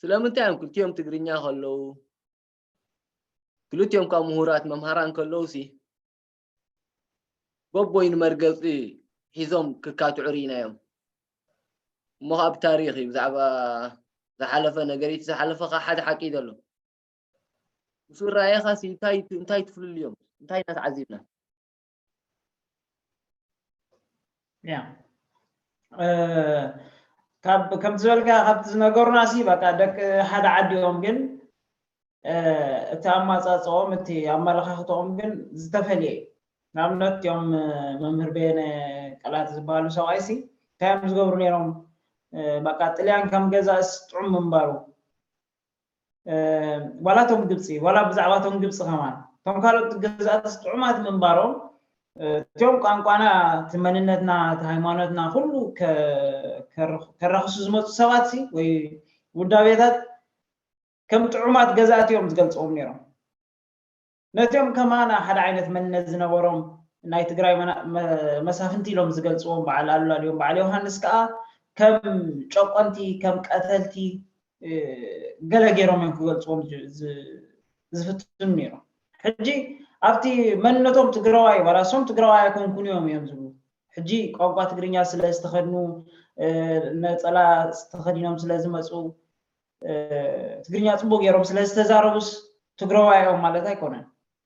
ስለምንታይ እዮም ክልቲኦም ትግርኛ ከለዉ፣ ክልቲኦም ካብ ምሁራት መምሃራን ከለዉ ሲ በቦይኑ መርገጺ ሒዞም ክካትዑ ርኢናዮም። እሞ ካብ ታሪኽ እዩ ብዛዕባ ዝሓለፈ ነገር፣ እቲ ዝሓለፈ ኸዓ ሓደ ሓቂ እዩ ዘሎ። ምስ ውራየኻ ሲ እንታይ እንታይ ትፍልልዮም? እንታይ ኢና ተዓዚብና? ያ እ፣ ካብ ከምቲ ዝበልካ ካብቲ ዝነገሩና ሲ በቃ ደቂ ሓደ ዓዲ እዮም፣ ግን እ፣ እቲ ኣማጻጽኦም እቲ ኣመለኻኽትኦም ግን ዝተፈልየ እዩ። ንኣብነት እቲኦም እ፣ መምህር በየነ ቀላት ዝበሃሉ ሰብኣይ ሲ እንታይ እዮም ዝገብሩ ነይሮም? እ፣ በቃ ጥልያን ከም ገዛእስ ጥዑም ምንባሩ እ፣ ዋላ እቶም ግብፂ ዋላ ብዛዕባ እቶም ግብፂ ከማን እቶም ካልኦት ገዛእትስ ጥዑማት ምንባሮም እ፣ እቲኦም ቋንቋና እቲ መንነትና እቲ ሃይማኖትና ኩሉ ከ- ከረ- ከራኽሱ ዝመፁ ሰባት ሲ ወይ ውዳቤታት ከም ጥዑማት ገዛእቲ እዮም ዝገልፅዎም ነይሮም። ነቲኦም ከማና ሓደ ዓይነት መንነት ዝነበሮም ናይ ትግራይ መና- መ- መሳፍንቲ ኢሎም ዝገልፅዎም በዓል ኣሉላ ድዮም በዓል ዮሃንስ ከዓ ከም ጨቆንቲ ከም ቀተልቲ እ፣ ገለ ገይሮም እዮም ክገልፅዎም ዝ- ዝ- ዝፍትኑ ነይሮም። ሕጂ ኣብቲ መንነቶም ትግራዋይ ዋላ እሶም ትግራዋይ ኣይኮንኩን እዮም እዮም ዝብሉ። ሕጂ ቋንቋ ትግርኛ ስለ ዝተኸድኑ እ፣ ነፀላ ተኸዲኖም ስለ ዝመፁ እ፣ ትግርኛ ፅቡቅ ገይሮም ስለ ዝተዛረቡስ ትግራዋይ እዮም ማለት ኣይኮነን።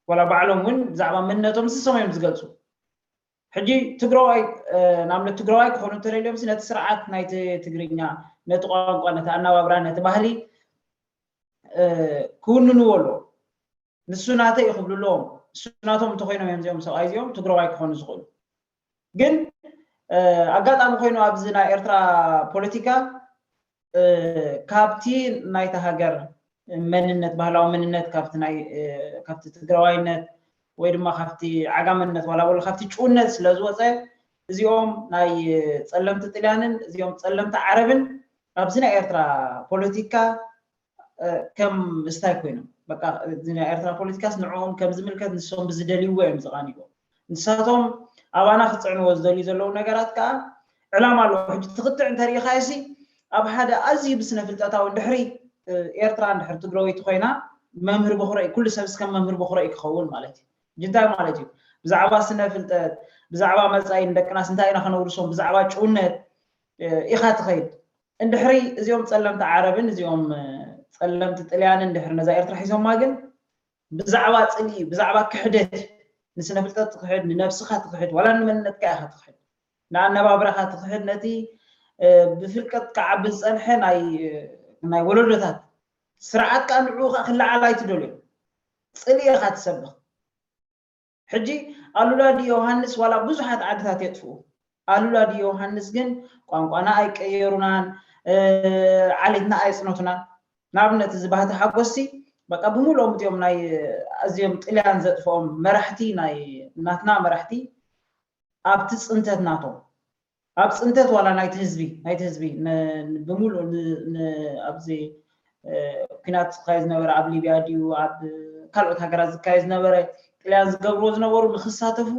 ዋላ ባዕሎም እውን ብዛዕባ መንነቶም ንሶም እዮም ዝገልፁ። ሕጂ ትግራዋይ እ፣ ንኣብነት ትግራዋይ ክኾኑ እንተደልዮም ነቲ ስርዓት ናይቲ ትግርኛ ነቲ ቋንቋ ነቲ ኣነባብራ ነቲ ባህሊ እ፣ ክውንንዎ ኣለዎም። ንሱ ናተይ እዩ ክብሉ ኣለዎም። ንሱ ናቶም እንተኮይኖም እዮም እዚኦም ሰብኣይ እዚኦም ትግራዋይ ክኾኑ ዝኽእሉ። ግን እ፣ ኣጋጣሚ ኮይኑ ኣብዚ ናይ ኤርትራ ፖለቲካ እ፣ ካብቲ ናይታ ሃገር መንነት ባህላዊ መንነት ካብቲ ናይ እ፣ ካብቲ ትግራዋይነት ወይ ድማ ካብቲ ዓጋመነት ዋላ በሉ ካብቲ ጭውነት ስለ ዝወፀ እዚኦም ናይ እ፣ ጸለምቲ ጥልያንን እዚኦም ጸለምቲ ዓረብን ኣብዚ ናይ ኤርትራ ፖለቲካ እ፣ ከም ስታይ ኮይኖም በቃ እዚ ናይ ኤርትራ ፖለቲካስ ንዕኦም ከም ዝምልከት ንሶም ብዝደልይዎ እዮም ዝቓንይዎ። ንሳቶም ኣባና ክፅዕንዎ ዝደልዩ ዘለዉ ነገራት ከዓ ዕላማ ኣለዎ። ሕጂ ትኽትዕ እንተሪኢኻዮ ሲ ኣብ ሓደ ኣዝዩ ብስነ ፍልጠታዊ እንድሕሪ እ፣ ኤርትራ እንድሕር ትግራወይቲ ኮይና መምህር በኹረ እዩ። ኩሉ ሰብስ ከም መምህር በኹረ እዩ ክኸውን ማለት እዩ። ሕጂ እንታይ ማለት እዩ? ብዛዕባ ስነ ፍልጠት ብዛዕባ መፃኢ ንደቅናስ እንታይ ኢና ከነውርሶም ብዛዕባ ጭውነት እ፣ ኢኻ ትኸይድ። እንድሕሪ እዚኦም ፀለምቲ ዓረብን እዚኦም እ፣ ፀለምቲ ጥልያንን እንድሕር ነዛ ኤርትራ ሒዞማ ግን ብዛዕባ ፅልኢ ብዛዕባ ክሕደት እዩ። ንስነ ፍልጠት ትክሕድ ንነብስኻ ትክሕድ ዋላ ንመንነትካ ኢኻ ትክሕድ ንኣነባብራኻ ትክሕድ ነቲ እ፣ ብፍልቀት ክዓቢ ዝፀንሐ ናይ እ፣ ናይ ወለዶታት ስርዓት ከዓ ንዕኡ ከዓ ክለዓል ኣይትደልዮ ፅልኢ ኢኻ ትሰብኽ ሕጂ ኣሉላ ዲ ዮሃንስ ዋላ ብዙሓት ዓድታት የጥፍኡ ኣሉላ ዲ ዮሃንስ ግን ቋንቋና ኣይቀየሩናን እ፣ ዓሌትና ኣይፅነቱናን ንኣብነት እዚ ባህቲ ሓጎስሲ በቃ ብምሉኦም እቲኦም ናይ ኣዝዮም ጥልያን ዘጥፍኦም መራሕቲ ናይ ናትና መራሕቲ ኣብቲ ፅንተት ናቶም ኣብ ፅንተት ዋላ ናይቲ ህዝቢ ናይቲ ህዝቢ ን- ን- ብምሉእ ን- ን- ኣብዚ እ፣ ኩናት ዝካየድ ዝነበረ ኣብ ሊብያ ድዩ ኣብ ካልኦት ሃገራት ዝካየድ ዝነበረ ጥልያን ዝገብርዎ ዝነበሩ ንክሳተፉ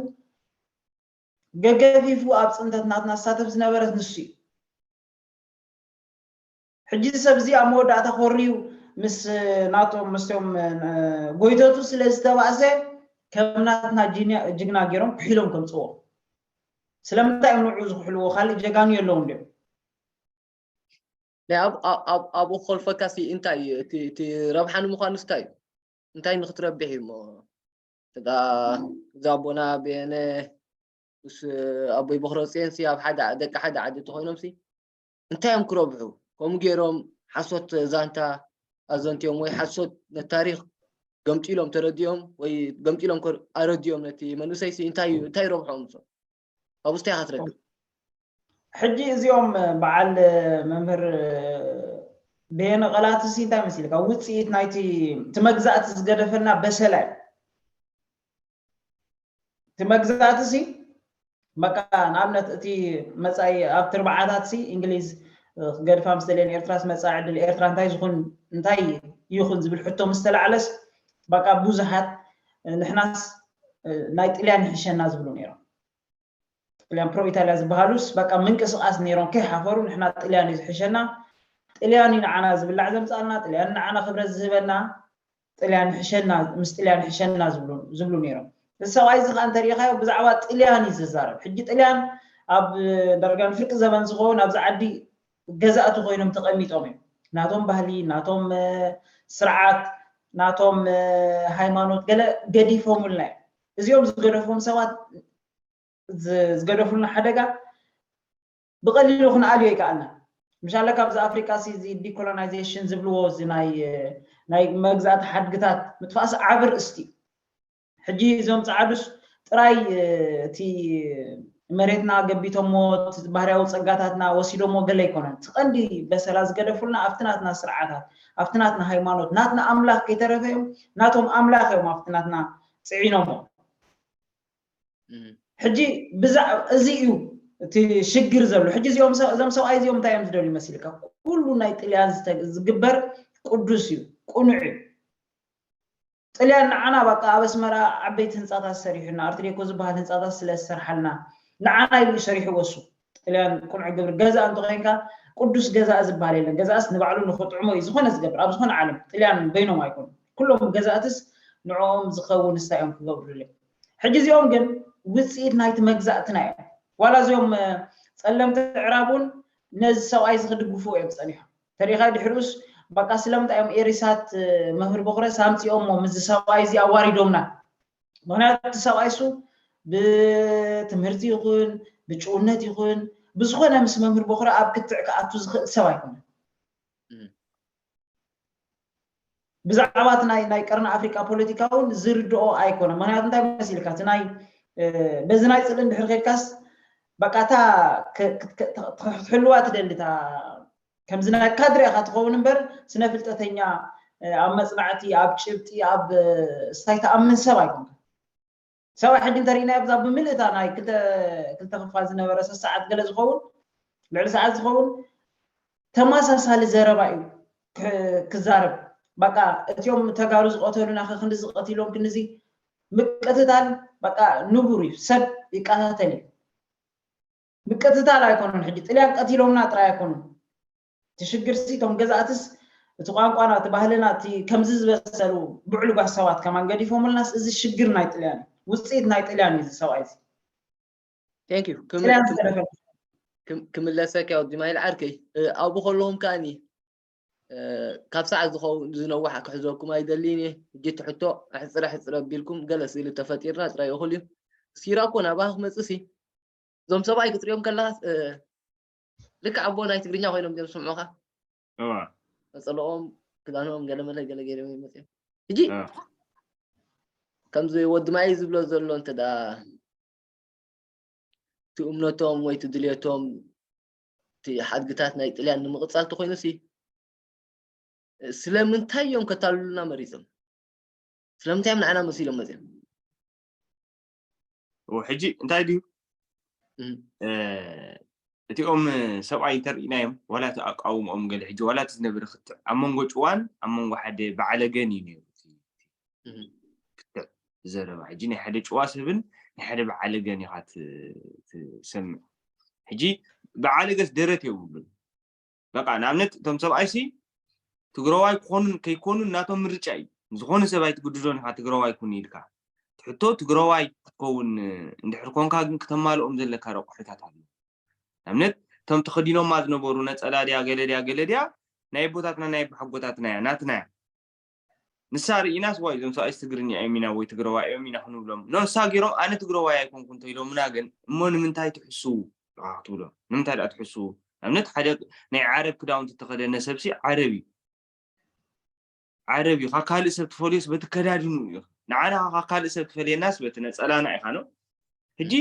ገገፊፉ ኣብ ፅንተት ናትና ዝሳተፍ ዝነበረ ንሱ እዩ ሕጂ እዚ ሰብ እዚ ኣብ መወዳእታ ኮርዩ ምስ ናቶም ምስቶም ጎይተቱ ስለ ዝተባእሰ ከም ናትና ጅግና ገይሮም ክሒሎም ከምፅዎ ስለምንታይ እዮም ንዑ ዝክሕልዎ ካልእ ጀጋኑ የለውን ድዮም ናይ ኣብ- ኣብ- ኣብ- ኣብኡ ከልፈካሲ እንታይ እዩ እቲ እቲ ረብሓ ንምዃኑስ እንታይ እዩ እንታይ ንክትረብሕ እዩ እሞ እዛ እዛ ኣቦና በየነ ምስ ኣቦይ በክረፅየን ሲ ኣብ ሓደ ደቂ ሓደ ዓዲ ተኮይኖም ሲ እንታይ እዮም ክረብሑ ከምኡ ገይሮም ሓሶት ዛንታ ኣዘንትዮም ወይ ሓሶት ነታሪክ ገምጢሎም ተረዲኦም ወይ ገምጢሎም ኣረዲኦም ነቲ መንእሰይ ሲ እንታይ እዩ እንታይ ረብሖም ንሶም ካብኡ እንታይ ኢኻ ትረክብ ሕጂ እዚኦም በዓል መምህር በየነ ቀላትሲ እንታይ መሲልካ ውፅኢት ናይቲ እቲ መግዛእቲ ዝገደፈና በሰላ እዩ እቲ መግዛእትሲ በቃ ንኣብነት እቲ መፃኢ ኣብ ትርባዓታትሲ እንግሊዝ ክገድፋ ምስ ደልየን ኤርትራስ መፃኢ ዕድል ኤርትራ እንታይ ዝኹን እንታይ ይኹን ዝብል ሕቶ ምስ ተላዕለስ በቃ ብዙሓት ንሕናስ ናይ ጥልያን ይሕሸና ዝብሉ ነይሮም ጥልያን ፕሮ ኢታልያ ዝበሃሉስ በቃ ምንቅስቃስ ነይሮም ከይሓፈሩ ንሕና ጥልያን እዩ ዝሕሸና ጥልያን እዩ ንዓና ዝብላዕ ዘምፃልና፣ ጥልያን ንዓና ክብረት ዝህበና፣ ጥልያን ሕሸና፣ ምስ ጥልያን ሕሸና ዝብሉ ዝብሉ ነይሮም። እዚ ሰብኣይ እዚ ከዓ እንተሪኢኻዮ ብዛዕባ ጥልያን እዩ ዝዛረብ። ሕጂ ጥልያን ኣብ ዳርጋ ንፍርቂ ዘመን ዝኸውን ኣብዚ ዓዲ ገዛእቲ ኮይኖም ተቐሚጦም እዮም። ናቶም ባህሊ፣ ናቶም ስርዓት፣ ናቶም ሃይማኖት ገለ ገዲፎምልና እዮም። እዚኦም ዝገደፎም ሰባት ዝገደፉልና ሓደጋ ብቐሊሉ ክንኣልዮ ይከኣልና። ምሻለ ካብዚ ኣፍሪቃ ሲ እዚ ዲኮሎናይዜሽን ዝብልዎ እዚ ናይ ናይ መግዛእቲ ሓድግታት ምጥፋእስ ዓብር እስቲ ሕጂ እዞም ፃዕዱስ ጥራይ እቲ መሬትና ገቢቶሞ ባህርያዊ ፀጋታትና ወሲዶሞ ገለ ኣይኮነን። እቲ ቀንዲ በሰላ ዝገደፉልና ኣብቲ ናትና ስርዓታት ኣብቲ ናትና ሃይማኖት ናትና ኣምላኽ ከይተረፈ እዮም ናቶም ኣምላኽ እዮም ኣብቲ ናትና ፅዒኖሞ። ሕጂ ብዛዕ እዚ እዩ እቲ ሽግር ዘሎ። ሕጂ እዚኦም እዞም ሰብኣይ እዚኦም እንታይ እዮም ዝደልዩ መሲልካ? ኩሉ ናይ ጥልያን ዝግበር ቅዱስ እዩ፣ ቅኑዕ እዩ። ጥልያን ንዓና በቃ ኣብ ኣስመራ ዓበይቲ ህንፃታት ሰሪሑና፣ ኣርትዴኮ ዝበሃል ህንፃታት ስለ ዝሰርሓልና ንዓና ኢሉ ሰሪሕዎ እሱ። ጥልያን ቅኑዕ ግብሪ ገዛ እንተኮይንካ ቅዱስ ገዛ ዝበሃል የለን። ገዛእስ ንባዕሉ ንክጥዕሞ እዩ ዝኾነ ዝገብር ኣብ ዝኾነ ዓለም። ጥልያን በይኖም ኣይኮኑ ኩሎም ገዛእትስ ንዕኦም ዝኸውን ንሳ እዮም ክገብሩለይ። ሕጂ እዚኦም ግን ውፅኢት ናይቲ መግዛእትና እዮም። ዋላ እዚኦም ጸለምቲ ዕራብ እውን ነዚ ሰብኣይ እዚ ክድግፉ እዮም ጸኒሖም። ተሪኻ ድሕሪኡስ በቃ ስለምንታይ እዮም ኤሪሳት መምህር በኹረስ ኣምፂኦሞ ምስዚ ሰብኣይ እዚ ኣዋሪዶምና? ምክንያቱ እቲ ሰብኣይ እሱ ብትምህርቲ ይኹን ብጭውነት ይኹን ብዝኾነ ምስ መምህር በኹረ ኣብ ክትዕ ክኣቱ ዝኽእል ሰብ ኣይኮነን። ብዛዕባ እቲ ናይ ናይ ቀርኒ ኣፍሪቃ ፖለቲካ እውን ዝርድኦ ኣይኮነ። ምክንያቱ እንታይ መሲልካ እቲ ናይ በዚ ናይ ፅልኢ እንድሕር ከድካስ በቃ እታ ክትሕልዋ ትደሊ እታ ከምዚ ናይ ካድረ ኢኻ ትኸውን እምበር ስነ ፍልጠተኛ ኣብ መፅናዕቲ ኣብ ጭብጢ ኣብ ስታይ ተኣምን ሰብ ኣይኮንካ። ሰብኣይ ሕጂ እንተሪእናዮ ብዛ ብምልእታ ናይ ክልተ ክፋል ዝነበረ ሰሰዓት ገለ ዝኸውን ልዕሊ ሰዓት ዝኸውን ተመሳሳሊ ዘረባ እዩ ክዛረብ። በቃ እቲኦም ተጋሩ ዝቐተሉና ከክንዲ ዝቐትሎም ክንዚ ምቅትታል በቃ ንቡር እዩ። ሰብ ይቀታተል እዩ። ምቅትታል ኣይኮኑን። ሕጂ ጥልያን ቀቲሎምና ጥራይ ኣይኮኑን። እቲ ሽግር ሲ እቶም ገዛእትስ እቲ ቋንቋና እቲ ባህልና እቲ ከምዚ ዝበሰሉ ብዕሉጋት ሰባት ከማን ገዲፎምልናስ እዚ ሽግር ናይ ጥልያን እዩ። ውፅኢት ናይ ጥልያን እዩ እዚ ሰብኣይ እዚ። Thank you። ጥልያን ዝገደፈ ክምለሰካ ወዲ ማይል ዓርከይ ኣብኡ ከለኹም ከኣኒ ካብ ሰዓት ዝኸውን ዝነውሕ ክሕዘኩም ኣይደልይን እየ። ሕጂ እቲ ሕቶ ኣሕፅረ ኣሕፅረ ኣቢልኩም ገለ ስእሊ ተፈጢርና ጥራይ እኹል እዩ። እስኪ ይራኮ ናባኻ ክመፅእ ሲ እዞም ሰብኣይ ክትሪኦም ከለኻስ ልክዕ ኣቦ ናይ ትግርኛ ኮይኖም እዮም ዝስምዑኻ። እዋ ነፀልኦም ክዳኖም ገለመለ ገለ ገይሮም እዮም መፅኦም። ሕጂ እዋ ከምዚ ወዲ ማይ ዝብሎ ዘሎ እንተ ደኣ እቲ እምነቶም ወይ እቲ ድልየቶም እቲ ሓድግታት ናይ ጥልያን ንምቕፃል ተኮይኑ ሲ ስለምንታይ እዮም ከታልሉና መሪፆም? ስለምንታይ እዮም ንዓና መሲሎም መፅኦም? እዎ ሕጂ እንታይ ድዩ እም። እ፣ እቲኦም ሰብኣይ እንተርኢናዮም ዋላ እቲ ኣቃውምኦም ገለ ሕጂ ዋላ እቲ ዝነበረ ክትዕ ኣብ መንጎ ጭዋን ኣብ መንጎ ሓደ በዓለገን እዩ ነይሩ እቲ እም። ክትዕ ዘረባ ሕጂ ናይ ሓደ ጭዋ ሰብን ናይ ሓደ በዓለገን ኢኻ ት- ትሰምዕ። ሕጂ በዓለገስ ደረት የብሉን። በቃ ንኣብነት እቶም ሰብኣይሲ ትግረዋይ ክኾኑን ከይኮኑን ናቶም ምርጫ እዩ። ዝኾነ ሰብ ኣይትግድዶን ኢኻ ትግረዋይ ኩን ኢልካ። እቲ ሕቶ ትግረዋይ ክትከውን እንድሕር ኮንካ ግን ክተማልኦም ዘለካ ረቑሕታት ኣሎ። ንኣብነት እቶም ተኸዲኖማ ዝነበሩ ነፀላ ድያ ገለ ድያ ገለ ድያ ናይ ኣቦታትና ናይ ኣቦሓጎታትና እያ ናትና እያ። ንሳ ርኢናስ ዋይ እዞም ሰብኣይስ ትግርኛ እዮም ኢና ወይ ትግረዋይ እዮም ኢና ክንብሎም ንሳ ገይሮም ኣነ ትግረዋይ ኣይኮንኩ እንተኢሎምና ግን እሞ ንምንታይ ትሕስዉ ክትብሎም ንምንታይ ደኣ ትሕስዉ ንኣብነት ሓደ ናይ ዓረብ ክዳውንቲ እተኸደነ ሰብሲ ዓረብ እዩ ዓረብ እዩ ካብ ካልእ ሰብ ትፈልዮስ በቲ ከዳድኑ እዩ ንዓና ካብ ካልእ ሰብ ትፈልየናስ በቲ ነፀላና ኢኻ ነው ሕጂ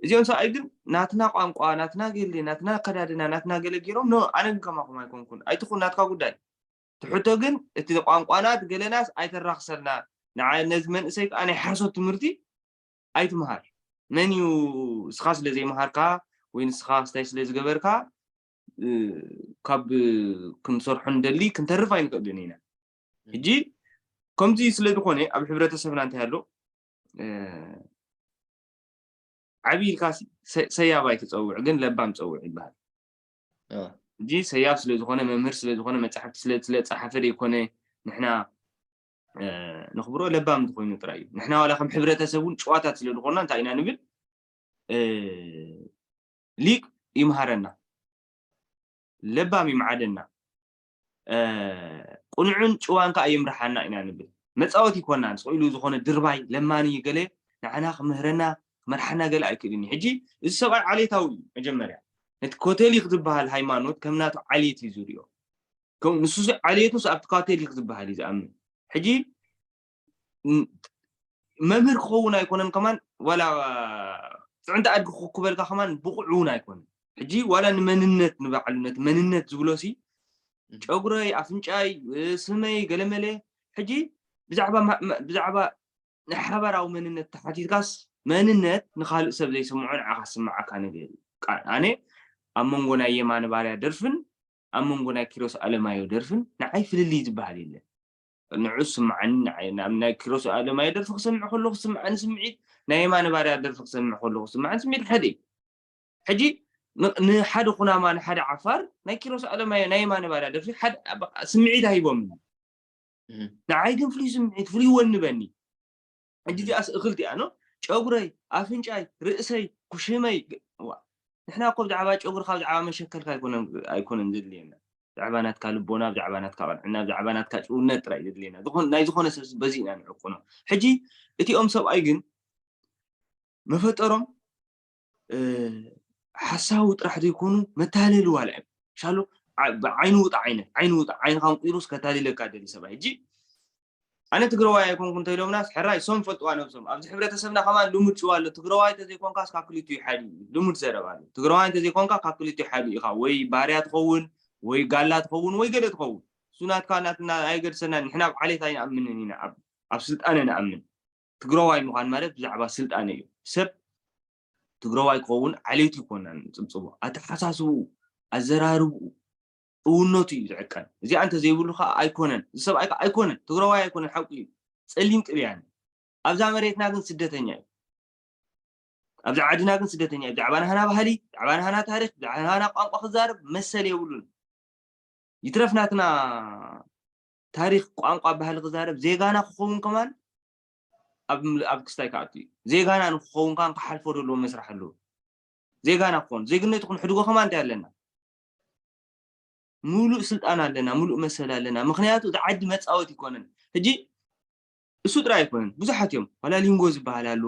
እዚኦም ሰብኣይ ግን ናትና ቋንቋ ናትና ገለ ናትና ኣከዳድና ናትና ገለ ገይሮም ኖ ኣነ ግን ከማኹም ኣይኮንኩን ኣይትኹን ናትካ ጉዳይ ትሕቶ ግን እቲ ቋንቋና እቲ ገለናስ ኣይተራኽሰልና ንዓ ነዚ መንእሰይ ከዓ ናይ ሓሶት ትምህርቲ ኣይትምሃር መን እዩ እስኻ ስለ ዘይምሃርካ ወይ ንስኻ ስታይ ስለ ዝገበርካ ካብ ክንሰርሖ ንደሊ ክንተርፍ ኣይንክእልን ኢና ሕጂ ከምዚ ስለ ዝኾነ ኣብ ሕብረተሰብና እንታይ ኣሎ ዓብዪ ኢልካ ሰያባይ ትፀውዕ ግን ለባም ፀውዕ ይበሃል እንጂ ሰያብ ስለ ዝኾነ፣ መምህር ስለ ዝኾነ፣ መጻሕፍቲ ስለ ስለ ጸሓፈ ዘይኮነ ንሕና እ፣ ንኽብሮ ለባም እንተኾይኑ ጥራይ እዩ። ንሕና ዋላ ከም ሕብረተሰብ እውን ጭዋታት ስለ ዝኾንና እንታይ ኢና ንብል? እ፣ ሊቅ ይምሃረና፣ ለባም ይምዓደና፣ እ፣ ቅኑዕን ጭዋን ከኣ ይምርሓና ኢና ንብል። መጻወቲ ይኮናን ስቕ ኢሉ ዝኾነ ድርባይ ለማኒ ገለ ንዓና ክምህረና ክመርሓና ገለ ኣይክእልን እዩ። ሕጂ እዚ ሰብኣይ ዓሌታዊ እዩ። መጀመርያ ነቲ ኮቶሊክ ዝበሃል ሃይማኖት ከም ናቱ ዓሌት እዩ ዝሪኦ። ከምኡ ንሱ ዓሌቱስ ኣብቲ ካቶሊክ ዝበሃል እዩ ዝኣምን። ሕጂ ን- መምህር ክኸውን ኣይኮነን ከማን፣ ዋላ ፅዕንተ ኣድጊ ክኩበልካ ከማን ብቑዕ እውን ኣይኮነን። ሕጂ ዋላ ንመንነት ንባዕሉ ነቲ መንነት ዝብሎ ሲ ጨጉረይ፣ ኣፍንጫይ፣ እ፣ ስመይ ገለመለ። ሕጂ ብዛዕባ ማ- ማ- ብዛዕባ ናይ ሓባራዊ መንነት ተሓቲትካስ መንነት ንኻልእ ሰብ ዘይስምዖ ንዓኻ ዝስምዓካ ነገር እዩ። ቃ- ኣነ ኣብ መንጎ ናይ የማነ ባርያ ደርፍን ኣብ መንጎ ናይ ኪሮስ ኣለማዮ ደርፍን ንዓይ ፍልልይ ዝበሃል የለን። ንዑ ስምዓኒ፣ ንዓይ ናብ ናይ ኪሮስ ኣለማዮ ደርፊ ክሰምዕ ከለኹ ዝስምዓኒ ስምዒት ናይ የማነ ባርያ ደርፊ ክሰምዕ ከለኹ ዝስምዓኒ ስምዒት ሓደ እዩ። ሕጂ ን- ንሓደ ኩናማ ንሓደ ዓፋር ናይ ኪሮስ ኣለማዮ ናይ የማነ ባርያ ደርፊ ሓደ በቃ ስምዒት ኣይቦምን። ንዓይ ግን ፍሉይ ስምዒት ፍሉይ ወንበኒ። ሕጂ እዚኣስ እኽልቲ እያ ኖ ጨጉረይ ኣፍንጫይ ርእሰይ ኩሽመይ ዋ ንሕና እኮ ብዛዕባ ጨጉርካ ብዛዕባ መሸከልካ ኣይኮነን ኣይኮነን ዘድልየና ብዛዕባ ናትካ ልቦና ብዛዕባ ናትካ ቅንዕና ብዛዕባ ናትካ ጭውነት ጥራይ ዘድልየና ዝኾን ናይ ዝኾነ ሰብ በዚ ኢና ንዕቁኖ ሕጂ እቲኦም ሰብኣይ ግን መፈጠሮም ሓሳዊ ጥራሕ ዘይኮኑ መታለሊ ዋላ እዮም ሻሎ ብዓይኑ ውጣ ዓይነት ዓይኑ ውጣ ዓይንካ እንቁሩስ ከታልለካ ደሊ ሰብኣይ ሕጂ ኣነ ትግረዋይ ኣይኮንኩ እንተኢሎምናስ ሕራይ ሶም ፈልጥዋ ነብሶም ኣብዚ ሕብረተሰብና ከማን ልሙድ ጭዋ ኣሎ ትግረዋይ እንተዘይኮንካስ ካብ ክልቲኡ ሓዲ እዩ ልሙድ ዘረባ ኣሎ ትግረዋይ እንተዘይኮንካ ካብ ክልቲኡ ሓዲ ኢኻ ወይ ባርያ ትኸውን ወይ ጋላ ትኸውን ወይ ገለ ትኸውን እሱ ናትካ ናትና ኣይገድሰና ንሕና ኣብ ዓሌት ኣይንኣምንን ኢና ኣብ ስልጣነ ንኣምን ትግረዋይ ምዃን ማለት ብዛዕባ ስልጣነ እዩ ሰብ ትግረዋይ ክኸውን ዓሌቱ ይኮናን ፅብፅቡ ኣተሓሳስብኡ ኣዘራርብኡ እውነቱ እዩ ዝዕቀን እዚኣ እንተዘይብሉ ከዓ ኣይኮነን እዚ ሰብኣይ ከዓ ኣይኮነን ትግረዋይ ኣይኮነን ሓቁ እዩ ፀሊም ጥልያን ኣብዛ መሬትና ግን ስደተኛ እዩ ኣብዛ ዓድና ግን ስደተኛ እዩ ብዛዕባ ናህና ባህሊ ብዛዕባ ናህና ታሪክ ብዛዕባ ናህና ቋንቋ ክዛረብ መሰል የብሉን ይትረፍ ናትና ታሪክ ቋንቋ ባህሊ ክዛረብ ዜጋና ክኸውን ከማን ኣብ ኣብ ክስታይ ክኣቱ እዩ ዜጋና ንክኸውን ከማን ክሓልፎ ዘለዎ መስራሕ ኣለዎ ዜጋና ክኾን ዜግነቱ ክንሕድጎ ከማን እንታይ ኣለና ሙሉእ ስልጣን ኣለና ሙሉእ መሰል ኣለና ምክንያቱ እቲ ዓዲ መፃወት ይኮነን ሕጂ እሱ ጥራይ ኣይኮነን ብዙሓት እዮም ዋላ ሊንጎ ዝበሃል ኣሎ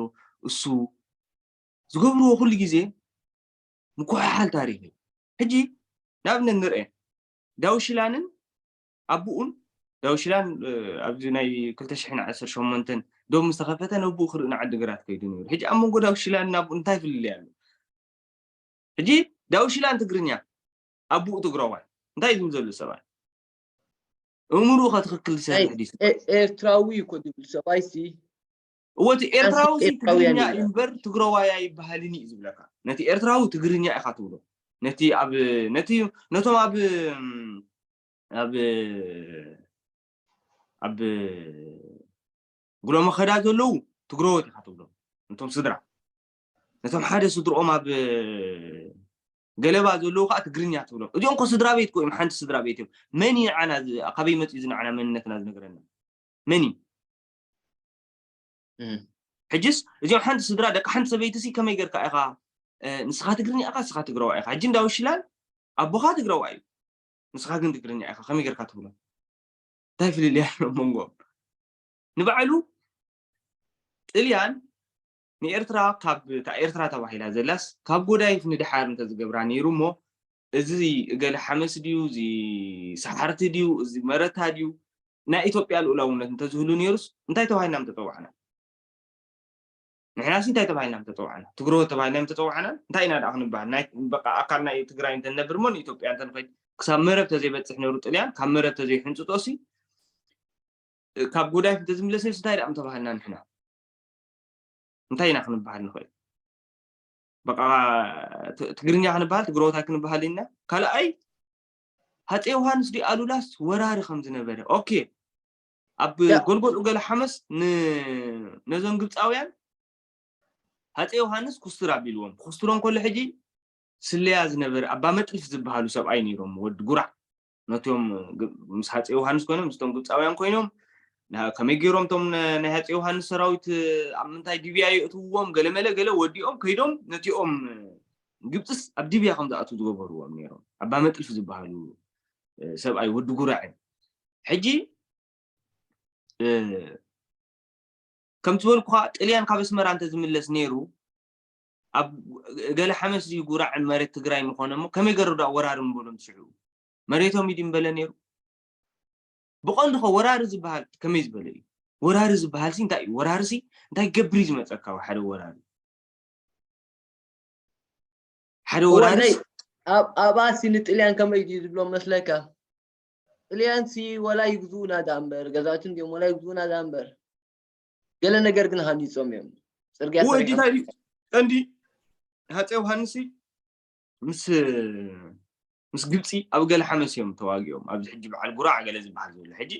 እሱ ዝገብርዎ ኩሉ ግዜ ምኩሕሓል ታሪክ እዩ ሕጂ ንኣብነት ንርአ ዳውሽላንን ኣቡኡን ዳውሽላን ኣብዚ ናይ ክልተ ሽሕን ዓሰርተ ሸሞንተን ዶብ ምስ ተኸፈተ ነብኡ ክርኢ ንዓዲ ግራት ከይዱ ነይሩ ሕጂ ኣብ መንጎ ዳውሽላን ናብኡ እንታይ ፍልልይ ኣሎ ሕጂ ዳውሽላን ትግርኛ ኣቡኡ ትግረዋይ እንታይ እዩ ዝብል ዘሎ ሰብኣይ እምርኡ ከትኽክል ዝሰርሕ ድዩ ኤርትራዊ እኮ ዝብል ሰብኣይ ሲ እወ እቲ ኤርትራዊ ሲ ትግርኛ እምበር ትግረዋይ ኣይበሃልን እዩ ዝብለካ ነቲ ኤርትራዊ ትግርኛ ኢኻ ትብሎ ነቲ ኣብ ነቲ ነቶም ኣብ ኣብ ኣብ ጉሎ መኸዳ ዘለዉ ትግረዎት ኢኻ ትብሎም ነቶም ስድራ ነቶም ሓደ ስድርኦም ኣብ ገለባ ዘለዉ ከዓ ትግርኛ ትብሎም እዚኦም ኮ ስድራ ቤት ኮ እዮም ሓንቲ ስድራ ቤት እዮም መን እዩ ንዓና ካበይ መፅኡ እዚ ንዓና መንነትና ዝነግረና መን እዩ ሕጅስ እዚኦም ሓንቲ ስድራ ደቂ ሓንቲ ሰበይቲ ሲ ከመይ ገርካ ኢኻ ንስኻ ትግርኛ ኢኻ ንስኻ ትግረዋ ኢኻ ሕጂ እንዳውሽላን ኣቦኻ ትግረዋ እዩ ንስኻ ግን ትግርኛ ኢኻ ከመይ ገርካ ትብሎ እንታይ ፍልልያ ኣሎ መንጎም ንባዕሉ ጥልያን ንኤርትራ ካብ እታ ኤርትራ ተባሂላ ዘላስ ካብ ጎዳይፍ ንድሓር እንተዝገብራ ነይሩ እሞ እዚ እገለ ሓመስ ድዩ እዚ ሰሓርቲ ድዩ እዚ መረታ ድዩ ናይ ኢትዮጵያ ልኡላውነት እንተዝህሉ ነይሩስ እንታይ ተባሂልና ምተፀዋዕና ንሕናሲ እንታይ ተባሂልና ምተፀዋዕና ትግሮ ተባሂልና ምተፀዋዕና እንታይ ኢና ደኣ ክንበሃል ናይ በቃ ኣካል ናይ ትግራይ እንተንነብር እሞ ንኢትዮጵያ እንተንኸይድ ክሳብ መረብ ተዘይበፅሕ ነይሩ ጥልያን ካብ መረብ ተዘይሕንፅጦሲ ካብ ጎዳይፍ እንተዝምለሰስ እንታይ ደኣ ምተባሃልና ንሕና እንታይ ኢና ክንበሃል ንኽእል በቃ ትግርኛ ክንበሃል ትግረወታይ ክንበሃል ኢና ካልኣይ ሃፀ ዮሃንስ ዲ ኣሉላስ ወራሪ ከም ዝነበረ ኦኬ ኣብ ጎልጎል ገለ ሓመስ ነዞም ግብፃውያን ሃፀ ዮሃንስ ኩስትር ኣቢልዎም ኩስትሮም ከሎ ሕጂ ስለያ ዝነበረ ኣባ መጥልፍ ዝበሃሉ ሰብኣይ ነይሮም፣ ወዲ ጉራዕ። ነቲኦም ግ- ምስ ሃፀ ዮሃንስ ኮይኖም፣ ምስቶም ግብፃውያን ኮይኖም፣ ና- ከመይ ገይሮም እቶም ነ- ናይ ሃፀ ዮሃንስ ሰራዊት ኣብ ምንታይ ዲብያ የእትውዎም፣ ገለመለ ገለ ወዲኦም ከይዶም ነቲኦም ግብፅስ ኣብ ዲብያ ከም ዝኣትዉ ዝገበርዎም ነይሮም። ኣባ መጥልፍ ዝበሃሉ ሰብኣይ ወዲ ጉራዕ እዮም። ሕጂ ከም ዝበልኩኻ ጥልያን ካብ ኣስመራ እንተዝምለስ ነይሩ፣ ኣብ ገለ ሓመስ ድዩ ጉራዕ መሬት ትግራይ ምኾነ እሞ ከመይ ገሩ ዳ ወራሪ ምበሎም ትሽዑ? መሬቶም እዩ ድዩ ምበለ ነይሩ? ብቐንዱ ኸ ወራሪ ዝበሃል ከመይ ዝበለ እዩ? ወራሪ ዝበሃል ሲ እንታይ እዩ? ወራሪ ሲ እንታይ ገብር እዩ ዝመፀካ? ሓደ ወራሪ ሓደ እወ ወራሪ ናይ ኣብ ኣብኣ ሲ ንጥልያን ከመይ ድዩ ዝብሎም መስለካ? ጥልያን ሲ ወላ ይግዝኡና ዳ እምበር ገዛውቲ እንዲኦም ወላ ይግዝኡና ዳ እምበር ገለ ነገር ግን ሃኒፆም እዮም። ፅርግያ እወ ሰሪሖም ዲታ እዩ ቀንዲ ሃፀ ዮሃንስ ምስ ምስ ግብፂ ኣብ ገለ ሓመስ እዮም ተዋጊኦም። ኣብዚ ሕጂ በዓል ጉራዕ ገለ ዝበሃል ዘሎ ሕጂ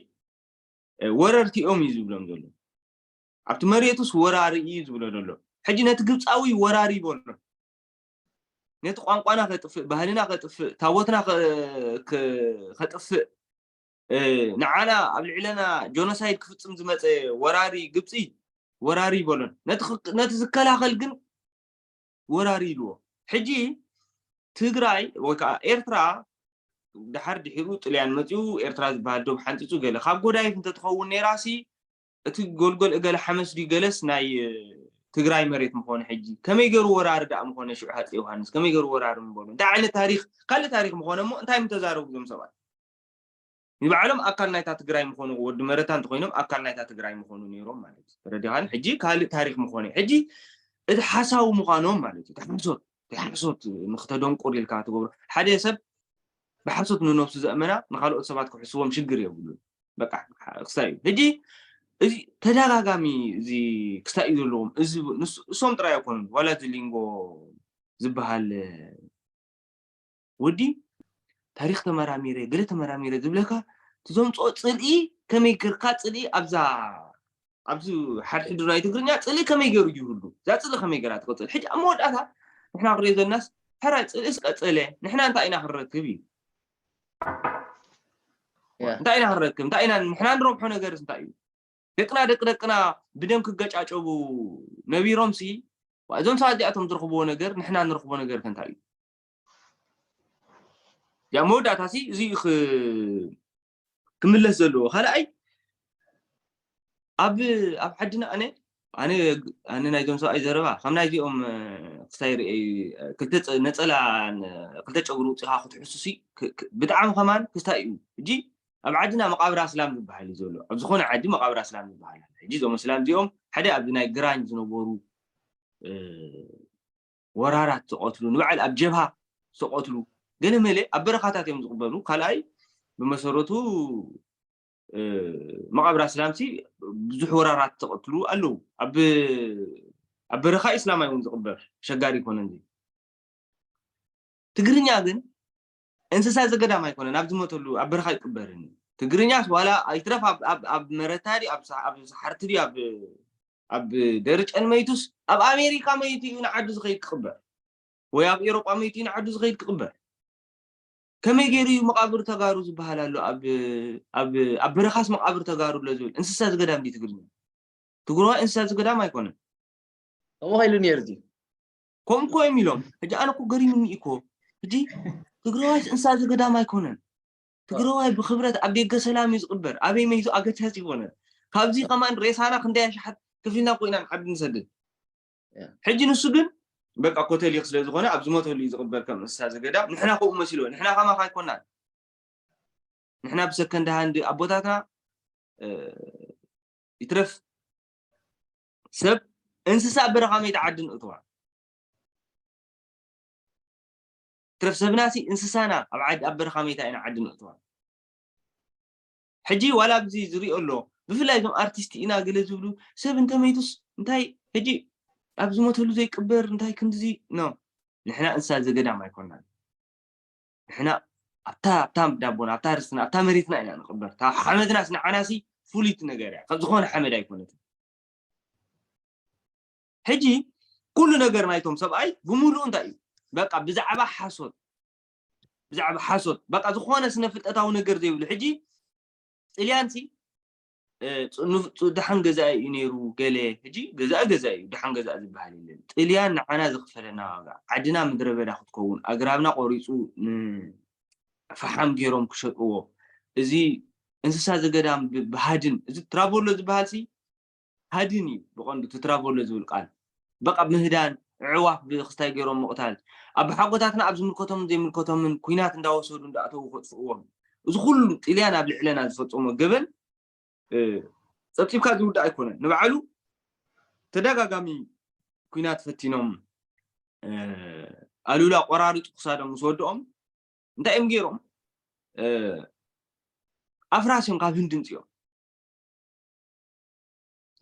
ወረርቲኦም እዩ ዝብሎም ዘሎ። ኣብቲ መሬቱስ ወራሪ እዩ ዝብሎ ዘሎ። ሕጂ ነቲ ግብፃዊ ወራሪ ይበሎ። ነቲ ቋንቋና ከጥፍእ፣ ባህልና ከጥፍእ፣ ታቦትና ከጥፍእ፣ ንዓና ኣብ ልዕለና ጆኖሳይድ ክፍፅም ዝመፀ ወራሪ ግብፂ ወራሪ ይበሎን ነቲ ዝከላኸል ግን ወራሪ ይልዎ። ሕጂ ትግራይ ወይ ከዓ ኤርትራ ድሓር ድሒሩ ጥልያን መፂኡ ኤርትራ ዝበሃል ዶብ ሓንፂፁ ገለ ካብ ጎዳይፍ እንተትኸውን ነይራሲ እቲ ጎልጎል እገለ ሓመስ ድዩ ገለስ ናይ ትግራይ መሬት ምኾነ ሕጂ ከመይ ገሩ ወራሪ ደኣ ምኾነ ሽዑ ሃፀ ዮሃንስ ከመይ ገሩ ወራሪ ምበሉ እንታይ ዓይነት ታሪክ ካልእ ታሪክ ምኾነ እሞ እንታይ ምተዛረቡ ዞም ሰባት ንባዕሎም ኣካል ናይታ ትግራይ ምኾኑ ወዲ መረታ እንተኮይኖም ኣካል ናይታ ትግራይ ምኾኑ ነይሮም ማለት እዩ ተረዲኻን ሕጂ ካልእ ታሪክ ምኾነ ሕጂ እቲ ሓሳዊ ምዃኖም ማለት እዩ ተሓሶት ተሓሶት ንክተደንቁር ኢልካ ትገብሮ ሓደ ሰብ ብሓሶት ንነብሱ ዘእመና ንካልኦት ሰባት ክሕስዎም ሽግር የብሉን በቃ ክሳይ እዩ ሕጂ እዚ ተደጋጋሚ እዚ ክሳይ እዩ ዘለዎም እዚ እሶም ጥራይ ኣይኮኑን ዋላ እዚ ሊንጎ ዝበሃል ወዲ ታሪክ ተመራሚረ ገለ ተመራሚረ ዝብለካ ትዘምፅኦ ፅልኢ ከመይ ገርካ ፅልኢ ኣብዛ ኣብዚ ሓድሕዱ ናይ ትግርኛ ፅልኢ ከመይ ገሩ ይህሉ እዛ ፅልኢ ከመይ ገራ ትቅፅል ሕጂ ኣብ መወዳእታ ንሕና ክሪኦ ዘለናስ ሕራይ ፅልእስ ቀፀለ ንሕና እንታይ ኢና ክንረክብ እዩ እንታይ ኢና ክንረክብ እንታይ ኢና ንሕና ንረብሖ ነገርስ እንታይ እዩ ደቅና ደቂ ደቅና ብደም ክገጫጨቡ ነቢሮም ሲ እዞም ሰባት እዚኣቶም ዝረኽብዎ ነገር ንሕና ንረኽቦ ነገር ከ እንታይ እዩ ያ መወዳእታ ሲ እዚ ክምለስ ዘለዎ ካልኣይ ኣብ ኣብ ዓድና ኣነ ኣነ ኣነ ናይዞም ሰብኣይ ዘረባ ከም ናይዚኦም ክሳይ ርአ ክልተ ነፀላ ክልተ ጨጉሪ ውፅኻ ክትሕሱ ሲ ብጣዕሚ ከማን ክስታይ እዩ እጂ ኣብ ዓድና መቃብር ኣስላም ዝበሃል እዩ ዘሎ ኣብ ዝኾነ ዓዲ መቃብር ኣስላም ዝበሃል ኣሎ ሕጂ እዞም ኣስላም እዚኦም ሓደ ኣብዚ ናይ ግራኝ ዝነበሩ ወራራት ዝቐትሉ ንበዓል ኣብ ጀብሃ ዝቐትሉ ገለ መለ ኣብ በረኻታት እዮም ዝቕበሩ ካልኣይ ብመሰረቱ መቃብር ኣስላምሲ ብዙሕ ወራራት ተቐትሉ ኣለዉ ኣብ በረኻ ኢስላማይ እውን ዝቕበር ሸጋሪ ይኮነን ትግርኛ ግን እንስሳ ዘገዳም ኣይኮነን ኣብ ዝመተሉ ኣብ በረኻ ይቅበርን ትግርኛስ ዋላ ኣይትረፍ ኣብ መረታ ድዩ ኣብ ሰሓርቲ ድዩ ኣብ ደርጨን መይቱስ ኣብ ኣሜሪካ መይቱ እዩ ንዓዱ ዝኸይድ ክቅበር ወይ ኣብ ኤሮጳ መይቱ እዩ ንዓዱ ዝኸይድ ክቅበር ከመይ ገይሩ እዩ መቃብር ተጋሩ ዝበሃል ኣሎ ኣብ በረኻስ መቃብር ተጋሩ ኣሎ ዝብል እንስሳ ዝገዳም ድዩ ትግርኛ ትግርዋይ እንስሳ ዝገዳም ኣይኮነን ከምኡ ከይሉ ነይሩ እዚ ከምኡ እኮ እዮም ኢሎም ሕጂ ኣነ እኮ ገሪምኒ እኮ ሕጂ ትግረዋይ እንስሳ ዘገዳም ኣይኮነን ትግረዋይ ብክብረት ኣብ ደገ ሰላም እዩ ዝቅበር ኣበይ መይቱ ኣገዳሲ ይኮነ ካብዚ ከማን ሬሳና ክንደይ ኣሽሓት ከፊልና ኮይና ንዓዲ ንሰድድ ሕጂ ንሱ ግን በቃ ኮተሊክ ስለዝኮነ ኣብ ዝሞተሉ እዩ ዝቅበር ከም እንስሳ ዘገዳም ንሕና ከምኡ መሲልዎ ንሕና ከማካ ኣይኮናን ንሕና ብሰከንድ ሃንድ ኣቦታትና ይትረፍ ሰብ እንስሳ በረኻ መይታ ዓዲ ንእትዋ ትረፍ ሰብናሲ እንስሳና ኣብ ዓዲ ኣብ በረኻ መይታ ኢና ዓዲ ንእትዋ ሕጂ ዋላ ኣብዚ ዝሪኦ ኣሎ ብፍላይ እዞም ኣርቲስት ኢና ገለ ዝብሉ ሰብ እንተመይቱስ እንታይ ሕጂ ኣብ ዝሞተሉ ዘይቅበር እንታይ ክንድዚ ኖ ንሕና እንስሳ ዘገዳም ኣይኮናን ንሕና ኣብታ ኣብታ ዳቦና ኣብታ ርስትና ኣብታ መሬትና ኢና ንቅበር እታ ሓመድናስ ንዓናሲ ፍሉይቲ ነገር እያ ካብ ዝኾነ ሓመድ ኣይኮነትን ሕጂ ኩሉ ነገር ናይቶም ሰብኣይ ብምሉኡ እንታይ እዩ በቃ ብዛዕባ ሓሶት ብዛዕባ ሓሶት በቃ ዝኾነ ስነ ፍልጠታዊ ነገር ዘይብሉ። ሕጂ ጥልያን ሲ ደሓን ገዛኢ እዩ ነይሩ ገለ። ሕጂ ገዛኢ ገዛኢ እዩ፣ ደሓን ገዛኢ ዝበሃል የለን። ጥልያን ንዓና ዝኽፈለና ዋጋ፣ ዓድና ምድረ በዳ ክትከውን፣ ኣግራብና ቆሪፁ ንፈሓም ገይሮም ክሸጥዎ፣ እዚ እንስሳ ዘገዳም ብሃድን፣ እዚ ትራቮሎ ዝበሃል ሲ ሃድን እዩ ብቐንዱ። እቲ ትራቮሎ ዝብል ቃል በቃ ምህዳን፣ ኣዕዋፍ ብክስታይ ገይሮም ምቕታል፣ ኣቦሓጎታትና ኣብ ዝምልከቶምን ዘይምልከቶምን ኲናት እንዳወሰዱ እንዳኣተዉ ከጥፍእዎም፣ እዚ ኩሉ ጥልያን ኣብ ልዕለና ዝፈፀሞ ገበን ጸብፂብካ ዝውዳእ ኣይኮነን። ንባዕሉ ተደጋጋሚ ኲናት ፈቲኖም ኣሉላ ቆራሪፁ ክሳዶም ምስ ወድኦም እንታይ እዮም ገይሮም? ኣፍራስ እዮም ካብ ህንዲ ምፅኦም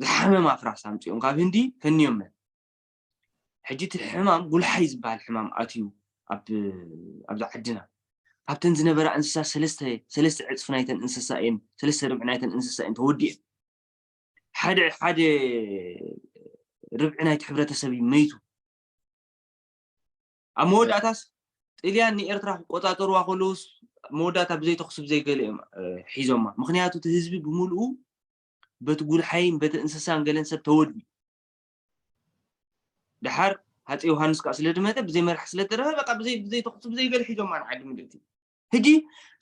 ዝሓመም ኣፍራስ ኣምፅኦም ካብ ህንዲ ፈንዮመን። ሕጂ እቲ ሕማም ጉልሓይ ዝበሃል ሕማም ኣትዩ ኣብዛ ዓድና። ካብተን ዝነበራ እንስሳ ሰለስተ ሰለስተ ዕፅፊ ናይተን እንስሳ እየን፣ ሰለስተ ርብዒ ናይተን እንስሳ እየን ተወዲኤን። ሓደ ሓደ ርብዒ ናይቲ ሕብረተሰብ እዩ መይቱ። ኣብ መወዳእታስ ጥልያን ንኤርትራ ክቆፃፀርዋ ከለውስ መወዳእታ ብዘይ ተኹሲ ብዘይ ገለ እዮም ሒዞማ። ምክንያቱ እቲ ህዝቢ ብምልኡ በቲ ጉልሓይን በቲ እንስሳን ገለን ሰብ ተወድዩ። ደሓር ሃፀይ ዮሃንስ ከዓ ስለ ድመተ ብዘይ መራሕ ስለ ተረፈ በቃ ብዘይ ብዘይ ተኹሲ ብዘይ ገለ ሒዞማ ንዓዲ ምልእቲ። ሕጂ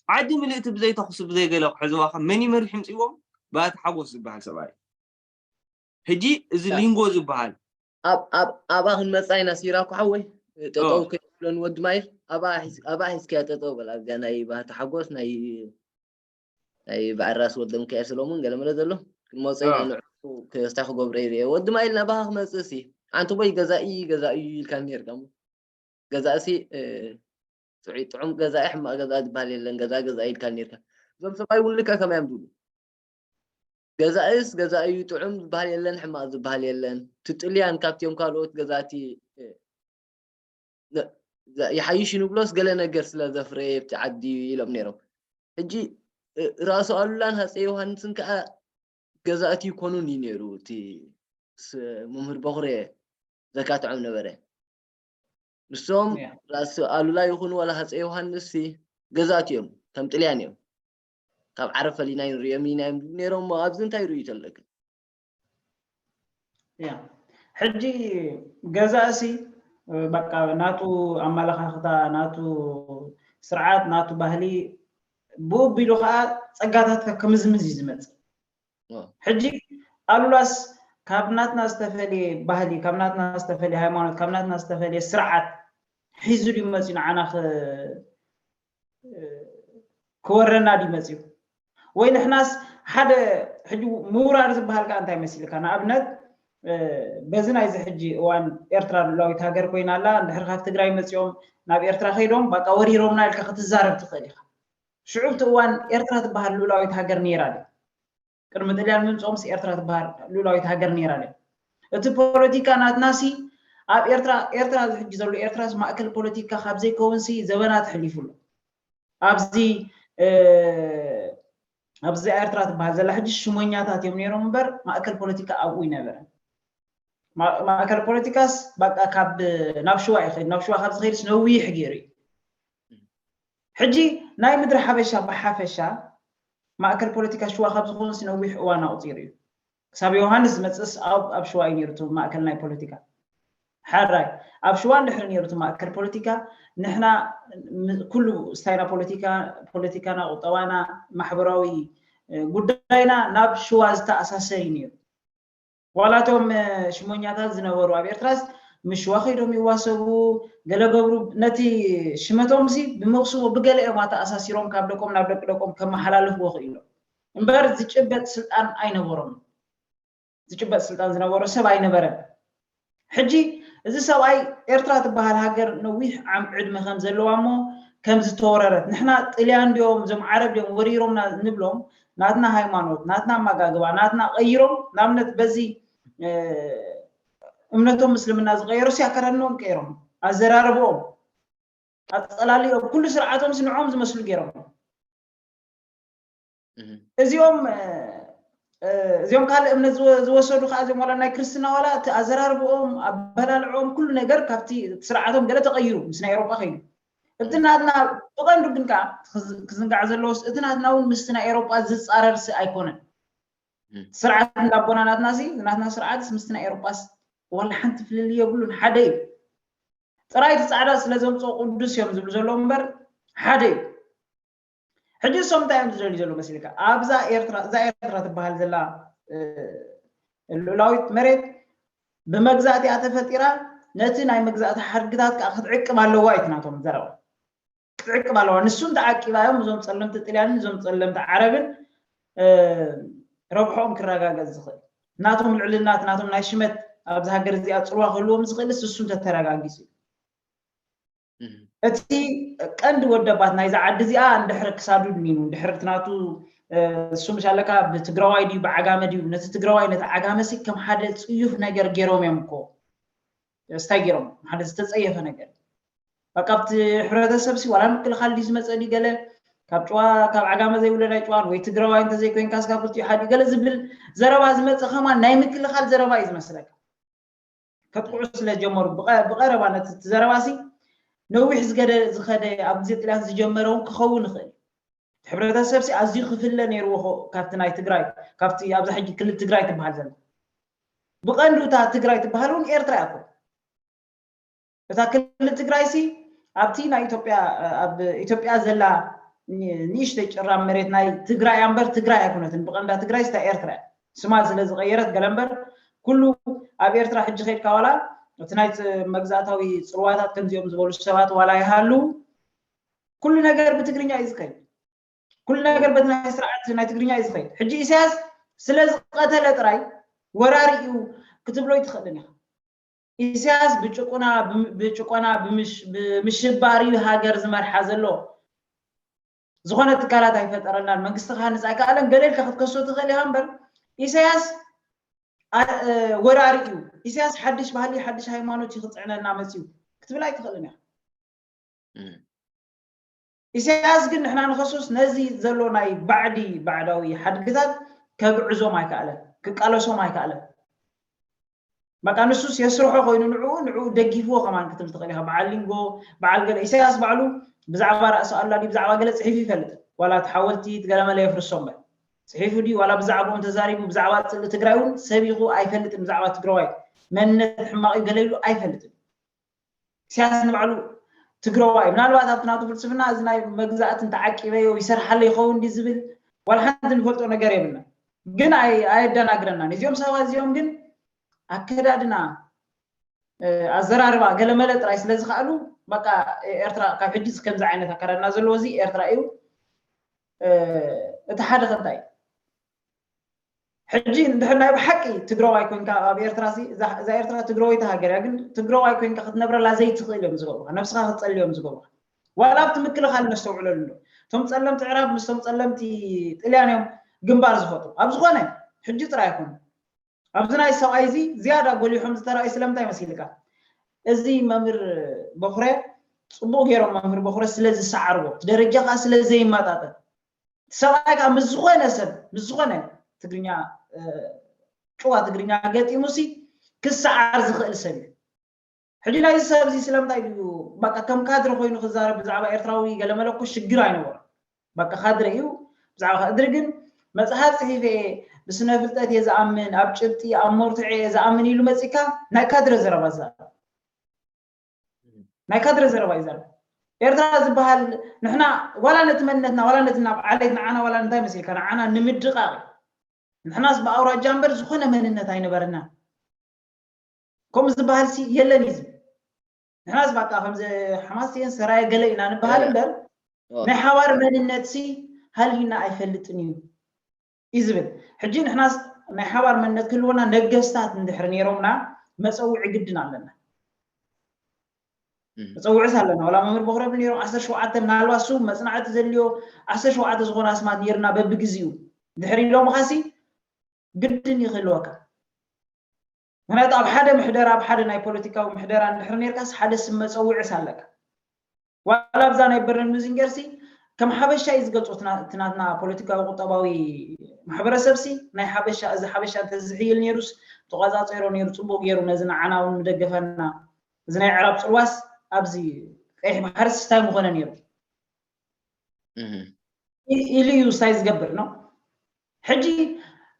ዓዲ ምልእቲ ብዘይ ተኹሲ ብዘይ ገለ ክሕዝዋ ከ መን ይመርሕ ይምፅዎም? ባቲ ሓጎስ ዝበሃል ሰብኣይ። ሕጂ እዚ ሊንጎ ዝበሃል ኣብኣ ክንመፃ ኢና። ሲራኩ ሓወይ ጠጠው ከይብለን ወዲ ማይል ኣብኣ ሒዝካያ ጠጠው በል። ኣብዚኣ ናይ ባህቲ ሓጎስ ናይ ናይ በዓል ራስ ወልደሚካኤል ሰሎሞን ገለመለ ዘሎ ክንመፆ ኢና። ንዑ ክስታይ ክገብሮ ይርኤ ወዲ ማይል ናባኻ ክመፅእ ሲ ሓንቲ ቦይ ገዛኢ ገዛኢ ኢልካ ነርካ። ገዛእሲ ጥዑይ ጥዑም ገዛኢ ሕማቕ ገዛኢ ዝበሃል የለን። ገዛ ገዛኢ ኢልካ ነርካ። እዞም ሰብኣይ እውን ልክዕ ከመይ እዮም ዝብሉ? ገዛእስ ገዛኢ እዩ፣ ጥዑም ዝበሃል የለን፣ ሕማቕ ዝበሃል የለን። ትጥልያን ካብቲኦም ካልኦት ገዛእቲ ይሓይሽ ንብሎስ ገለ ነገር ስለ ዘፍረየ ኣብቲ ዓዲ ኢሎም ነይሮም። ሕጂ ራእሲ ኣሉላን ሃፀይ ዮሃንስን ከዓ ገዛእቲ ይኮኑን እዩ ነይሩ። እቲ መምህር በኹሬ ዘካትዖም ነበረ። ንሶም ራእሲ ኣሉላ ይኹኑ ዋላ ሃፀይ ዮሃንስ ገዛእቲ እዮም፣ ከም ጥልያን እዮም። ካብ ዓረብ ፈሊና ንሪኦም ኢና እዮም ነይሮም። ኣብዚ እንታይ ርእዩ ተለካ? ሕጂ ገዛእሲ በቃ ናቱ ኣመለኻኽታ፣ ናቱ ስርዓት፣ ናቱ ባህሊ ብኡ ኣቢሉ ከዓ ፀጋታት ከክምዝምዝ እዩ ዝመፅእ። ሕጂ ኣሉላስ ካብ ናትና ዝተፈለየ ባህሊ፣ ካብ ናትና ዝተፈለየ ሃይማኖት፣ ካብ ናትና ዝተፈለየ ስርዓት ሒዙ ድዩ መፅዩ ንዓና ክወረና ድዩ መፅዩ? ወይ ንሕናስ ሓደ ሕጂ ምውራር ዝበሃል ከዓ እንታይ መሲልካ? ንኣብነት በዚ ናይዚ ሕጂ እዋን ኤርትራ ሉላዊት ሃገር ኮይና ኣላ። እንድሕር ካብ ትግራይ መፂኦም ናብ ኤርትራ ከይዶም በቃ ወሪሮምና ኢልካ ክትዛረብ ትኽእል ኢኻ። ሽዑ እቲ እዋን ኤርትራ ትበሃል ሉላዊት ሃገር ነይራ ድያ? ቅድሚ ጥልያን ምምፅኦምስ ኤርትራ ትበሃል ሉላዊት ሃገር ነይራ ድያ? እቲ ፖለቲካ ናትናሲ ኣብ ኤርትራ ኤርትራ ሕጂ ዘሎ ኤርትራስ ማእከል ፖለቲካ ካብ ዘይከውንሲ ዘበናት ኣሕሊፉ ኣሎ። ኣብዚ ኣብዛ ኤርትራ ትበሃል ዘላ ሕጂ ሽሞኛታት እዮም ነይሮም እምበር ማእከል ፖለቲካ ኣብኡ ኣይነበረን። ማእከል ፖለቲካስ በቃ ካብ ናብ ሽዋ ይኸይድ፣ ናብ ሽዋ ካብ ዝኸይድስ ነዊሕ ገይሩ እዩ። ሕጂ ናይ ምድሪ ሓበሻ ብሓፈሻ ማእከል ፖለቲካ ሽዋ ካብ ዝኾንስ ነዊሕ እዋን ኣቑፂሩ እዩ። ክሳብ ዮሃንስ ዝመፅእስ ኣብ ኣብ ሽዋ እዩ ነይሩ እቲ ማእከል ናይ ፖለቲካ። ሓራይ ኣብ ሽዋ እንድሕሪ ነይሩ እቲ ማእከል ፖለቲካ ንሕና ኩሉ ስታይና ፖለቲካ ፖለቲካና፣ ቁጠባና፣ ማሕበራዊ ጉዳይና ናብ ሽዋ ዝተኣሳሰር እዩ ነይሩ። ዋላ እቶም ሽሞኛታት ዝነበሩ ኣብ ኤርትራስ ምሽዋ ከይዶም ይዋሰቡ ገለ ገብሩ ነቲ ሽመቶም ሲ ብምቕስቦ ብገለ እዮም ኣተኣሳሲሮም ካብ ደቆም ናብ ደቂ ደቆም ከመሓላልፍዎ ክኢሎም እምበር ዝጭበጥ ስልጣን ኣይነበሮም። ዝጭበጥ ስልጣን ዝነበሮ ሰብ ኣይነበረን። ሕጂ እዚ ሰብኣይ ኤርትራ ትበሃል ሃገር ነዊሕ ዓም ዕድመ ከም ዘለዋ እሞ ከም ዝተወረረት ንሕና ጥልያን ድዮም እዞም ዓረብ ድዮም ወሪሮምና ንብሎም ናትና ሃይማኖት ናትና ኣመጋግባ ናትና ቀይሮም ንኣብነት በዚ እምነቶም ምስልምና ዝቀየሩ ሲ ኣከዳድንኦም ቀይሮም ኣዘራርብኦም ኣፀላሊኦም ኩሉ ስርዓቶም ሲ ንዕኦም ዝመስሉ ገይሮም እዚኦም እዚኦም ካልእ እምነት ዝወ- ዝወሰዱ ከዓ እዚኦም ዋላ ናይ ክርስትና ዋላ እቲ ኣዘራርብኦም ኣበላልዕኦም ኩሉ ነገር ካብቲ ስርዓቶም ገለ ተቐይሩ ምስ ናይ ኤሮጳ ከይዱ። እቲ ናትና ብቐንዱ ግን ከዓ ክዝ- ክዝንጋዕ ዘለዎስ እቲ ናትና እውን ምስቲ ናይ ኤሮጳ ዝፃረርሲ ኣይኮነን። ስርዓት እንዳቦና ናትና ሲ ናትና ስርዓትስ ምስቲ ናይ ኤሮጳስ ዋላ ሓንቲ ፍልልይ የብሉን፣ ሓደ እዩ። ጥራይ እቲ ፃዕዳ ስለ ዘምፅኦ ቅዱስ እዮም ዝብሉ ዘለዉ እምበር ሓደ እዩ። ሕጂ እሶም እንታይ እዮም ዝደልዩ ዘለዉ መሲልካ? ኣብዛ ኤርትራ እዛ ኤርትራ ትበሃል ዘላ ልኡላዊት መሬት ብመግዛእቲ እያ ተፈጢራ፣ ነቲ ናይ መግዛእቲ ሓድግታት ከዓ ክትዕቅብ ኣለዋ እዩ ናቶም ዘረባ። ክትዕቅብ ኣለዋ። ንሱ እንተዓቂባ እዮም እዞም ፀለምቲ ጥልያንን እዞም ፀለምቲ ዓረብን ረብሖኦም ክረጋገፅ ዝኽእል። ናቶም ልዕልናት ናቶም ናይ ሽመት ኣብዚ ሃገር እዚኣ ፅልዋ ክህልዎም ዝኽእል ንሱ እንተተረጋጊፁ እዩ። እቲ ቀንዲ ወደባት ናይዛ ዓዲ እዚኣ እንድሕር ክሳዱ ድኒኑ እንድሕር እቲ ናቱ እሱ ምሻለካ ብትግራዋይ ድዩ ብዓጋመ ድዩ ነቲ ትግራዋይ ነቲ ዓጋመ ሲ ከም ሓደ ፅዩፍ ነገር ገይሮም እዮም እኮ ስታይ ገይሮም ሓደ ዝተፀየፈ ነገር በቃ ኣብቲ ሕብረተሰብ ሲ ዋላ ምክልኻል ድዩ ዝመፀ ድዩ ገለ ካብ ጨዋ ካብ ዓጋመ ዘይውለድ ኣይጨዋን ወይ ትግራዋይ እንተዘይኮይንካ ስካ ክልቲኡ ሓዲ ገለ ዝብል ዘረባ ዝመፀ ከማን ናይ ምክልኻል ዘረባ እዩ ዝመስለካ። ከጥቅዑ ስለ ጀመሩ ብቐረባ ነቲ ዘረባሲ ነዊሕ ዝገደ ዝኸደ ኣብ ግዜ ጥልያን ዝጀመረ እውን ክኸውን ይኽእል። ሕብረተሰብሲ ኣዝዩ ክፍለ ነይርዎ ካብቲ ናይ ትግራይ ካብቲ ኣብዛ ሕጂ ክልል ትግራይ ትበሃል ዘላ ብቐንዱ እታ ትግራይ ትበሃል እውን ኤርትራ እያ እኮ። እታ ክልል ትግራይሲ ኣብቲ ናይ ኢትዮጵያ ኣብ ኢትዮጵያ ዘላ ንእሽተይ ጭራም መሬት ናይ ትግራይ እያ እምበር ትግራይ ኣይኮነትን። ብቐንዳ ትግራይ ስታ ኤርትራ እያ። ስማ ስለ ዝቐየረት ገለ እምበር ኩሉ ኣብ ኤርትራ ሕጂ ከይድካ ዋላ እቲ ናይ መግዛእታዊ ፅልዋታት ከምዚኦም ዝበሉ ሰባት ዋላ ይሃሉ ኩሉ ነገር ብትግርኛ እዩ ዝኸይድ። ኩሉ ነገር በቲ ናይ ስርዓት ናይ ትግርኛ እዩ ዝኸይድ። ሕጂ ኢሳያስ ስለ ዝቐተለ ጥራይ ወራሪ እዩ ክትብሎ ይትኽእልን ኢኻ። ኢሳያስ ብጭቁና ብጭቆና ብምሽባር እዩ ሃገር ዝመርሓ ዘሎ። ዝኾነ ትካላት ኣይፈጠረናን መንግስቲ ክሃንፅ ኣይከኣለን ገለ ኢልካ ክትከሶ ትኽእል ኢኻ እምበር ኢሳያስ ወራሪ እዩ። ኢሳያስ ሓድሽ ባህሊ ሓድሽ ሃይማኖት እዩ ክፅዕነልና መፅዩ ክትብል ኣይትኽእልን ኢኻ። ኢሳያስ ግን ንሕና ንኸሱስ ነዚ ዘሎ ናይ ባዕዲ ባዕዳዊ ሓድግታት ከግዕዞም ኣይከኣለን፣ ክቃለሶም ኣይከኣለን። በቃ ንሱስ የስርሖ ኮይኑ ንዕኡ ንዕኡ ደጊፍዎ ከማን ክትብል ትኽእል ኢኻ። በዓል ሊንጎ በዓል ገለ ኢሳያስ ባዕሉ ብዛዕባ ራእሲ ኣሉላ ድዩ ብዛዕባ ገለ ፅሒፉ ይፈልጥ ዋላ እቲ ሓወልቲ ገለመለ የፍርሶ እምበር ፅሒፉ ድዩ ዋላ ብዛዕባኦም ተዛሪቡ ብዛዕባ ፅልኢ ትግራይ እውን ሰቢኹ ኣይፈልጥን ብዛዕባ ትግራዋይ መንነት ሕማቕ እዩ ገለ ኢሉ ኣይፈልጥን። ኢሳያስ ንባዕሉ ትግራዋይ ምናልባት ኣብቲ ናቱ ፍልስፍና እዚ ናይ መግዛእቲ እንተዓቂበዮ ይሰርሓለ ይኸውን ድዩ ዝብል ዋላ ሓንቲ ንፈልጦ ነገር የብልና። ግን ኣየደናግረናን። እዚኦም ሰባት እዚኦም ግን ኣከዳድና ኣዘራርባ ገለመለ ጥራይ ስለ ዝኸኣሉ በቃ ኤርትራ ካብ ሕጂ ከምዚ ዓይነት ኣከዳድና ዘለዎ እዚ ኤርትራ እዩ። እቲ ሓደ ከንታይ ሕጂ እንድሕር ናይ ብሓቂ ትግራዋይ ኮንካ ኣብ ኤርትራ እዛ ኤርትራ ትግራወይቲ ሃገር እያ ግን ትግራዋይ ኮንካ ክትነብረላ ዘይትኽእል እዮም ዝገብሩካ ነብስኻ ክትፀሊ እዮም ዝገብሩካ ዋላ ኣብቲ ምክልኻል ነስተውዕለሉ እንዶ እቶም ፀለምቲ ዕራብ ምስቶም ፀለምቲ ጥልያን እዮም ግንባር ዝፈጥሩ ኣብ ዝኾነ ሕጂ ጥራይ ኣይኮነ ኣብዚ ናይ ሰብኣይ እዚ ዝያዳ ጎሊሖም ዝተረኣዩ ስለምንታይ መሲልካ እዚ መምህር በኹረ ፅቡቅ ገይሮም መምህር በኹረ ስለ ዝሰዓርዎ ደረጃ ከዓ ስለ ዘይመጣጠን ሰብኣይ ከዓ ምስ ዝኾነ ሰብ ምስ ዝኾነ ትግርኛ ጭዋ ትግርኛ ገጢሙ ሲ ክሰዓር ዝኽእል ሰብ እዩ ሕጂ ናይዚ ሰብ እዚ ስለምንታይ ድዩ በቃ ከም ካድረ ኮይኑ ክዛረብ ብዛዕባ ኤርትራዊ ገለመለ እኮ ሽግር ኣይነበሮ በቃ ካድረ እዩ ብዛዕባ ካድረ ግን መፅሓፍ ፅሒፈ ብስነ ፍልጠት እየ ዝኣምን ኣብ ጭብጢ ኣብ መርትዖ እየ ዝኣምን ኢሉ መፂካ ናይ ካድረ ዘረባ ዝዛረብ ናይ ካድረ ዘረባ እዩ ዘረብ ኤርትራ ዝበሃል ንሕና ዋላ ነቲ መንነትና ዋላ ነቲ ናብ ዓሌት ንዓና ዋላ እንታይ መሲልካ ንዓና ንምድቃቕ ንሕናስ ብኣውራጃ እምበር ዝኾነ መንነት ኣይነበረና ከምኡ ዝበሃል ሲ የለን እዩ ዝብል ንሕናስ በቃ ከምዚ ሓማስየን ሰራየ ገለ ኢና ንበሃል እምበር ናይ ሓባር መንነት ሲ ሃልዩና ኣይፈልጥን እዩ እዩ ዝብል ሕጂ ንሕናስ ናይ ሓባር መንነት ክህልወና ነገስታት እንድሕር ነይሮምና መፀውዒ ግድን ኣለና መፀውዒስ ኣለና ዋላ መምህር በኽረብ ነይሮም ዓሰርተ ሸውዓተ ምናልባት ሱ መፅናዕቲ ዘድልዮ ዓሰርተ ሸውዓተ ዝኾነ ኣስማት ነይርና በብግዜኡ ድሕሪ ኢሎምኻሲ ግድን ይኽህልወካ ምክንያቱ ኣብ ሓደ ምሕደራ ኣብ ሓደ ናይ ፖለቲካዊ ምሕደራ እንድሕር ነርካስ ሓደ ስም መፀውዒስ ኣለካ ዋላ ኣብዛ ናይ በረን ምዝንገርሲ ከም ሓበሻ እዩ ዝገልጾ። እቲ ናትና ፖለቲካዊ ቁጠባዊ ማሕበረሰብ ሲ ናይ ሓበሻ፣ እዚ ሓበሻ እንተዝሕይል ነይሩስ ተቋጻጺሮ ነይሩ፣ ጽቡቅ ገይሩ ነዚ ንዓና እውን ምደገፈና፣ እዚ ናይ ዕራብ ጽልዋስ ኣብዚ ቀይሕ ባሕርስ እንታይ ምኾነ ነይሩ ኢሉ እዩ ስታይ ዝገብር ነው። ሕጂ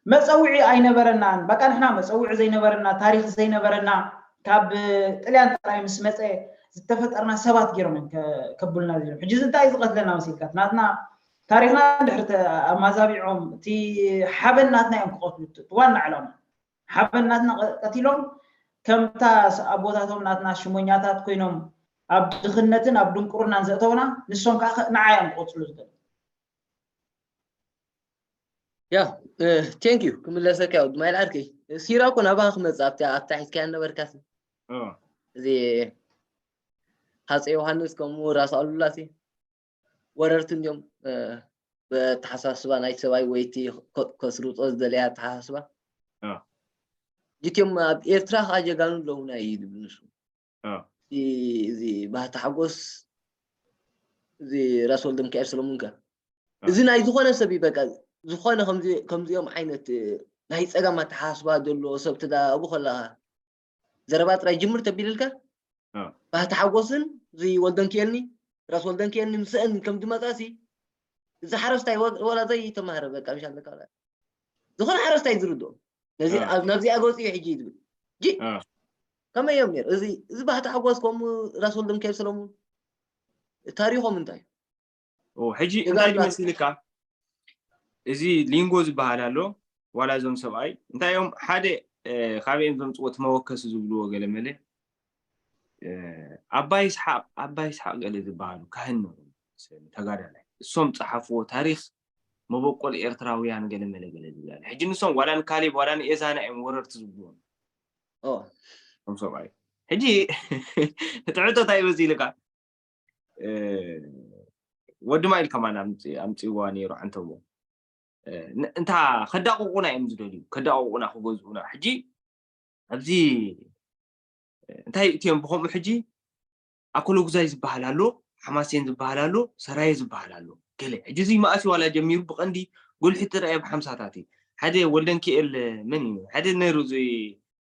መፀውዒ ኣይነበረናን። በቃ ንሕና መፀውዒ ዘይነበረና፣ ታሪክ ዘይነበረና፣ ካብ ጥልያን ጥራይ ምስ መፀ ዝተፈጠርና ሰባት ገይሮም እዮም ከብሉና ዚም። ሕጂ እዚ እንታይ ዝቀትለና መሲልካ? ናትና ታሪክና ድሕር ኣማዛቢዖም እቲ ሓበን ናትና እዮም ክቀትሉ። ዋና ዕላማ ሓበን ናትና ቀቲሎም ከምታ ኣቦታቶም ናትና ሽሞኛታት ኮይኖም ኣብ ድኽነትን ኣብ ድንቁርናን ዘእተውና፣ ንሶም ከዓ ንዓ እዮም ክቆፅሉ ዝደል። ያ ቴንክ ዩ። ክምለሰካ ዩ ድማ ኢልዓርከይ። ሲራ እኮ ናባኻ ክመፅእ ኣብታ ኣብታ ሒዝካያ ነበርካስ እዚ ሃፀ ዮሃንስ ከምኡ ራስ ኣሉላሲ ወረርቲ እንዲዮም። በተሓሳስባ ናይ ሰብኣይ ወይቲ ከስርጦ ዝደለያ ኣተሓሳስባ ጅትዮም ኣብ ኤርትራ ከዓ ጀጋኑ ኣለውና እዩ ዝብል ንሱ። እዚ ባህታ ሓጎስ፣ እዚ ራስ ወልደ ሚካኤል ሰለሙን ከ እዚ ናይ ዝኾነ ሰብ እዩ። በቃ ዝኾነ ከምዚኦም ዓይነት ናይ ፀጋም ኣተሓሳስባ ዘለዎ ሰብ ትዳቡ ከለካ ዘረባ ጥራይ ጅምር ተቢልልካ ባህቲ ሓጎስን እዚ ወልደንኪኤልኒ ራስ ወልደንኪኤልኒ ምስአን ከም ዝመፃ ሲ እዚ ሓረስታይ ወላ ዘይተማሃረ በቃ ምሻ ኣለካ ዝኾነ ሓረስታይ ዝርድኦ ነዚ ናብዚኣ ገፂ እዩ ሕጂ ዝብል ጂ ከመይ እዮም ነይሩ? እዚ እዚ ባህቲ ሓጎስ ከምኡ ራስ ወልደንኪኤል ሰለሙን ታሪኾም እንታይ እዩ? ሕጂ እንታይ ድመሲልካ እዚ ሊንጎ ዝበሃል ኣሎ ዋላ እዞም ሰብኣይ እንታይ እዮም ሓደ ካበኦም ዘምፅዎ እቲ መወከሲ ዝብልዎ ገለ መለ ኣባ ይስሓቅ ኣባ ይስሓቅ ገለ ዝበሃሉ ካህን ነበሩ ተጋዳላይ እሶም ፀሓፍዎ ታሪክ መበቆል ኤርትራውያን ገለ መለ ገለ ዝብላሉ ሕጂ ንሶም ዋላ ንካሌብ ዋላ ንኤዛና እዮም ወረርቲ ዝብልዎም እቶም ሰብኣይ ሕጂ እቲ ሕቶ እንታይ እዩ በዚ ኢልካ ወዲ ማይል ከማን ኣምፅዋ ነይሩ ዓንተዎ እንታ ከዳቅቁና እዮም ዝደልዩ ከዳቅቁና ክገዝኡና ሕጂ ኣብዚ እንታይ እትዮም ብከምኡ ሕጂ ኣኮሎጉዛይ ዝበሃል ኣሎ ሓማሴን ዝበሃል ኣሎ ሰራየ ዝበሃል ኣሎ ገለ ሕጂ እዚ መኣሲ ዋላ ጀሚሩ ብቀንዲ ጎልሒ ትረኣየ ብሓምሳታት ሓደ ወልደንኪኤል መን እዩ ሓደ ነይሩ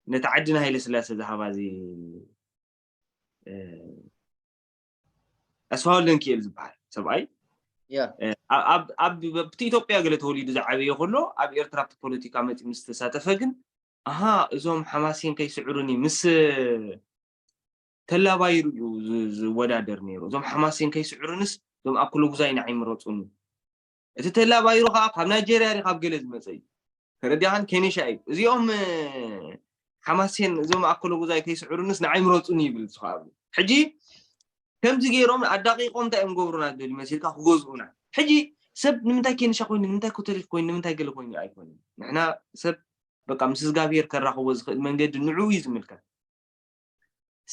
ነቲ ዓድና ሃይለ ስላሴ ዝሃባ እዚ ኣስፋ ወልደንኪኤል ዝበሃል ሰብኣይ ኣብቲ ኢትዮጵያ ገለ ተወሊዱ ዝዓበየ ከሎ ኣብ ኤርትራ ኣብቲ ፖለቲካ መፂ ምስ ተሳተፈ ግን ኣሃ እዞም ሓማሴን ከይስዕሩኒ ምስ ተላባይሩ እዩ ዝወዳደር ነይሩ እዞም ሓማሴን ከይስዕሩንስ እዞም ኣኩለጉዛይ ንዓይ ምረፁኒ እቲ ተላባይሩ ከዓ ካብ ናይጀርያ ዲ ካብ ገለ ዝመፀ እዩ ተረዲኻን ኬኒሻ እዩ እዚኦም ሓማሴን እዞም ኣኮሎጉዛይ ከይስዕሩንስ ንዓይ ምረፁኒ ይብል ዝኸኣሉ ሕጂ ከምዚ ገይሮም ኣዳቂቆም እንታይ እዮም ገብሩና ዝደልዩ መሲልካ ክገዝኡና ሕጂ ሰብ ንምንታይ ኬኒሻ ኮይኑ ንምንታይ ኮተሊክ ኮይኑ ንምንታይ ገለ ኮይኑ ኣይኮነ ንሕና ሰብ በቃ ምስ እግዚኣብሄር ከራኽቦ ዝኽእል መንገዲ ንዑ እዩ ዝምልከት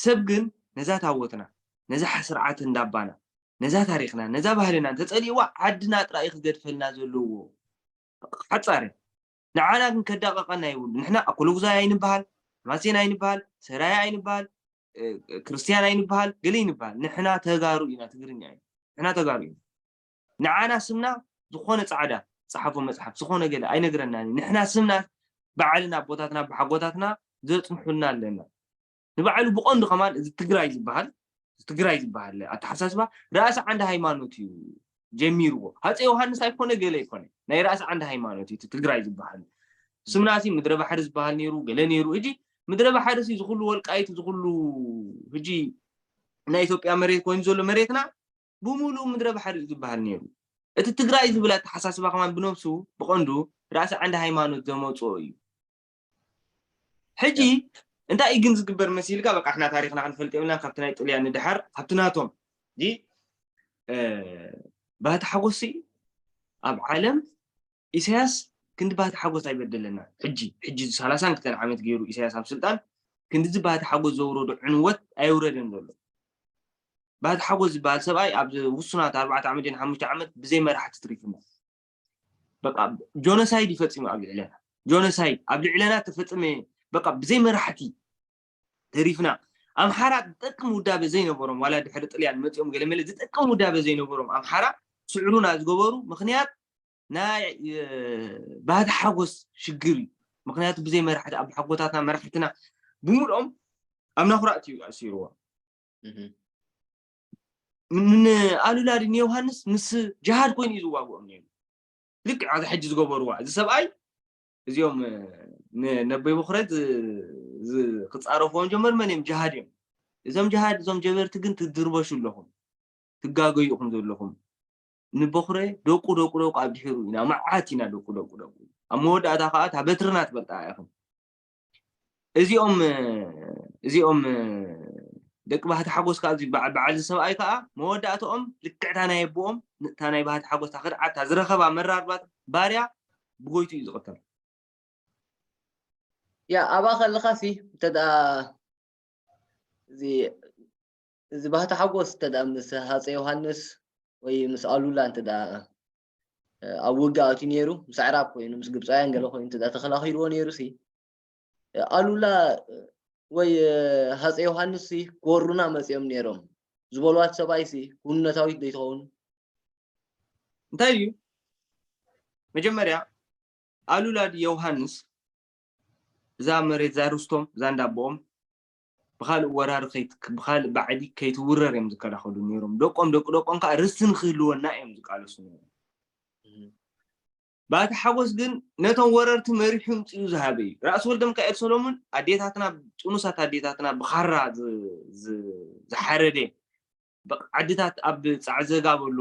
ሰብ ግን ነዛ ታቦትና ነዛ ስርዓት እንዳባና ነዛ ታሪክና ነዛ ባህልና እንተፀሊእዋ ዓድና ጥራይ ክገድፈልና ዘለዎ ሓፃረ ንዓና ግን ከዳቀቀና ይብሉ ንሕና ኣኮሎጉዛይ ኣይንበሃል ማሴን ኣይንበሃል ሰራያ ኣይንበሃል ክርስትያን ኣይንበሃል ገለ ይንበሃል ንሕና ተጋሩ ኢና ትግርኛ እዩ ንሕና ተጋሩ ኢና ንዓና ስምና ዝኾነ ፃዕዳ ፀሓፎ መፅሓፍ ዝኾነ ገለ ኣይነግረና ንሕና ስምና በዓልና ኣቦታትና ብሓጎታትና ዘፅንሑልና ኣለና ንባዕሉ ብቐንዱ ከማን እዚ ትግራይ ዝበሃል ትግራይ ዝበሃል ኣተሓሳስባ ራእሲ ዓንዲ ሃይማኖት እዩ ጀሚርዎ ሃፀ ዮሃንስ ኣይኮነ ገለ ኣይኮነ ናይ ራእሲ ዓንዲ ሃይማኖት እዩ ትግራይ ዝበሃል ስምናሲ ምድረ ባሕሪ ዝበሃል ነይሩ ገለ ነይሩ እጂ ምድረ ባሕሪ ሲ ዝኩሉ ወልቃይት ዝኩሉ ህጂ ናይ ኢትዮጵያ መሬት ኮይኑ ዘሎ መሬትና ብምሉእ ምድረ ባሕሪ እዩ ዝበሃል ነይሩ እቲ ትግራይ ዝብል ኣተሓሳስባ ከማን ብነብሱ ብቐንዱ ራእሲ ዓንዲ ሃይማኖት ዘመፅኦ እዩ ሕጂ እንታይ እዩ ግን ዝግበር መሲልካ በቃ ሕና ታሪክና ክንፈልጥ የብልና ካብቲ ናይ ጥልያን ንድሓር ካብቲ ናቶም ባህቲ ሓጎሲ ኣብ ዓለም ኢሳያስ ክንዲ ባህቲ ሓጎስ ኣይበደለና ሕጂ ሕጂ ሰላሳን ክልተን ዓመት ገይሩ ኢሳያስ ኣብ ስልጣን ክንድዚ ባህቲ ሓጎስ ዘውረዶ ዕንወት ኣየውረደን ዘሎ ባህቲ ሓጎስ ዝበሃል ሰብኣይ ኣብ ውሱናት ኣርባዕተ ዓመት ሓሙሽተ ዓመት ብዘይ መራሕቲ ትሪፍና በቃ ጆኖሳይድ ይፈፂሙ ኣብ ልዕለና ጆኖሳይድ ኣብ ልዕለና ተፈፀመ በቃ ብዘይ መራሕቲ ተሪፍና ኣምሓራ ዝጠቅም ውዳበ ዘይነበሮም ዋላ ድሕሪ ጥልያን መፂኦም ገለመለ ዝጠቅም ውዳበ ዘይነበሮም ኣምሓራ ክስዕሩና ዝገበሩ ምኽንያት ናይ ባህቲ ሓጎስ ሽግር እዩ። ምኽንያቱ ብዘይ መራሕቲ ኣቦሓጎታትና መራሕትና ብምልኦም ኣብ ናኹራእቲ እዩ ኣሲርዎ። ንኣሉላ ድን ዮሃንስ ምስ ጅሃድ ኮይኑ እዩ ዝዋግኦም ነይሩ። ልክዕ ኣዚ ሕጂ ዝገበርዋ እዚ ሰብኣይ እዚኦም ነቦይ በኩረ ክፃረፍዎም ጀመር መን እዮም? ጅሃድ እዮም። እዞም ጅሃድ እዞም ጀበርቲ ግን ትድርበሹ ኣለኹም፣ ትጋገዩ ኢኹም ዘለኹም። ንበኹረ ደቁ ደቁ ደቁ ኣብ ድሒሩ ኢና መዓት ኢና ደቁ ደቁ ደቁ ኣብ መወዳእታ ከዓ እታ በትርና ትበልጣ ኢኹም። እዚኦም እዚኦም ደቂ ባህቲ ሓጎስ ከዓ በዓል ሰብኣይ ከዓ መወዳእትኦም ልክዕታ ናይ ኣቦኦም እታ ናይ ባህቲ ሓጎስ ክድዓታ ዝረኸባ መራርባት ባርያ ብጎይቱ እዩ ዝቕተል። ያ ኣባ ከለኻ ሲ እንተ ደኣ እዚ እዚ ባህታ ሓጎስ እንተ ደኣ ምስ ሃፀ ዮሃንስ ወይ ምስ ኣሉላ እንተ ደኣ ኣብ ውግእ ኣትዩ ነይሩ፣ ምስ ኣዕራብ ኮይኑ ምስ ግብፃውያን ገለ ኮይኑ እንተ ደኣ ተኸላኺልዎ ነይሩ ሲ ኣሉላ ወይ ሃፀ ዮሃንስ ሲ ክወሩና መፂኦም ነይሮም ዝበልዋት ሰብኣይ ሲ ክውንነታዊት ዶ ይትኸውን? እንታይ እዩ መጀመርያ ኣሉላ ዮሃንስ እዛ መሬት እዛ ርስቶም እዛ እንዳቦኦም ብካልእ ወራሪ ብካልእ ባዕዲ ከይትውረር እዮም ዝከላኸሉ ነይሮም። ደቆም ደቂ ደቆም ከዓ ርስቲ ንክህልወና እዮም ዝቃለሱ ነይሮም። ባቲ ሓጎስ ግን ነቶም ወረርቲ መሪሑ ምፅኡ ዝሃበ እዩ። ራእሲ ወልደ ሚካኤል ሰሎሙን ኣዴታትና ጥኑሳት ኣዴታትና ብካራ ዝሓረደ ዓድታት ኣብ ፃዕዘጋ በሎ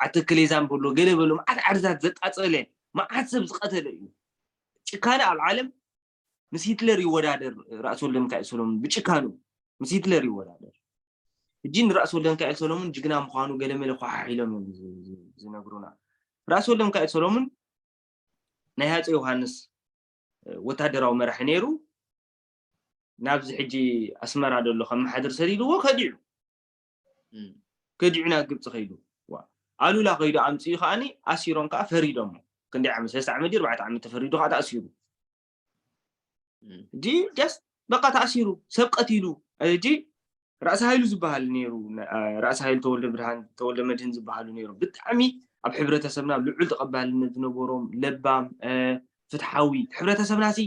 ዓተክሌዛን በሎ ገለ በሎ መዓት ዓድታት ዘቃፀለ መዓት ሰብ ዝቀተለ እዩ። ጭካነ ኣብ ዓለም ምስ ሂትለር ይወዳደር። ራእሲ ወልደ ሚካኤል ሰሎሙን ብጭካኑ ምስ ሂትለር ይወዳደር። እጂ ንራእሲ ወልደ ሚካኤል ሰሎሙን ጅግና ምዃኑ ገለመለ ኳሓሒሎም እዮም ዝነግሩና። ራእሲ ወልደ ሚካኤል ሰሎሙን ናይ ሃፀ ዮሃንስ ወታደራዊ መራሒ ነይሩ። ናብዚ ሕጂ ኣስመራ ዘሎ ከም መሓድር ሰዲድዎ ከዲዑ ከዲዑ ናብ ግብፂ ከይዱ ኣሉላ ከይዱ ኣምፅኡ ከዓኒ ኣሲሮም ከዓ ፈሪዶሞ። ክንደይ ዓመት ሰለስተ ዓመት ድዩ ኣርባዕተ ዓመት ተፈሪዱ ከዓ ተኣሲሩ። ዲ ስ በቃ ተኣሲሩ ሰብ ቀቲሉ። ጂ ራእሲ ሃይሉ ዝበሃል ነይሩ። ራእሲ ሃይሉ ተወልደ ብርሃን ተወልደ መድህን ዝበሃሉ ነይሩ። ብጣዕሚ ኣብ ሕብረተሰብና ልዑል ተቐባልነት ዝነበሮም ለባም ፍትሓዊ ሕብረተሰብና ሲ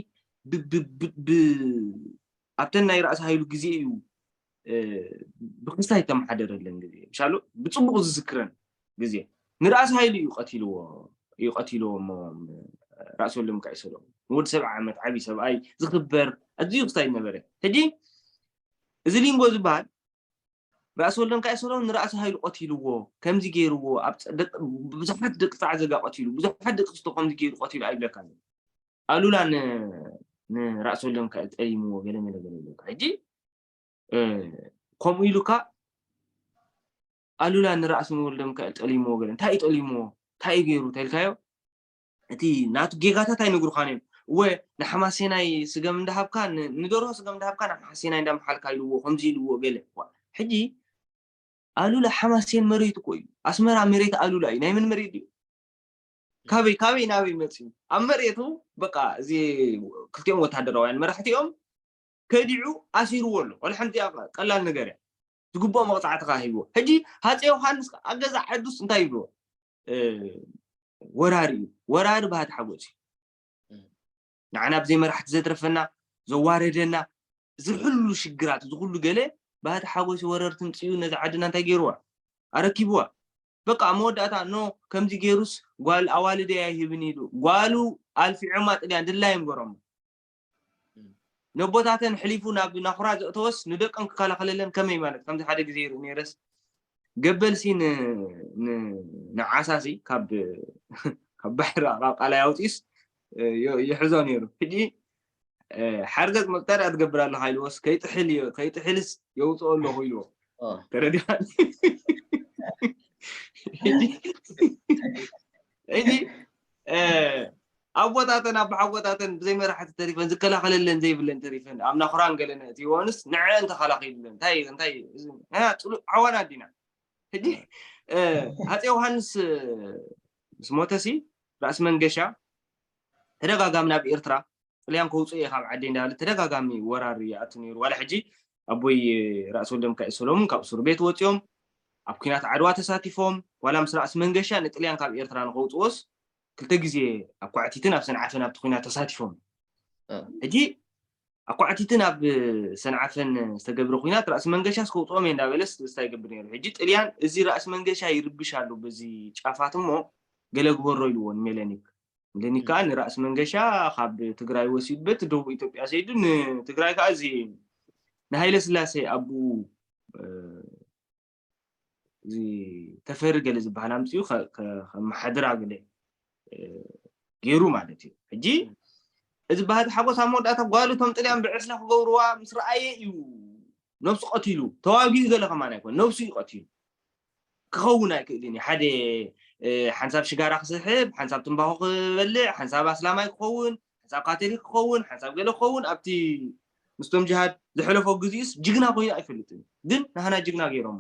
ኣብተን ናይ ራእሲ ሃይሉ ግዜ እዩ ብክስታይ ተመሓደረለን ግዜ ምሻሉ ብፅቡቅ ዝዝክረን ግዜ ንራእሲ ሃይሉ እዩ ቀቲልዎ እዩ ቀቲልዎ ራእሲ ወልደ ሚካኤል ሰሎሙን ንወዲ ሰብዓ ዓመት ዓብዪ ሰብኣይ ዝኽበር ኣዝዩ ክስታይ ዝነበረ ሕጂ እዚ ሊንጎ ዝበሃል ራእሲ ወልደ ሚካኤል ሰሎሙን ንራእሲ ሃይሉ ቀቲልዎ ከምዚ ገይርዎ ብዙሓት ደቂ ፃዕዘጋ ቀቲሉ ብዙሓት ደቂ ስቶ ከምዚ ገይሩ ቀቲሉ ኣይብለካ ኣሉላ ንራእሲ ወልደ ሚካኤል ጠሊምዎ ገለ መለ ገለ ይብለካ ሕጂ ከምኡ ኢሉካ ኣሉላ ንራእሲ ወልደ ሚካኤል ጠሊምዎ ገለ እንታይ እዩ ጠሊምዎ እንታይ እዩ ገይሩ ተልካዮ እቲ ናቱ ጌጋታት ኣይነግሩኻን እዮም እወ ንሓማሴናይ ስገም እንዳሃብካ ንደርሆ ስገም እንዳሃብካ ናብ ሓማሴናይ እንዳመሓልካ ኢልዎ ከምዚ ኢልዎ ገለ ሕጂ ኣሉላ ሓማሴን መሬት እኮ እዩ ኣስመራ መሬት ኣሉላ እዩ ናይ ምን መሬት እዩ ካበይ ካበይ ናበይ መፅዩ ኣብ መሬቱ በቃ እዚ ክልቲኦም ወታደራውያን መራሕቲኦም ከዲዑ ኣሲርዎ ኣሎ ወላ ሓንቲ ቀላል ነገር እያ ዝግብኦ መቕፃዕቲ ከዓ ሂብዎ ሕጂ ሃፀ ዮሃንስ ኣብ ገዛ ዓዱስ እንታይ ይብልዎ ወራሪ እዩ ወራሪ ባህቲ ሓጎስ እዩ ንዓና ብዘይ መራሕቲ ዘትረፈና ዘዋረደና እዚ ኩሉ ሽግራት እዚ ኩሉ ገለ ባህቲ ሓጎስ ወረርቲ ምፅኡ ነዚ ዓድና እንታይ ገይርዋ ኣረኪብዋ በቃ ኣብ መወዳእታ ኖ ከምዚ ገይሩስ ጓል ኣዋልደይ ኣይህብን ኢሉ ጓሉ ኣልፊዖማ ጥልያን ድላዮም ገሮም ነቦታተን ሕሊፉ ናብ ናኹራ ዘእተወስ ንደቀን ክከላኸለለን ከመይ ማለት ከምዚ ሓደ ግዜ ይርኢ ነይረስ ገበልሲ ንዓሳሲ ካብ ባሕሪ ካብ ቃላይ ኣውፂስ ይሕዞ ነይሩ ሕጂ ሓርገፅ መቅጠርያ ትገብር ኣለካ ኢልዎስ ከይጥሕል ከይጥሕልስ የውፅኦ ኣለኹ ኢልዎ ተረዲኻኒ ሕጂ ኣቦታተን ኣቦሓጎታተን ብዘይ መራሕቲ ተሪፈን ዝከላኸለለን ዘይብለን ተሪፈን ኣብ ናኹራን ገለን እቲዎንስ ንዐን ተኸላኺሉለን እንታይ እንታይ ፅሉእ ዓዋና ኣዲና ሕጂ ሃፀ ዮሃንስ ምስ ሞተሲ ራእሲ መንገሻ ተደጋጋሚ ናብ ኤርትራ ጥልያን ከውፅእ እየ ካብ ዓደይ እንዳበለ ተደጋጋሚ ወራር ይኣቱ ነይሩ ዋላ ሕጂ ኣቦይ ራእሲ ወልደ ሚካኤል ሰሎሙን ካብ እስር ቤት ወፂኦም ኣብ ኩናት ዓድዋ ተሳቲፎም፣ ዋላ ምስ ራእሲ መንገሻ ንጥልያን ካብ ኤርትራ ንኸውፅዎስ ክልተ ግዜ ኣብ ኳዕቲትን ኣብ ሰንዓፈን ኣብቲ ኩናት ተሳቲፎም። ሕጂ ኣብ ኳዕቲትን ኣብ ሰንዓፈን ዝተገብረ ኩናት ራእሲ መንገሻ ስከውፅኦም እየ እንዳበለስ ትዝታ ይገብር ነይሩ። ሕጂ ጥልያን እዚ ራእሲ መንገሻ ይርብሽ ኣሎ በዚ ጫፋት እሞ ገለ ግበሮ ኢልዎ ንሜለኒክ። ሜለኒክ ከዓ ንራእሲ መንገሻ ካብ ትግራይ ወሲዱ በቲ ደቡብ ኢትዮጵያ ሰይዱ ንትግራይ ከዓ እዚ ንሃይለ ስላሴ ኣቦኡ እዚ ተፈሪ ገለ ዝበሃል ኣምፅኡ ከመሓድራ ገለ ገይሩ ማለት እዩ። ሕጂ እዚ ባህቲ ሓጎስ ኣብ መወዳእታ ጓሉ እቶም ጥልያን ብዕስለ ክገብርዋ ምስ ረኣየ እዩ ነብሱ ቀቲሉ። ተዋጊኡ ገለ ከማን ኣይኮነ፣ ነብሱ እዩ ቀቲሉ። ክኸውን ኣይክእልን እዩ። ሓደ ሓንሳብ ሽጋራ ክስሕብ፣ ሓንሳብ ትንባኾ ክበልዕ፣ ሓንሳብ ኣስላማይ ክኸውን፣ ሓንሳብ ካቶሊክ ክኸውን፣ ሓንሳብ ገለ ክኸውን ኣብቲ ምስቶም ጅሃድ ዝሕለፎ ግዜኡስ ጅግና ኮይኑ ኣይፈልጥን እዩ። ግን ንሃና ጅግና ገይሮሞ።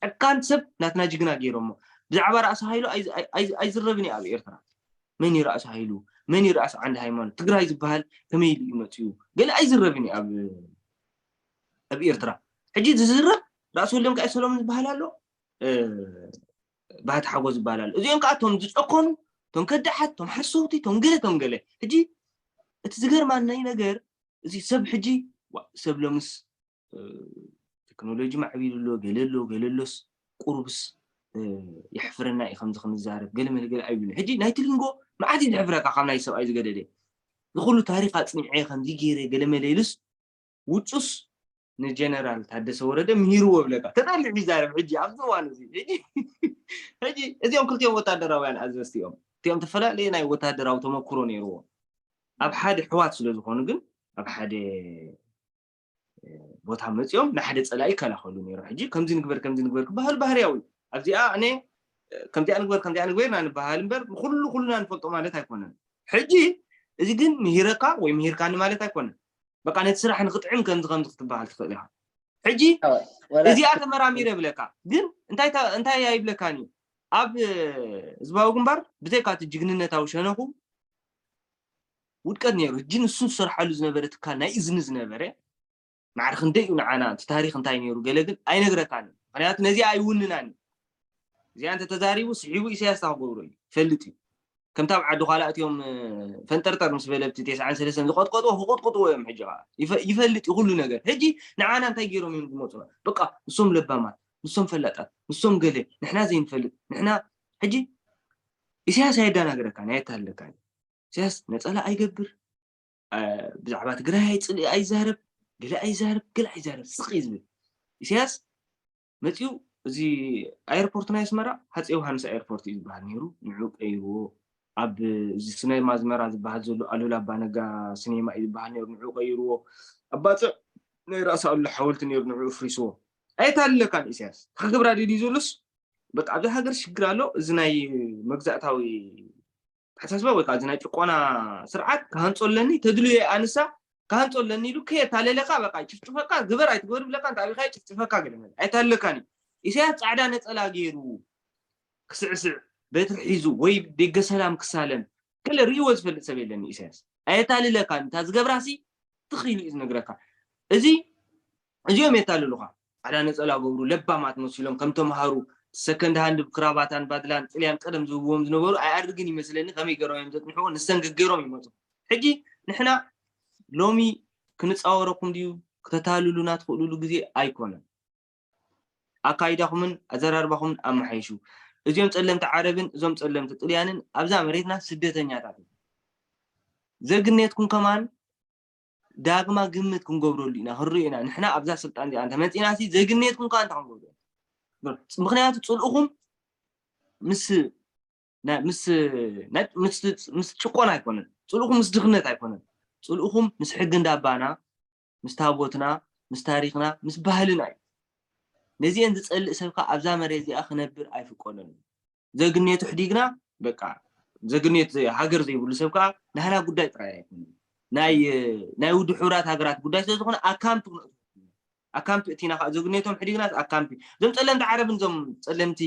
ጨካን ሰብ ናትና ጅግና ገይሮሞ። ብዛዕባ ራእሲ ሃይሉ ኣይዝረብን እዩ ኣብ ኤርትራ። መን እዩ ራእሲ ሃይሉ? መን እዩ ራእሲ ዓንዲ ሃይማኖት? ትግራይ ዝበሃል ከመይ ኢሉ እዩ መፅኡ? ገለ ኣይዝረብን እዩ ኣብ ኣብ ኤርትራ። ሕጂ ዝዝረብ ራእሲ ወልደሚካኤል ሰሎሞን ዝበሃል ኣሎ፣ ባህቲ ሓጎስ ዝበሃል ኣሎ። እዚኦም ከዓ እቶም ዝጨኮኑ፣ እቶም ከዳሓት፣ እቶም ሓሰውቲ፣ እቶም ገለ፣ እቶም ገለ። ሕጂ እቲ ዝገርማናይ ነገር እዚ ሰብ ሕጂ ሰብ ሎምስ ቴክኖሎጂ ማዕቢሉ ኣሎ፣ ገለ ኣሎ፣ ገለ ኣሎስ ቁሩብስ የሕፍረና እዩ ከምዚ ክንዛረብ ገለ መለ ገለ ኣይብልን። ሕጂ ናይቲ ሊንጎ መዓት እዩ ዘሕፍረካ ካብ ናይ ሰብኣይ ዝገደደ። ዝኩሉ ታሪክ ኣፅኒዐ ከምዚ ገይረ ገለ መለ ኢሉስ ውጩስ ንጀነራል ታደሰ ወረደ ምሂርዎ ብለካ ተጠሊዑ ይዛረብ። ሕጂ ኣብዚ እዋን እዚ ሕጂ ሕጂ እዚኦም ክልቲኦም ወታደራውያን ኣዘዝቲ እዮም። እቲኦም ተፈላለየ ናይ ወታደራዊ ተመክሮ ነይርዎም። ኣብ ሓደ ሕዋት ስለ ዝኾኑ ግን ኣብ ሓደ ቦታ መፂኦም ንሓደ ፀላኢ ይከላኸሉ ነይሮም። ሕጂ ከምዚ ንግበር ከምዚ ንግበር ክበሃል ባህርያዊ እዩ። ኣብዚኣ ኣነ ከምዚኣ ንግበር ከምዚኣ ንግበር ኢና ንበሃል እምበር ንኩሉ ኩልና ንፈልጦ ማለት ኣይኮነን። ሕጂ እዚ ግን ምሂረካ ወይ ምሂርካኒ ማለት ኣይኮነን። በቃ ነቲ ስራሕ ንክጥዕም ከምዚ ከምዚ ክትበሃል ትኽእል ኢኻ። ሕጂ እዚኣ ተመራሚረ ብለካ ግን እንታይ ኣይብለካን እዩ። ኣብ ህዝባዊ ግንባር ብዘይካ እቲ ጅግንነታዊ ሸነኹ ውድቀት ነይሩ። ሕጂ ንሱ ዝሰርሓሉ ዝነበረ ትካል ናይ እዝኒ ዝነበረ ማዕረ ክንደይ እዩ ንዓና እቲ ታሪክ እንታይ ነይሩ ገለ ግን ኣይነግረካን እዩ። ምክንያቱ ነዚኣ ኣይውንናን እዩ። እዚኣ እንተተዛሪቡ ስሒቡ ኢሳያስ ታክገብሮ እዩ ይፈልጥ እዩ። ከምቲ ኣብ ዓዲ ኳላ እቲኦም ፈንጠርጠር ምስ በለ ብቲ ቴስዓን ሰለስተን ዝቐጥቀጥዎ ክቕጥቅጥዎ እዮም። ሕጂ ከዓ ይፈልጥ እዩ ኩሉ ነገር። ሕጂ ንዓና እንታይ ገይሮም እዮም ዝመፁና? በቃ ንሶም ለባማት፣ ንሶም ፈላጣት፣ ንሶም ገለ፣ ንሕና ዘይንፈልጥ ንሕና። ሕጂ ኢሳያስ ኣየዳናግረካን ኣየታልለካን። ኢሳያስ ነፀላ ኣይገብር፣ ብዛዕባ ትግራይ ኣይፅልኢ ኣይዛረብ፣ ገለ ኣይዛረብ፣ ገለ ኣይዛረብ፣ ስቕ እዩ ዝብል። ኢሳያስ መፂኡ እዚ ኣየርፖርት ናይ ኣስመራ ሃፀይ ዮሃንስ ኣየርፖርት እዩ ዝበሃል ነይሩ፣ ንዑ ቀይርዎ። ኣብ እዚ ስነ ኣዝመራ ዝበሃል ዘሎ ኣሉላ ኣባነጋ ስኔማ እዩ ዝበሃል ነይሩ፣ ንዑ ቀይርዎ። ኣብ ባፅዕ ናይ ራእሲ ኣሉላ ሓወልቲ ነይሩ፣ ንዑ ፍሪስዎ። ኣየታልለካን ኢሳያስ። ክገብራ ድዩ ዘሎስ በቃ ኣብዚ ሃገር ሽግር ኣሎ። እዚ ናይ መግዛእታዊ ኣተሓሳስባ ወይ ከዓ እዚ ናይ ጭቆና ስርዓት ክሃንፆ ኣለኒ ተድልዮ ኣንሳ ክሃንፆ ኣለኒ ኢሉ ከየታለለካ በቃ ይጭፍጭፈካ ግበር ኣይትግበር ብለካ እንተ ኣቢካ ይጭፍጭፈካ ገለ መለ ኣይታለካን እዩ። ኢሳያስ ፃዕዳ ነፀላ ገይሩ ክስዕስዕ በትሪ ሒዙ ወይ ደገ ሰላም ክሳለም ገለ ርእይዎ ዝፈልጥ ሰብ የለን። ኢሳያስ ኣየታልለካን እታ ዝገብራሲ ትኽኢሉ እዩ ዝነግረካ። እዚ እዚኦም የታልሉኻ። ፃዕዳ ነፀላ ገብሩ ለባማት መሲሎም ከም ተምሃሩ ሰከንድ ሃንድ ብክራባታን ባድላን ጥልያን ቀደም ዝህብዎም ዝነበሩ ኣይኣድግን ይመስለኒ ከመይ ገይሮም እዮም ዘፅንሕዎ ንሰን ገገይሮም ይመፁ። ሕጂ ንሕና ሎሚ ክንፃወረኩም ድዩ ክተታልሉና ትኽእሉሉ ግዜ ኣይኮነን። ኣካይዳኹምን ኣዘራርባኹምን ኣመሓይሹ። እዚኦም ፀለምቲ ዓረብን እዞም ፀለምቲ ጥልያንን ኣብዛ መሬትና ስደተኛታት እዮም። ዘግነትኩም ከማን ዳግማ ግምት ክንገብረሉ ኢና ክንሪኦ ኢና። ንሕና ኣብዛ ስልጣን እዚኣ እንተመፂእና ሲ ዜግነትኩም ከዓ እንታይ ክንገብሮ ኢና? ምክንያቱ ፅልእኹም ምስ ምስ ጭቆና ኣይኮነን። ፅልእኹም ምስ ድኽነት ኣይኮነን። ፅልእኹም ምስ ሕጊ እንዳባና ምስ ታቦትና ምስ ታሪክና ምስ ባህልና እዩ። ነዚአን ዝፀልእ ሰብ ከዓ ኣብዛ መሬት እዚኣ ክነብር ኣይፍቀደሉን። ዘግኔቱ ሕዲግና በቃ ዘግኔት ሃገር ዘይብሉ ሰብ ከዓ ናህና ጉዳይ ጥራይ ኣይኮነን። ናይ ናይ ውድብ ሕቡራት ሃገራት ጉዳይ ስለዝኾነ ኣካምፕ ኣካምፕ እቲና ከዓ ዘግኔቶም ሕዲግና ኣካምፕ እዞም ፀለምቲ ዓረብን እዞም ፀለምቲ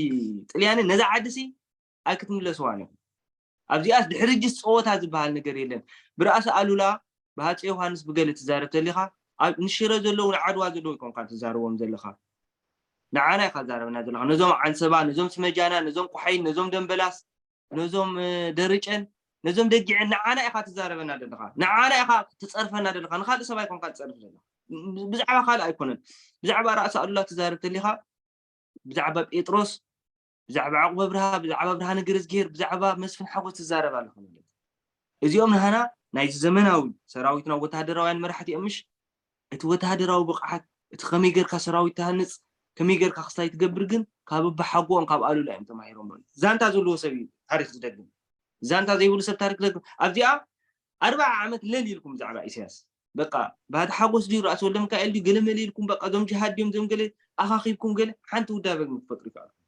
ጥልያንን ነዛ ዓዲ ሲ ኣይክትምለስዋን ኢኹም። ኣብዚኣስ ድሕሪ ሕጂስ ፀወታ ዝበሃል ነገር የለን። ብራእሲ ኣሉላ ብሃፀይ ዮሃንስ ብገለ ትዛረብ ተሊኻ ኣብ ንሽረ ዘለዉ ንዓድዋ ዘለዉ ይኮንካ ትዛረቦም ዘለኻ። ንዓና ኢኻ ትዛረበና ዘለኻ። ነዞም ዓንሰባ፣ ነዞም ስመጃና፣ ነዞም ቆሓይን፣ ነዞም ደንበላስ፣ ነዞም ደርጨን፣ ነዞም ደጊዐን ንዓና ኢኻ ትዛረበና ዘለኻ። ንዓና ኢኻ ትጸርፈና ዘለኻ። ንኻልእ ሰብ ኣይኮንካ ትጸርፍ ዘለኻ። ብዛዕባ ካልእ ኣይኮነን። ብዛዕባ ራእሲ ኣሉላ ትዛረብ ተሊኻ፣ ብዛዕባ ጴጥሮስ፣ ብዛዕባ ዕቑበ ብርሃ፣ ብዛዕባ ብርሃነ ገረዝግሄር፣ ብዛዕባ መስፍን ሓጎስ ትዛረብ ኣለኻ ማለት እዩ። እዚኦም ንሃና ናይዚ ዘመናዊ ሰራዊትና ወተሃደራውያን መራሕቲ እዮም። ምሽ እቲ ወተሃደራዊ ብቕዓት፣ እቲ ከመይ ጌርካ ሰራዊት ትሃንጽ፣ ከመይ ጌርካ ክስታይ ትገብር ግን ካብ ኣቦሓጎኦም ካብ ኣሉላ እዮም ተማሂሮም። ዛንታ ዘለዎ ሰብ እዩ ታሪክ ዝደግም። ዛንታ ዘይብሉ ሰብ ታሪክ ዝደግም። ኣብዚኣ ኣርባዓ ዓመት ለል ኢልኩም ብዛዕባ ኢሳያስ በቃ ባህቲ ሓጎስ ድዩ ራእሲ ወልደ ሚካኤል ድዩ ገለ መለ ኢልኩም በቃ እዞም ጅሃድ ድዮም እዞም ገለ ኣኻኺብኩም ገለ ሓንቲ ውዳበ ግን ክትፈጥሩ ይከኣልኩም።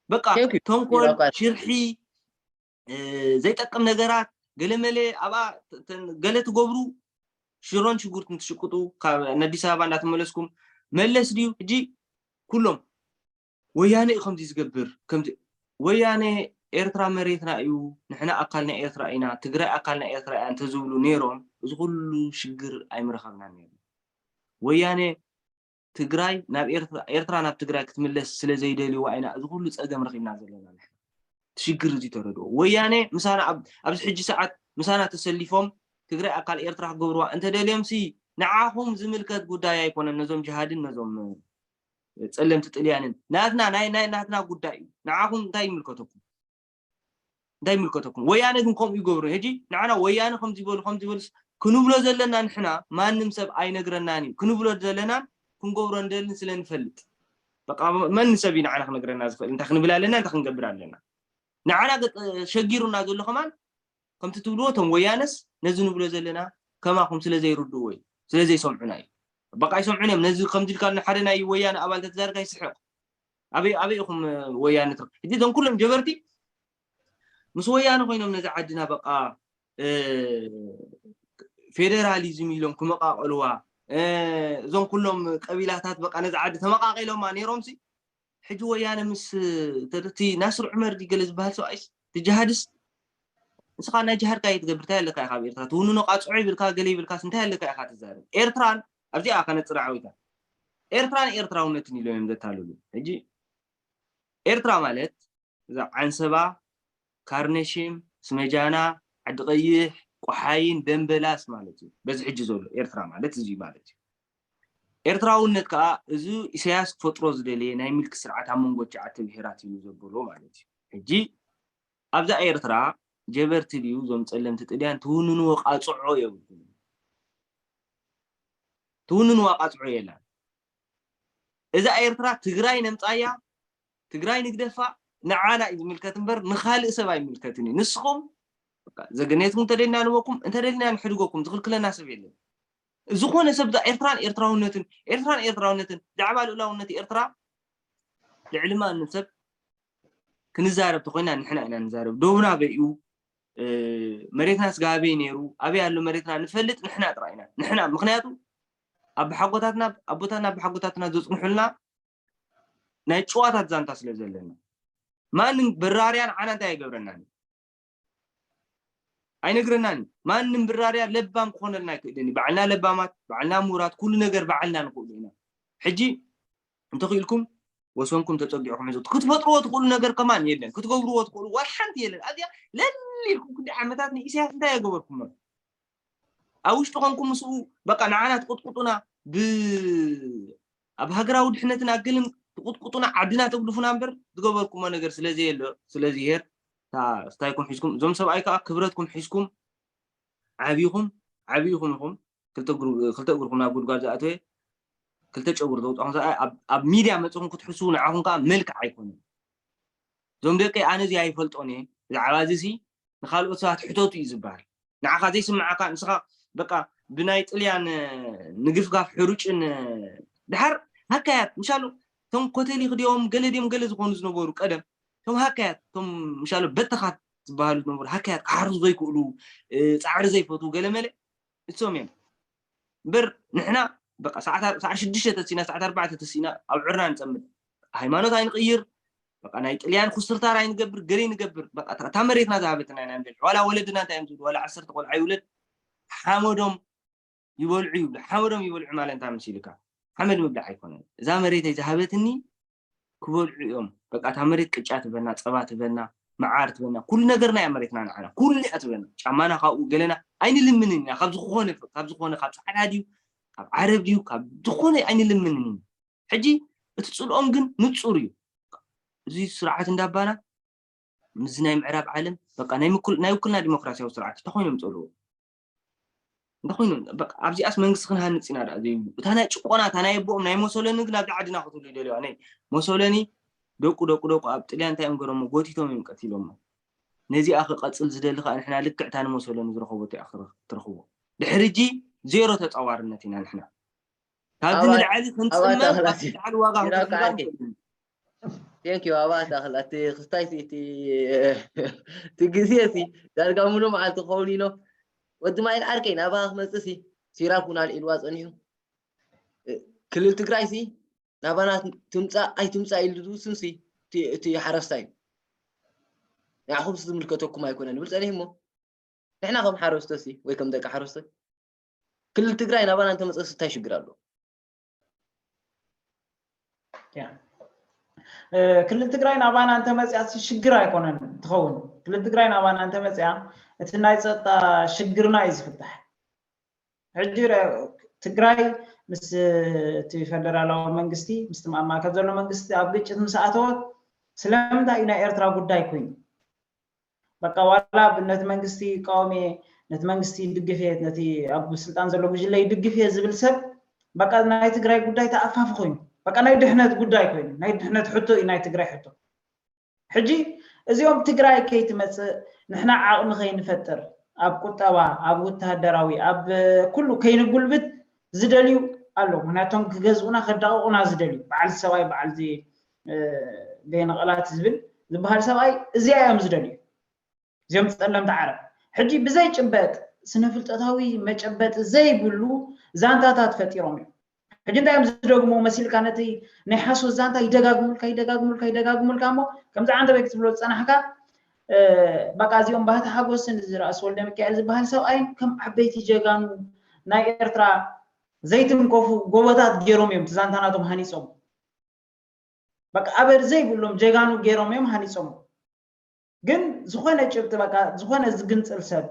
በቃ ተንኮል ሽርሒ ዘይጠቅም ነገራት ገለ መለ ኣብኣ ገለ ትገብሩ ሽሮን ሽጉርትን ትሽቅጡ ካብ ኣዲስ ኣበባ እንዳተመለስኩም መለስ ድዩ ሕጂ ኩሎም ወያነ እዩ ከምዚ ዝገብር ከምዚ ወያነ ኤርትራ መሬትና እዩ ንሕና ኣካል ናይ ኤርትራ ኢና ትግራይ ኣካል ናይ ኤርትራ እያ እንተዝብሉ ነይሮም እዚ ኩሉ ሽግር ኣይምረኸብናን ነይሩ ወያነ ትግራይ ናብ ኤርትራ ኤርትራ ናብ ትግራይ ክትምለስ ስለ ዘይደልይዋ ኢና እዚ ኩሉ ፀገም ረኺብና ዘለና ንሕና እቲ ሽግር እዚ ተረድኦ ወያነ ምሳና ኣብዚ ሕጂ ሰዓት ምሳና ተሰሊፎም ትግራይ ኣካል ኤርትራ ክገብርዋ እንተደልዮም ሲ ንዓኹም ዝምልከት ጉዳይ ኣይኮነን ነዞም ጅሃድን ነዞም ፀለምቲ ጥልያንን ናትና ናይ ናይ ናትና ጉዳይ እዩ ንዓኹም እንታይ ይምልከተኩም እንታይ ይምልከተኩም ወያነ ግን ከምኡ ይገብሩ ሕጂ ንዓና ወያነ ከምዚ በሉ ከምዚ በሉስ ክንብሎ ዘለና ንሕና ማንም ሰብ ኣይነግረናን እዩ ክንብሎ ዘለናን ክንገብሮ እንደልን ስለ ንፈልጥ በቃ መን ሰብ እዩ ንዓና ክነግረና ዝኽእል እንታይ ክንብል ኣለና እንታይ ክንገብር ኣለና ንዓና ሸጊሩና ዘሎ ከማን ከምቲ ትብልዎ እቶም ወያነስ ነዚ ንብሎ ዘለና ከማኹም ስለ ዘይርድእዎ እዩ ስለ ዘይሰምዑና እዩ በቃ ኣይሰምዑን እዮም ነዚ ከምዚ ኢልካ ሓደ ናይ ወያነ ኣባል ተትዛርግ ኣይስሕቕ ኣበይ ኣበይ ኢኹም ወያነ ትረክ ሕጂ እዞም ኩሎም ጀበርቲ ምስ ወያነ ኮይኖም ነዚ ዓድና በቃ ፌደራሊዝም ኢሎም ክመቃቀልዋ እዞም ኩሎም ቀቢላታት በቃ ነዚ ዓዲ ተመቃቂሎማ ነይሮም ሲ ሕጂ ወያነ ምስ ተደቲ ናስር ዑመር ዲ ገለ ዝበሃል ሰብኣይስ ትጅሃድስ ንስኻ ናይ ጅሃድካ እየ ትገብር እንታይ ኣለካ ኢኻ ኣብ ኤርትራ ትውንኖ ቃፅዖ ይብልካ ገለ ይብልካስ እንታይ ኣለካ ኢኻ ትዛረብ ኤርትራን ኣብዚኣ ከነፅራ ዓዊታ ኤርትራን ኤርትራውነትን ኢሎም እዮም ዘታልሉ ሕጂ ኤርትራ ማለት እዛ ዓንሰባ ካርነሽም ስመጃና ዓዲ ቀይሕ ቆሓይን ደንበላስ ማለት እዩ በዚ ሕጂ ዘሎ ኤርትራ ማለት እዚ ማለት እዩ ኤርትራውነት ከዓ እዚ ኢሳያስ ክፈጥሮ ዝደለየ ናይ ምልኪ ስርዓት ኣብ መንጎ ትሽዓተ ብሄራት እዩ ዘበሎ ማለት እዩ ሕጂ ኣብዛ ኤርትራ ጀበርቲ ድዩ እዞም ፀለምቲ ጥልያን ትውንንዎ ቃፅዖ የብልኩም ትውንንዋ ቃፅዖ የላን እዛ ኤርትራ ትግራይ ነምፃያ ትግራይ ንግደፋ ንዓና እዩ ዝምልከት እምበር ንካልእ ሰብ ኣይምልከትን እዩ ንስኹም ዘገነትኩም እንተደልና ንበኩም እንተደልና ንሕድገኩም ዝኽልክለና ሰብ የለን ዝኾነ ሰብ ኤርትራን ኤርትራውነትን ኤርትራን ኤርትራውነትን ዛዕባ ልኡላውነት ኤርትራ ልዕሊ ማንም ሰብ ክንዛረብ ተኮይና ንሕና ኢና ንዛረብ ዶብና በይኡ መሬትና ስጋበይ ነይሩ ኣበይ ኣሎ መሬትና ንፈልጥ ንሕና ጥራይ ኢና ንሕና ምክንያቱ ኣቦሓጎታትና ኣቦታትና ኣቦሓጎታትና ዘፅንሑልና ናይ ጭዋታት ዛንታ ስለ ዘለና ማንም በራርያ ንዓና እንታይ ኣይገብረናን ኣይነግረናን እዩ ማንም ብራርያ ለባም ክኾነልና ኣይክእልን እዩ በዓልና ለባማት በዓልና ምሁራት ኩሉ ነገር በዓልና ንኽእሉ ኢና ሕጂ እንተኽኢልኩም ወሰንኩም ተፀጊዕኩም ሕዙ ክትፈጥርዎ ትኽእሉ ነገር ከማን የለን ክትገብርዎ ትኽእሉ ዋላ ሓንቲ የለን ኣብዚኣ ለሊልኩም ክንዲ ዓመታት ንኢሳያስ እንታይ የገበርኩም ኣብ ውሽጢ ኮንኩም ምስኡ በቃ ንዓና ትቁጥቁጡና ብ ኣብ ሃገራዊ ድሕነትን ኣገልን ትቁጥቁጡና ዓድና ተግድፉና እምበር ዝገበርኩሞ ነገር ስለዘየሎ ስለዝሄር ስታይኩም ሒዝኩም እዞም ሰብኣይ ከዓ ክብረትኩም ሒዝኩም ዓብይኹም ዓብይኹም ኢኹም ክልተ እግርኩም ናብ ጉድጓድ ዝኣተወ ክልተ ጨጉሪ ዘውፅኹም ሰብኣይ ኣብ ሚድያ መፅኹም ክትሕስቡ ንዓኹም ከዓ መልክዕ ኣይኮነን እዞም ደቂ ኣነ እዚ ኣይፈልጦን እየ ብዛዕባ እዚ ንካልኦት ሰባት ሕተቱ እዩ ዝበሃል ንዓኻ ዘይስምዓካ ንስኻ በቃ ብናይ ጥልያን ንግፍጋፍ ሕሩጭን ድሓር ሃካያት ምሻሉ ቶም ኮተሊ ክዲኦም ገለ ድዮም ገለ ዝኾኑ ዝነበሩ ቀደም ቶም ሃካያት ቶም ምሻሉ በተኻት ዝበሃሉ ዝነበሩ ሃካያት ክሓርሱ ዘይክእሉ ፃዕሪ ዘይፈትዉ ገለ መለ እሶም እዮም እምበር ንሕና በቃ ሰዓት ሰዓት ሽዱሽተ ተሲና ሰዓት ኣርባዕተ ተሲና ኣብ ዕርና ንፀምድ ሃይማኖት ኣይንቕይር በቃ ናይ ጥልያን ኩስትርታር ኣይንገብር ገለ ንገብር በቃ እታ መሬትና ዝሃበትና ኢና ንብል ዋላ ወለድና እንታይ እዮም ዝብሉ ዋላ ዓሰርተ ቆልዓ ይውለድ ሓመዶም ይበልዑ ይብሉ ሓመዶም ይበልዑ ማለት እንታይ መሲልካ ሓመድ ምብላዕ ኣይኮነን እዛ መሬተይ ዝሃበትኒ ክበልዑ እዮም። በቃ እታ መሬት ቅጫ ትበና፣ ፀባ ትበና፣ መዓር ትበና፣ ኩሉ ነገርና እያ መሬትና ንዓና፣ ኩሉ እያ ትበና። ጫማና ካብኡ ገለና ኣይንልምንን ኢና፣ ካብ ዝኾነ ካብ ዝኾነ ካብ ፃዕዳ ድዩ ካብ ዓረብ ድዩ ካብ ዝኾነ ኣይንልምንን ኢና። ሕጂ እቲ ፅልኦም ግን ንፁር እዩ። እዚ ስርዓት እንዳባና ምስዚ ናይ ምዕራብ ዓለም በቃ ናይ ምኩል ናይ ውክልና ዲሞክራሲያዊ ስርዓት እንተኾይኖም ጸልዎ እንተኾይኑ በቃ ኣብዚኣስ መንግስቲ ክንሃንጽ ኢና ደኣ ዘይብሉ እታ ናይ ጭቆና እታ ናይ ኣቦኦም ናይ ሞሶሎኒ ግን ኣብዛ ዓድና ክትብሉ ይደልዩ ኣነ ሞሶሎኒ ደቁ ደቁ ደቁ ኣብ ጥልያን እንታይ እዮም ገሮሞ ጎቲቶም እዮም ቀቲሎሞ ነዚኣ ክቐጽል ዝደሊ ከዓ ንሕና ልክዕ እታ ንሞሶሎኒ ዝረኸቦ እያ ክትረኽቦ ድሕሪ እጂ ዜሮ ተጻዋርነት ኢና ንሕና ካብዚ ንላዕሊ ክንጽመም ካብዚ ንላዕሊ ዋጋ ክንከፍል Thank you ኣባ ታኽል ኣቲ ክስታይ ሲ እቲ እቲ ግዜ ሲ ዳርጋ ሙሉ መዓልቲ ክኸውን ኢሎ ወዲ ማይል ዓርከይ ናባኻ ክመጽእ ሲ ሲራብ ኩናል ኢልዋ ጸኒሑ ክልል ትግራይ ሲ ናባና ትምጻእ ኣይትምጻእ ኢሉ ዝውስን ሲ እቲ ሓረስታይ እዩ ንዓኹም ዝምልከተኩም ኣይኮነን ይብል ጸኒሑ እሞ ንሕና ከም ሓረስቶት ሲ ወይ ከም ደቂ ሓረስቶት ክልል ትግራይ ናባና እንተመጸስ እንታይ ሽግር ኣሎ ክልል ትግራይ ናባና እንተመፅያ ሽግር ኣይኮነን ትኸውን ክልል ትግራይ ናባና እንተመፅያ እቲ ናይ ፀጥታ ሽግርና እዩ ዝፍታሕ ሕጂ ትግራይ ምስ እቲ ፈደራላዊ መንግስቲ ምስቲ ኣብ ማእከል ዘሎ መንግስቲ ኣብ ግጭት ምስ ኣተወት ስለምንታይ እዩ ናይ ኤርትራ ጉዳይ ኮይኑ በቃ ዋላ ነቲ መንግስቲ ይቃወም እየ ነቲ መንግስቲ ይድግፍ እየ ነቲ ኣብ ስልጣን ዘሎ ጉጅለ ይድግፍ እየ ዝብል ሰብ በቃ ናይ ትግራይ ጉዳይ ተኣፋፊ ኮይኑ በቃ ናይ ድሕነት ጉዳይ ኮይኑ ናይ ድሕነት ሕቶ እዩ ናይ ትግራይ ሕቶ ሕጂ እዚኦም ትግራይ ከይትመፅእ ንሕና ዓቕሚ ከይንፈጥር ኣብ ቁጠባ ኣብ ወተሃደራዊ ኣብ ኩሉ ከይንጉልብት ዝደልዩ ኣለዉ ምክንያቶም ክገዝኡና ከዳቕቑና ዝደልዩ በዓል ሰብኣይ በዓል ዘይነቐላት ዝብል ዝበሃል ሰብኣይ እዚኣ እዮም ዝደልዩ እዚኦም ፀለምቲ ዓረብ ሕጂ ብዘይጭበጥ ስነፍልጠታዊ መጨበጢ ዘይብሉ ዛንታታት ፈጢሮም እዮም ሕጂ እንታይ እዮም ዝደግሙ መሲልካ ነቲ ናይ ሓሶት ዛንታ ይደጋግሙልካ ይደጋግሙልካ ይደጋግሙልካ እሞ ከምዚ ዓንተ ቤት ክትብሎ ዝፀናሕካ በቃ እዚኦም ባህቲ ሓጎስን እዚ ራእሲ ወልደ ሚካኤል ዝበሃል ሰብኣይን ከም ዓበይቲ ጀጋኑ ናይ ኤርትራ ዘይትንከፉ ጎቦታት ገይሮም እዮም ዛንታናቶም ሃኒፆም በቃ ኣበር ዘይብሎም ጀጋኑ ገይሮም እዮም ሃኒፆም ግን ዝኾነ ጭብጢ በቃ ዝኾነ ዝግንፅል ሰብ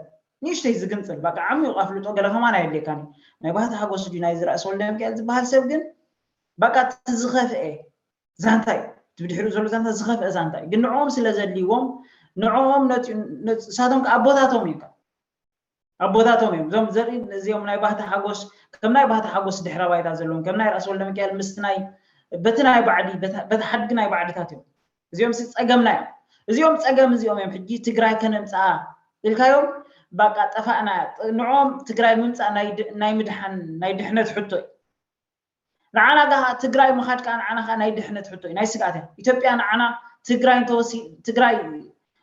ንእሽተይ ዝግንፅል በቃ ዓሚቑ ኣፍልጦ ገለ ከማን ኣየድልየካን ናይ ባህቲ ሓጎስ ድዩ ናይ ዝራእሲ ወልደ ሚካኤል ዝበሃል ሰብ ግን በቃ እቲ ዝኸፍአ ዛንታ እዩ እቲ ብድሕሪኡ ዘሎ ዛንታ ዝኸፍአ ዛንታ እዩ ግን ንዕኦም ስለ ዘድልይዎም ንዕኦም ንሳቶም ኣቦታቶም እዩ ኣቦታቶም እዮም እዞም ዘርኢ እዚኦም ናይ ባህቲ ሓጎስ ከም ናይ ባህቲ ሓጎስ ድሕረ ባይታ ዘለዎም ከም ናይ ራእሲ ወልደ ሚካኤል ምስቲ ናይ በቲ ናይ ባዕዲ በቲ ሓድጊ ናይ ባዕድታት እዮም እዚኦም ሲ ጸገምና እዮም እዚኦም ጸገም እዚኦም እዮም ሕጂ ትግራይ ከነምፅኣ ኢልካዮም ባቃ ጠፋእና ንዕኦም ትግራይ ምምፃእ ናይ ምድሓን ናይ ድሕነት ሕቶ እዩ ንዓና ጋ ትግራይ ምኻድ ከዓ ንዓና ከዓ ናይ ድሕነት ሕቶ እዩ ናይ ስግኣት እያ ኢትዮጵያ ንዓና ትግራይ እንተወሲ ትግራይ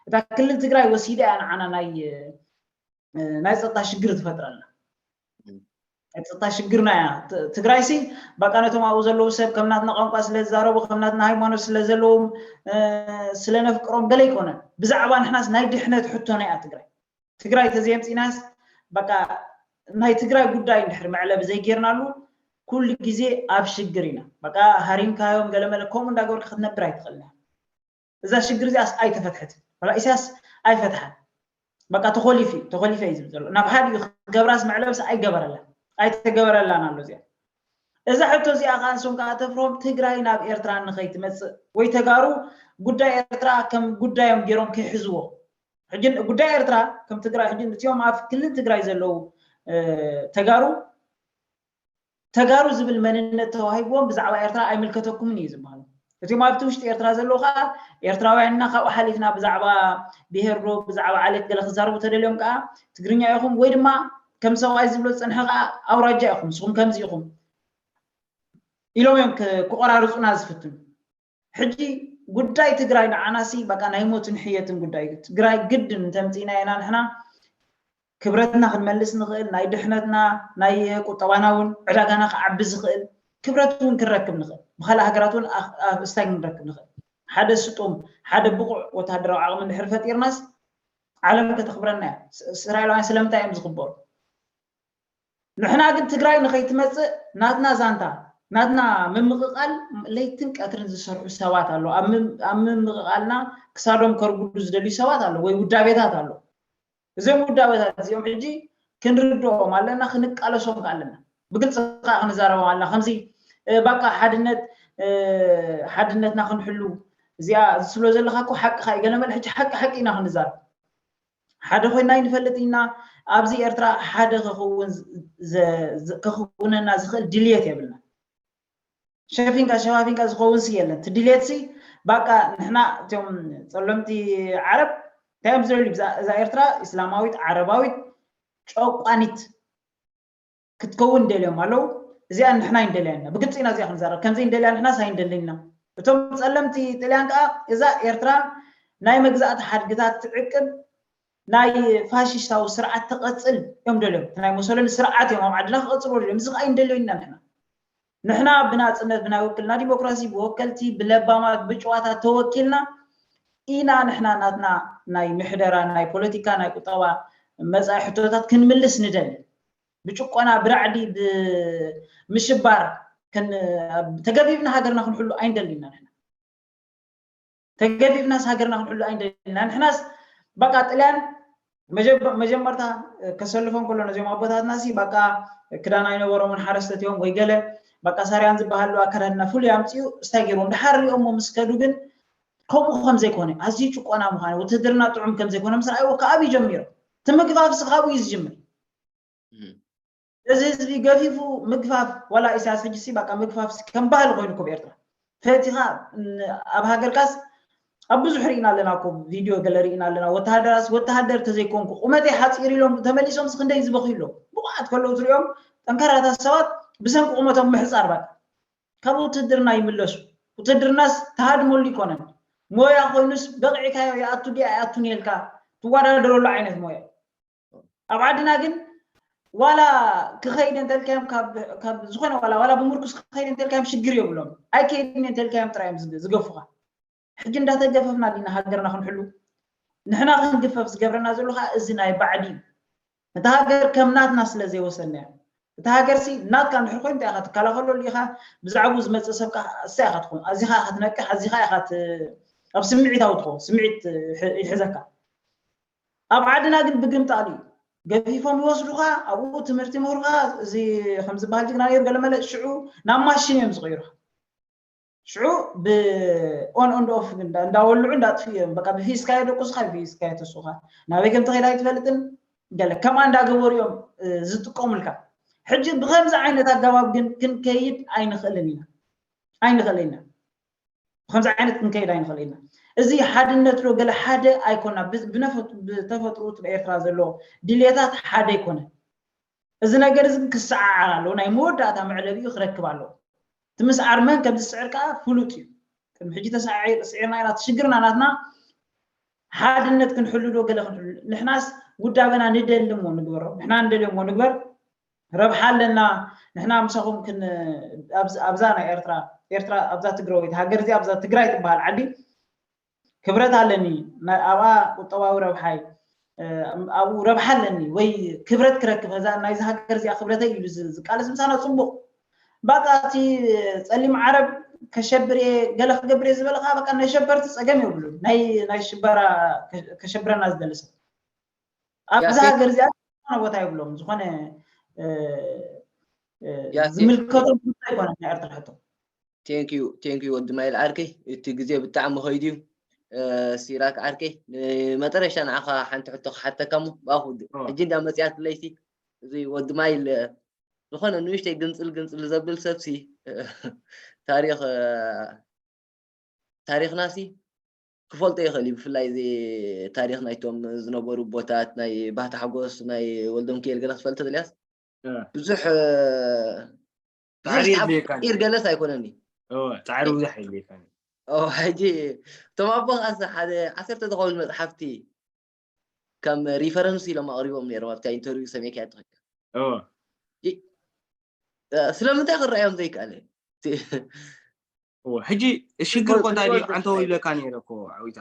እታ ክልል ትግራይ ወሲዳ እያ ንዓና ናይ ናይ ፀጥታ ሽግር ትፈጥረልና ናይ ፀጥታ ሽግርና እያ ትግራይ ሲ በቃ ነቶም ኣብኡ ዘለዉ ሰብ ከም ናትና ቋንቋ ስለ ዝዛረቡ ከም ናትና ሃይማኖት ስለ ዘለዎም ስለ ነፍቅሮም ገለ ይኮነን ብዛዕባ ንሕናስ ናይ ድሕነት ሕቶና እያ ትግራይ ትግራይ ተዘየምፂናስ በቃ ናይ ትግራይ ጉዳይ እንድሕር መዕለቢ ዘይጌርናሉ ኩሉ ግዜ ኣብ ሽግር ኢና በቃ ሃሪምካዮም ገለመለ ከምኡ እንዳገበርካ ክትነብር ኣይትኽእልና እዛ ሽግር እዚኣስ ኣይተፈትሐት ወላ ኢሳያስ ኣይፈትሓን በቃ ተኾሊፉ ተኾሊፈ እዩ ዝብል ዘሎ ናብ ሓደ እዩ ክገብራስ መዕለብስ ኣይገበረላን ኣይተገበረላን ኣሎ እዚኣ እዛ ሕቶ እዚኣ ከዓ ንሶም ከዓ ተፍሮም ትግራይ ናብ ኤርትራ ንኸይትመፅእ ወይ ተጋሩ ጉዳይ ኤርትራ ከም ጉዳዮም ገይሮም ከይሕዝዎ ሕጂ ጉዳይ ኤርትራ ከም ትግራይ ሕጂ እቲኦም ኣብ ክልል ትግራይ ዘለዉ ተጋሩ ተጋሩ ዝብል መንነት ተዋሂብዎም ብዛዕባ ኤርትራ ኣይምልከተኩምን እዩ ዝበሃሉ እቲኦም ኣብቲ ውሽጢ ኤርትራ ዘለዉ ከዓ ኤርትራውያን ኢና ካብኡ ሓሊፍና ብዛዕባ ብሄር ዶ ብዛዕባ ዓሌት ገለ ክዛረቡ ተደልዮም ከዓ ትግርኛ ኢኹም ወይ ድማ ከም ሰብኣይ ዝብሎ ዝፀንሐ ከዓ ኣውራጃ ኢኹም ንስኹም ከምዚ ኢኹም ኢሎም እዮም ክቆራርፁና ዝፍትኑ ሕጂ ጉዳይ ትግራይ ንዓናሲ በቃ ናይ ሞትን ሕየትን ጉዳይ እዩ ትግራይ ግድን እንተምፅእና ኢና ንሕና ክብረትና ክንመልስ ንኽእል ናይ ድሕነትና ናይ ቁጠባና እውን ዕዳጋና ክዓቢ ዝኽእል ክብረት እውን ክንረክብ ንኽእል ብካልእ ሃገራት እውን ኣስታይ ክንረክብ ንኽእል ሓደ ስጡም ሓደ ብቑዕ ወታደራዊ ዓቕሚ እንድሕር ፈጢርናስ ዓለም ከተኽብረና እያ እስራኤላውያን ስለምንታይ እዮም ዝኽበሩ ንሕና ግን ትግራይ ንኸይትመፅእ ናትና ዛንታ ናትና ምምቕቓል ለይትን ቀትርን ዝሰርሑ ሰባት ኣለዉ። ኣብ ምም- ኣብ ምምቕቓልና ክሳዶም ከርጉዱ ዝደልዩ ሰባት ኣለዉ ወይ ውዳቤታት ኣለዉ። እዞም ውዳቤታት እዚኦም ሕጂ ክንርድኦም ኣለና፣ ክንቃለሶም ከ ኣለና። ብግልፂ ከዓ ክንዛረቦም ኣለና። ከምዚ እ፣ ባቃ ሓድነት እ፣ ሓድነትና ክንሕሉ እዚኣ ዝስሎ ዘለካ እኮ ሓቅኻ እዩ። ገለመለ ሕጂ ሓቂ ሓቂ ኢና ክንዛረብ። ሓደ ኮይና ይንፈልጥ ኢና። ኣብዚ ኤርትራ ሓደ ከኸውን ዝ- ዝ- ከኽውነና ዝኽእል ድልየት የብልና። ሸፊንካ ሸፋፊንካ ዝኸውን ሲ የለን። እቲ ድልየት ሲ ባቃ ንሕና እቶም ጸለምቲ ዓረብ እንታይ እዮም ዝደልዩ? እዛ እዛ ኤርትራ ኢስላማዊት ዓረባዊት ጨቋኒት ክትከውን ደልዮም ኣለዉ። እዚኣ ንሕና ይንደልያ ኢና። ብግልፂ ኢና እዚኣ ክንዛረብ። ከምዚ ይንደልያ ንሕናስ ኣይንደልን ኢና። እቶም ጸለምቲ ጥልያን ከዓ እዛ ኤርትራ ናይ መግዛእቲ ሓድግታት ትዕቅብ ናይ ፋሽስታዊ ስርዓት ትቐጽል እዮም ደልዮም። እቲ ናይ ሞሶሎኒ ስርዓት እዮም ኣብ ዓድና ክቐጽልዎ ደልዮም። እዚ ከዓ ኣይንደልዮ ኢና ንሕና። ንሕና ብናጽነት ብናይ ውክልና ዲሞክራሲ ብወከልቲ ብለባማት ብጭዋታት ተወኪልና ኢና ንሕና ናትና ናይ ምሕደራ ናይ ፖለቲካ ናይ ቁጠባ መጻኢ ሕቶታት ክንምልስ ንደሊ። ብጭቆና ብራዕዲ ብምሽባር ተገቢብና ሃገርና ክንሕሉ ኣይንደሊ ኢና ንሕና። ተገቢብናስ ሃገርና ክንሕሉ ኣይንደሊ ኢና። ንሕናስ በቃ ጥልያን መጀመርታ ከሰልፎም ከሎ ነዚኦም ኣቦታትና ሲ በቃ ክዳን ኣይነበሮምን ሓረስተት እዮም ወይ ገለ በቃ ሳርያን ዝበሃል ኣከዳድና ፍሉይ ኣምፅኡ ስታይ ገይርዎም ድሓር ሪኦሞ ምስ ከዱ ግን ከምኡ ከም ዘይኮነ ኣዝዩ ጭቆና ምዃነ ውትህድርና ጥዑም ከም ዘይኮነ ምስ ረኣይዎ ካብ እዩ ጀሚሮም እቲ ምግባብ ሲ ካብኡ እዩ ዝጅምር እዚ ህዝቢ ገፊፉ ምግፋፍ ዋላ ኢሳያስ ሕጂ ሲ በቃ ምግፋፍ ሲ ከም ባህሊ ኮይኑ ኮብ ኤርትራ ፈቲኻ ኣብ ሃገርካስ ኣብ ብዙሕ ርኢና ኣለና እኮ ቪድዮ ገለ ርኢና ኣለና ወተሃደራስ ወተሃደር ተዘይኮንኩ ቁመተይ ሓፂር ኢሎም ተመሊሶም ስ ክንደይ ዝበኽዩ ኣለዉ ብቑዓት ከለዉ ትሪኦም ጠንካራታት ሰባት ብሰንኪ ቁመቶም ምሕፃር በቃ ካብ ውትድርና ይምለሱ ውትድርናስ ተሃድመሉ ይኮነን ሞያ ኮይኑስ በቂዕካዮ ይኣቱ ድያ ኣይኣቱን የልካ ትወዳደረሉ ዓይነት ሞያ ኣብ ዓድና ግን ዋላ ክኸይድ እንተልካዮም ካብ ዝኾነ ዋላ ዋላ ብምርኩስ ክኸይድ እንተልካዮም ሽግር የብሎም ኣይከይድን እንተልካዮም ጥራይ እዮም ዝገፉኻ ሕጂ እንዳተገፈፍና ዲና ሃገርና ክንሕሉ ንሕና ክንግፈፍ ዝገብረና ዘሎ ከዓ እዚ ናይ ባዕዲ እዩ እታ ሃገር ከም ናትና ስለ ዘይወሰድናዮ እታ ሃገር ሲ ናትካ እንድሕር ኮይኑ እንታይ ኢኻ ትከላኸለሉ ኢኻ ብዛዕባኡ ዝመፅእ ሰብ ከዓ እሳ ኢኻ ትኾን ኣዚኻ ኢኻ ትነቅሕ ኣዚኻ ኢኻ ኣብ ስምዒታዊ ትኸውን ስምዒት ይሕዘካ ኣብ ዓድና ግን ብግምጣል እዩ ገፊፎም ይወስዱኻ ኣብኡ ትምህርቲ ይምህሩኻ እዚ ከም ዝበሃል ጅግና ነይሩ ገለመለ ሽዑ ናብ ማሽን እዮም ዝቕይሩኻ ሽዑ ብ on and off እንዳወልዑ እንዳጥፍኡ እዮም በቃ ብፊስካዮ ደቁስኻ ብፊስካዮ ተስኡኻ ናበይ ከም ተኸይዳ ኣይትፈልጥን ገለ ከምኣ እንዳገበሩ እዮም ዝጥቀሙልካ ሕጂ ብከምዚ ዓይነት ኣገባብ ግን ክንከይድ ኣይንኽእልን ኢና ኣይንኽእልን ኢና ብከምዚ ዓይነት ክንከይድ ኣይንኽእል ኢና እዚ ሓድነት ዶ ገለ ሓደ ኣይኮና ብተፈጥሮ ኤርትራ ዘሎ ድልየታት ሓደ ኣይኮነ እዚ ነገር እዚ ክሰዓዓር ኣለዎ ናይ መወዳእታ መዕለቢኡ ክረክብ ኣለዎ እቲ ምስዓር መን ከም ዝስዕር ከዓ ፍሉጥ እዩ ቅድሚ ሕጂ ተሳዒር ስዒርና ኢና ትሽግርና ናትና ሓድነት ክንሕሉ ዶ ገለ ክንሕሉ ንሕናስ ውዳበና ንደሊ እሞ ንግበሮ ንሕና ንደልዮ እሞ ንግበር ረብሓ ኣለና ንሕና ምሳኹም ክን ኣብዛ ናይ ኤርትራ ኤርትራ ኣብዛ ትግራወይት ሃገር እዚ ኣብዛ ትግራይ ትበሃል ዓዲ ክብረት ኣለኒ ኣብኣ ቁጠባዊ ረብሓይ ኣብኡ ረብሓ ኣለኒ ወይ ክብረት ክረክብ ዛ ናይዚ ሃገር እዚኣ ክብረተይ ኢሉ ዝቃለስ ምሳና ፅቡቅ በቃ እቲ ፀሊም ዓረብ ከሸብር እየ ገለ ክገብር እየ ዝበለ ከዓ በቃ ናይ ሸበርቲ ፀገም የብሉ ናይ ናይ ሽበራ ከሸብረና ዝደሊ ሰብ ኣብዚ ሃገር እዚኣ ዝኾነ ቦታ የብሎም ዝኾነ ዝምልከቶም ጉዳይ ይኮነ ናይ ኤርትራ ሕቶ ቴንክዩ ቴንክዩ ወዲ ማይል ዓርከይ እቲ ግዜ ብጣዕሚ ከይዱ እዩ ሲራክ ዓርከይ ንመጠረሻ ንዓኻ ሓንቲ ሕቶ ክሓተካ ሞ ብኣኹ ሕጂ እንዳ መፅያት ለይቲ እዚ ወዲ ማይል ዝኾነ ንእሽተይ ግንፅል ግንፅል ዘብል ሰብሲ ታሪክ ታሪክና ሲ ክፈልጦ ይኽእል እዩ ብፍላይ እዚ ታሪክ ናይቶም ዝነበሩ ቦታት ናይ ባህታ ሓጎስ ናይ ወልዶም ክኤል ገለ ክፈልጥ ተደልያስ ብዙሕ ር ገለስ ኣይኮነኒ ፃዕሪ ብዙሕ የድልየካኒ ሕጂ እቶም ኣቦ ከዓስ ሓደ ዓሰርተ ዝኸውን መፅሓፍቲ ከም ሪፈረንስ ኢሎም ኣቕሪቦም ነይሮም ኣብታ ኢንተርቪው ሰሚዕካያ ትኽክል ስለምንታይ ክረኣዮም ዘይከኣለ ሕጂ ሽግር ኮ እንታይ ድዩ ኣንተ ይብለካ ነይረ ኮ ዓዊታ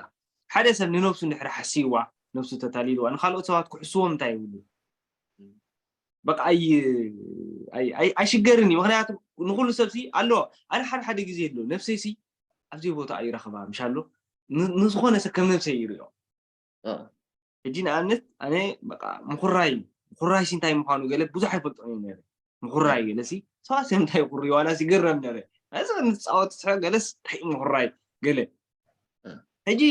ሓደ ሰብ ንነብሱ እንድሕር ሓስይዋ ነብሱ ተታሊልዋ ንካልኦት ሰባት ክሕስዎም እንታይ ይብሉ በቃ ኣይ ኣይሽገርን እዩ ምክንያቱ ንኹሉ ሰብ ሲ ኣለዎ። ኣነ ሓደ ሓደ ግዜ ኣሎ ነፍሰይ ሲ ኣብዚ ቦታ ኣይረኽባ ምሽ ኣሎ። ን- ንዝኾነ ሰብ ከም ነፍሰይ ይሪኦ። እ። ሕጂ ንኣብነት ኣነ በቃ ምኹራይ ምኹራይ ሲ እንታይ ምዃኑ ገለ ብዙሕ ኣይፈልጦን እየ ነረ። ምኹራይ ገለ ሲ ሰባት ሰብ እንታይ ይኹርዩ ዋላ ሲገረም ነረ። እዚ ንፃወት ስሐ ገለስ እንታይ እዩ ምኹራይ ገለ እ። ሕጂ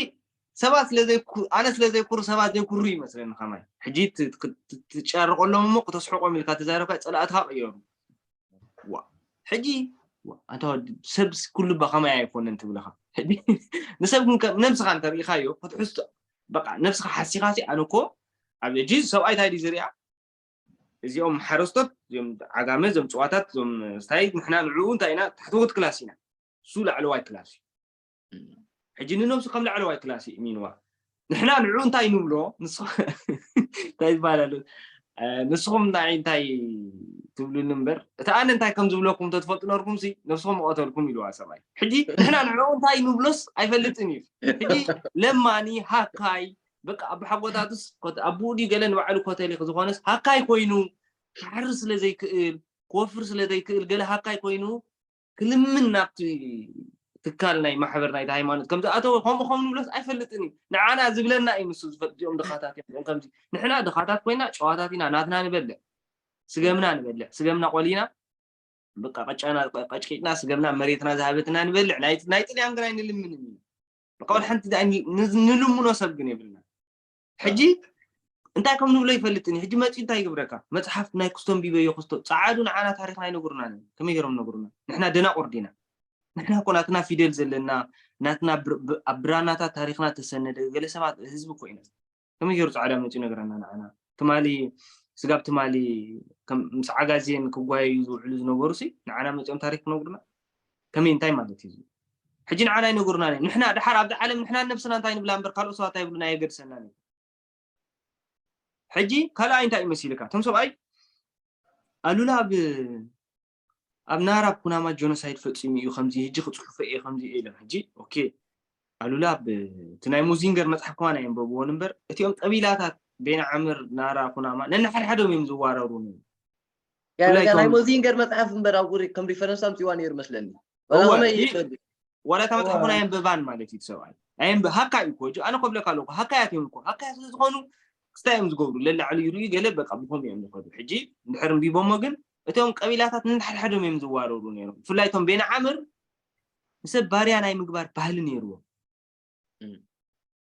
ሰባት ስለዘይኩ ኣነ ስለዘይኩሩ ሰባት ዘይኩሩ ይመስለኒ። ከማይ ሕጂ ት- ት- ት- ትጫረቀሎም እሞ ክተስሕቆም ኢልካ ተዛረብካ ፀላእትካ ቀየሩ። ዋ ሕጂ ዋ፣ ኣንታ ወዲ ሰብ ኩሉ ባ ከማይ ኣይኮነን ትብለኻ። ሕጂ ንሰብ ግን ከም ነብስኻ እንተሪኢኻዮ ክትሕዝቶ በቃ ነብስኻ ሓሲኻ ሲ ኣነ እኮ ኣብ ሕጂ ሰብኣይ እንታይ ድዩ ዝሪኣ እዚኦም ሓረስቶት እዚኦም ዓጋመ እዞም ጭዋታት እዞም ስታይ ንሕና ንዕኡ እንታይ ኢና ታሕተዎት ክላስ ኢና እሱ ላዕለዋይ ክላስ እዩ። ሕጂ ንነብሱ ከም ላዕለዋይ ክላስ እዩ እሚንዋ ንሕና ንዕኡ እንታይ ንብሎ ንስኹ እንታይ ይባላሉ ንስኹም እንታይ እንታይ ትብሉኒ እምበር እቲ ኣነ እንታይ ከም ዝብለኩም ተትፈልጡ ነርኩም ሲ ነብስኹም መቐተልኩም ኢልዋ ሰብኣይ ሕጂ ንሕና ንዕኡ እንታይ ንብሎስ ኣይፈልጥን እዩ ሕጂ ለማኒ ሃካይ በቃ ኣቦሓጎታቱስ ኣቡኡ ድዩ ገለ ንባዕሉ ኮተሊክ ዝኾነስ ሃካይ ኮይኑ ክሓርስ ስለ ዘይክእል ክወፍር ስለ ዘይክእል ገለ ሃካይ ኮይኑ ክልምን ናብቲ ትካል ናይ ማሕበር ናይቲ ሃይማኖት ከም ዝኣተወ ከምኡ ከም ንብሎስ ኣይፈልጥን እዩ ንዓና ዝብለና እዩ ንሱ ዝፈልጥ እዚኦም ድኻታት እዮም ከምዚ ንሕና ድኻታት ኮይና ጨዋታት ኢና ናትና ንበልዕ ስገምና ንበልዕ ስገምና ቆሊና በቃ ቀጫና ቀጭቂጥና ስገምና መሬትና ዝሃበትና ንበልዕ ናይ ጥልያን ግን ኣይንልምንን ኢና በቃ ወላ ሓንቲ ንልምኖ ሰብ ግን የብልና ሕጂ እንታይ ከም ንብሎ ይፈልጥን ሕጂ መፂኡ እንታይ ይግብረካ መፅሓፍ ናይ ክስቶ ንቢበዮ ክስቶ ፀዓዱ ንዓና ታሪኽና ኣይነግሩና ከመይ ገይሮም ነግሩና ንሕና ደናቁር ዲና ንሕና እኮ ናትና ፊደል ዘለና ናትና ኣብ ብራናታት ታሪኽና ተሰነደ ገለ ሰባት ህዝቢ እኮ ኢና ከመይ ገይሩ ፃዕዳ መፂኡ ነገረና ንዓና ትማሊ ስጋብ ትማሊ ምስ ዓጋዜን ክጓየዩ ዝውዕሉ ዝነበሩ ሲ ንዓና መፂኦም ታሪክ ክነግሩና ከመይ እንታይ ማለት እዩ ሕጂ ንዓና ይነግሩና ንሕና ድሓር ኣብዚ ዓለም ንሕና ነብስና እንታይ ንብላ እምበር ካልኦ ሰባት ኣይብሉና የገድሰና ሕጂ ካልኣይ እንታይ እዩ መሲልካ እቶም ሰብኣይ ኣሉላ ኣብ ኣብ ናራ ኩናማ ጆኖሳይድ ፈፂሙ እዩ ከምዚ ሕጂ ክፅሑፈ እየ ከምዚ እየ ኢሎም ሕጂ ኦኬ ኣሉላ እቲ ናይ ሙዚንገር መፅሓፍ ከማን ኣየንበብዎን እምበር እቲኦም ቀቢላታት ቤና ዓምር ናራ ኩናማ ነንሓድሓዶም እዮም ዝዋረሩ ናይ ሞዚንገር መፅሓፍ እምበር ኣብ ቁሪ ከም ሪፈረንስ ኣምፅዋ ነይሩ መስለኒ ዋላ እታ መፅሓፍ ናይ ኣንበባን ማለት እዩ ሰብኣይ ናይ ኣንበ ሃካ እዩ ኮ ኣነ ኮብለካ ኣለኩ ሃካያት እዮም እኮ ሃካያት ስለዝኾኑ ክስታይ እዮም ዝገብሩ ለላዕሊ ይርእዩ ገለ በቃ ብኸም እዮም ዝኸዱ ሕጂ እንድሕር እንቢቦሞ ግን እቶም ቀቢላታት ንሓድሓዶም እዮም ዝዋረሩ ነይሮም ብፍላይ እቶም ቤና ዓምር ንሰብ ባርያ ናይ ምግባር ባህሊ ነይርዎም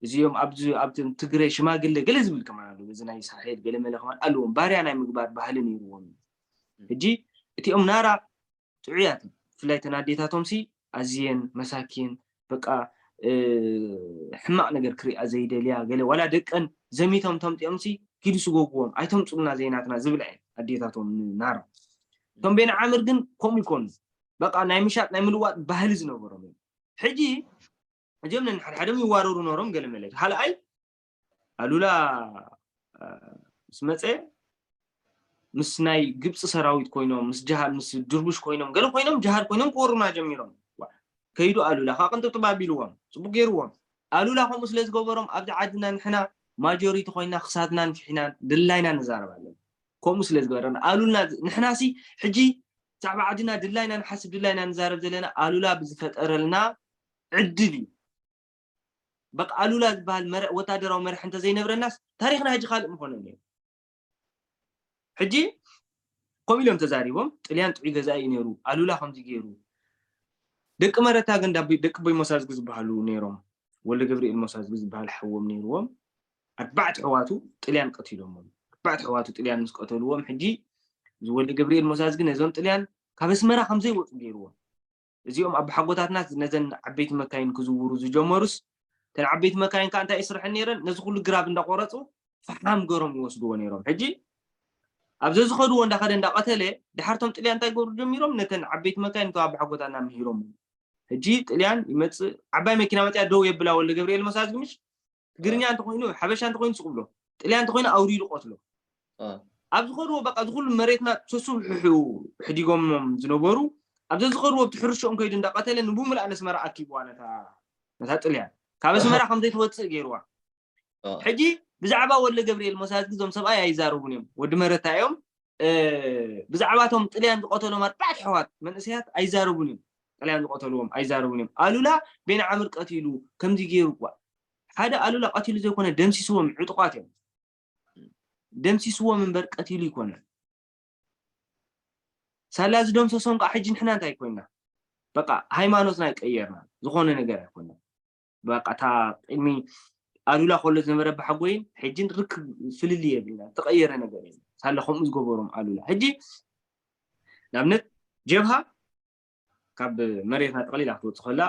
እዚኦም ኣብዚ ኣብ ትግረ ሽማግለ ገለ ዝብል ከማን ኣሎ እዚ ናይ ሳሕል ገለ መለ ከማን ኣለዎም ባርያ ናይ ምግባር ባህሊ ነይርዎም ሕጂ እቲኦም ናራ ጥዑያት ብፍላይ ተን ኣዴታቶም ሲ ኣዝየን መሳኪን በቃ ሕማቕ ነገር ክሪኣ ዘይደልያ ገለ ዋላ ደቀን ዘሚቶም ተምጢኦም ሲ ኪዱ ስጎግዎም ኣይተምፁልና ዘይናትና ዝብላ እየን ኣዴታቶም ናራ እቶም ቤን ዓምር ግን ከምኡ ይኮኑ በቃ ናይ ምሻጥ ናይ ምልዋጥ ባህሊ ዝነበሮም እዮም ሕጂ እዚኦም ነንሓድሓዶም ይዋረሩ ነሮም ገለ መለ ካልኣይ ኣሉላ ምስ መፀ ምስ ናይ ግብፂ ሰራዊት ኮይኖም ምስ ጃሃድ ምስ ድርቡሽ ኮይኖም ገለ ኮይኖም ጃሃድ ኮይኖም ክወሩና ጀሚሮም ከይዱ ኣሉላ ከዓ ቅንጥብጥብ ኣቢልዎም ፅቡቅ ገይርዎም ኣሉላ ከምኡ ስለ ዝገበሮም ኣብዚ ዓድና ንሕና ማጆሪቲ ኮይና ክሳድናን ፍሒናን ድላይና ንዛረብ ኣለና ከምኡ ስለ ዝገበረና ኣሉልና ንሕና ሲ ሕጂ ብዛዕባ ዓድና ድላይና ንሓስብ ድላይና ንዛረብ ዘለና ኣሉላ ብዝፈጠረልና ዕድል እዩ በቃ ኣሉላ ዝበሃል ወታደራዊ መርሒ እንተዘይነብረናስ ታሪክና ሕጂ ካልእ ምኾነ ነይሩ ሕጂ ከምኡ ኢሎም ተዛሪቦም ጥልያን ጥዑይ ገዛኢ እዩ ነይሩ ኣሉላ ከምዚ ገይሩ ደቂ መረታ ግን ደቂ ቦይ ሞሳዝጊ ዝበሃሉ ነይሮም ወልደ ገብርኤል ሞሳዝጊ ዝበሃል ሓዎም ነይርዎም ኣርባዕተ ኣሕዋቱ ጥልያን ቀቲሎሞም ኣርባዕተ ኣሕዋቱ ጥልያን ምስ ቀተልዎም ሕጂ እዚ ወልደ ገብርኤል ሞሳዝጊ ነዞም ጥልያን ካብ ኣስመራ ከምዘይወፁ ገይርዎም እዚኦም ኣቦሓጎታትና ነዘን ዓበይቲ መካይን ክዝውሩ ዝጀመሩስ እተን ዓበይቲ መካይን ከዓ እንታይ ይስርሐን ነይረን ነዚ ኩሉ ግራብ እንዳቆረፁ ፈሓም ገሮም ይወስድዎ ነይሮም ሕጂ ኣብ ዘዝኸድዎ እንዳኸደ እንዳቀተለ ድሓርቶም ጥልያ እንታይ ገብሩ ጀሚሮም ነተን ዓበይቲ መካይን እቶም ኣቦሓጎታትና ምሂሮም ሕጂ ጥልያን ይመፅእ ዓባይ መኪና መፅያ ደው የብላ ወልደ ገብርኤል መሳዝጊ ምሽ ትግርኛ እንተኮይኑ ሓበሻ እንተኮይኑ ስቁ ብሎ ጥልያ እንተኮይኑ ኣውሪዱ ቀትሎ ኣብ ዝኸድዎ በቃ ዝኩሉ መሬትና ሰሱብ ሕሕዲጎሞም ዝነበሩ ኣብ ዘዝኸድዎ ኣብቲ ሕርሽኦም ከይዱ እንዳቀተለ ንብምልኣ ነስመራ ኣኪብዋ ነታ ነታ ጥልያን ካብ ኣስመራ ከም ዘይትወፅእ ገይርዋ ሕጂ ብዛዕባ ወልደ ገብርኤል ሞሳዝጊ እዞም ሰብኣይ ኣይዛረቡን እዮም ወዲ መረታ እዮም ብዛዕባቶም ጥልያን ዝቀተሎም ኣርባዕተ ኣሕዋት መንእሰያት ኣይዛረቡን እዮም። ጥልያን ዝቀተልዎም ኣይዛረቡን እዮም። ኣሉላ ቤንዓምር ቀቲሉ ከምዚ ገይሩ እኳ ሓደ ኣሉላ ቀቲሉ ዘይኮነ ደምሲስዎም ዕጡቋት እዮም። ደምሲስዎም እምበር ቀቲሉ ይኮነ። ሳላ ዝደምሰሶም ከዓ ሕጂ ንሕና እንታይ ኮይና? በቃ ሃይማኖትና ይቀየርና ዝኾነ ነገር ኣይኮነ። በቃ እታ ቅድሚ ኣሉላ ከሎ ዝነበረ ኣባሓጎይን ሕጂን ርክብ ፍልልይ የብልና። ተቐየረ ነገር የለን። ሳላ ከምኡ ዝገበሮም ኣሉላ ሕጂ ንኣብነት ጀብሃ ካብ መሬትና ጠቕሊላ ክትወፅእ ከላ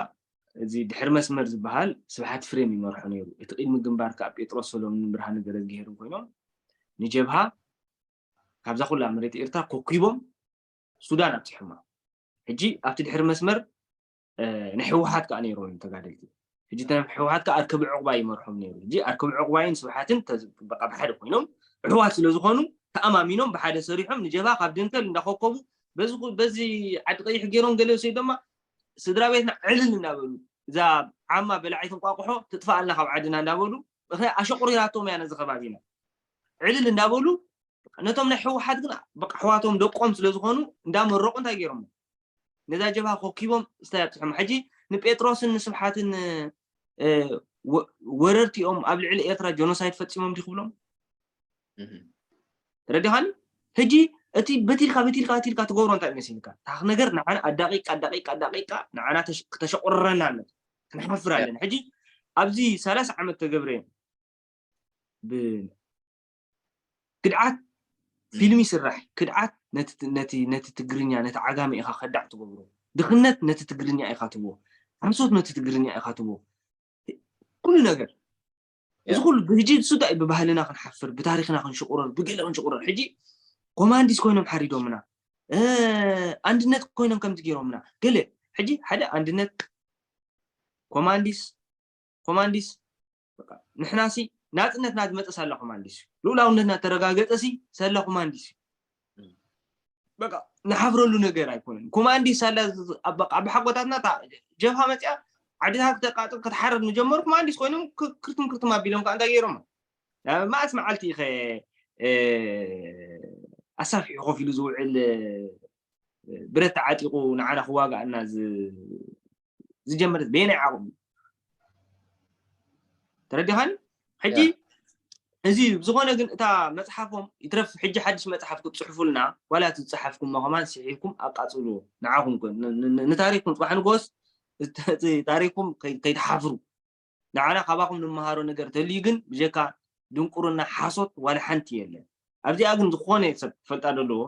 እዚ ድሕሪ መስመር ዝበሃል ስብሓት ፍሬም ይመርሖ ነይሩ። እቲ ቅድሚ ግንባር ከዓ ጴጥሮስ ሰሎምን ብርሃነ ገረዝግሄርን ኮይኖም ንጀብሃ ካብዛ ኩላ መሬት ኤርትራ ኮኪቦም ሱዳን ኣብፂሖማ። ሕጂ ኣብቲ ድሕሪ መስመር ናይ ህወሓት ከዓ ነይሮም እዮም ተጋደልቲ። ሕጂ ናይ ህወሓት ከዓ ኣርከቢ ዕቑባይ ይመርሖም ነይሩ። ሕጂ ኣርከቢ ዕቑባይን ስብሓትን በቃ ብሓደ ኮይኖም ኣሕዋት ስለ ዝኾኑ ተኣማሚኖም ብሓደ ሰሪሖም ንጀብሃ ካብ ደንከል እንዳኸከቡ በዚ ዓዲ ቀይሕ ገይሮም ገለ ወሰይ ድማ ስድራ ቤትና ዕልል እናበሉ እዛ ዓማ በላዒት እንቋቑሖ ትጥፋኣልና ካብ ዓድና እንዳበሉ ምክንያት ኣሸቑሪራቶም እያ ነዚ ከባቢና ዕልል እንዳበሉ ነቶም ናይ ህወሓት ግን በቃ ኣሕዋቶም ደቆም ስለ ዝኾኑ እንዳመረቑ እንታይ ገይሮም ነዛ ጀብሃ ኮኪቦም ስታይ ኣብፅሖም ሕጂ ንጴጥሮስን ንስብሓትን ወረርቲኦም ኣብ ልዕሊ ኤርትራ ጀኖሳይድ ፈፂሞም ዲ ክብሎም ተረዲኻኒ ሕጂ እቲ በቲልካ በቲልካ በቲልካ ትገብሮ እንታይ መሲልካ ታክ ነገር ንዓና ኣዳቂቃ ኣዳቂቃ ኣዳቂቃ ንዓና ክተሸቁረና ኣለና ክንሓፍር ኣለና ሕጂ ኣብዚ ሰላሳ ዓመት ተገብረ ግድዓት ፊልም ይስራሕ ክድዓት ነቲ ትግርኛ ነቲ ዓጋመ ኢኻ ከዳዕ ትገብሮ ድኽነት ነቲ ትግርኛ ኢኻ ትብዎ ሓሶት ነቲ ትግርኛ ኢኻ ትብዎ ኩሉ ነገር እዚ ኩሉ ብህጂ እሱ እንታይ ብባህልና ክንሓፍር ብታሪክና ክንሽቁረር ብገለ ክንሽቁረር ሕጂ ኮማንዲስ ኮይኖም ሓሪዶምና ኣንድነት ኮይኖም ከምዚ ገይሮምና ገለ ሕጂ ሓደ ኣንድነት ኮማንዲስ ኮማንዲስ ንሕናሲ ናፅነትና ዝመፀ ሳላ ኮማንዲስ እዩ ልኡላውነትና ተረጋገፀሲ ሳላ ኮማንዲስ እዩ በቃ ንሓፍረሉ ነገር ኣይኮነን ኮማንዲስ ሳላ ብሓጎታትና ጀብሃ መፅያ ዓድታት ክተቃፅል ክትሓረድ ንጀመሩ ኮማንዲስ ኮይኖም ክርትም ክርትም ኣቢሎም ከዓ እንታይ ገይሮም ማእስ መዓልቲ ኢኸ ኣሳፊሑ ኮፍ ኢሉ ዝውዕል ብረት ተዓጢቑ ንዓና ክዋጋኣና ዝጀመረት በየናይ ዓቕሙ ተረዲኻኒ ሕጂ እዚ ዝኾነ ግን እታ መፅሓፎም ይትረፍ ሕጂ ሓድሽ መፅሓፍ ክትፅሕፉልና ዋላ እቲ ዝፅሓፍኩሞ ከማን ስሒብኩም ኣቃፅልዎ ንዓኹም ንታሪክኩም ፅባሕ ንጎስ ታሪክኩም ከይትሓፍሩ ንዓና ካባኹም ንመሃሮ ነገር ተልዩ ግን ብጀካ ድንቁርና ሓሶት ዋላ ሓንቲ የለን ኣብዚኣ ግን ዝኾነ ሰብ ክፈልጣ ዘለዎ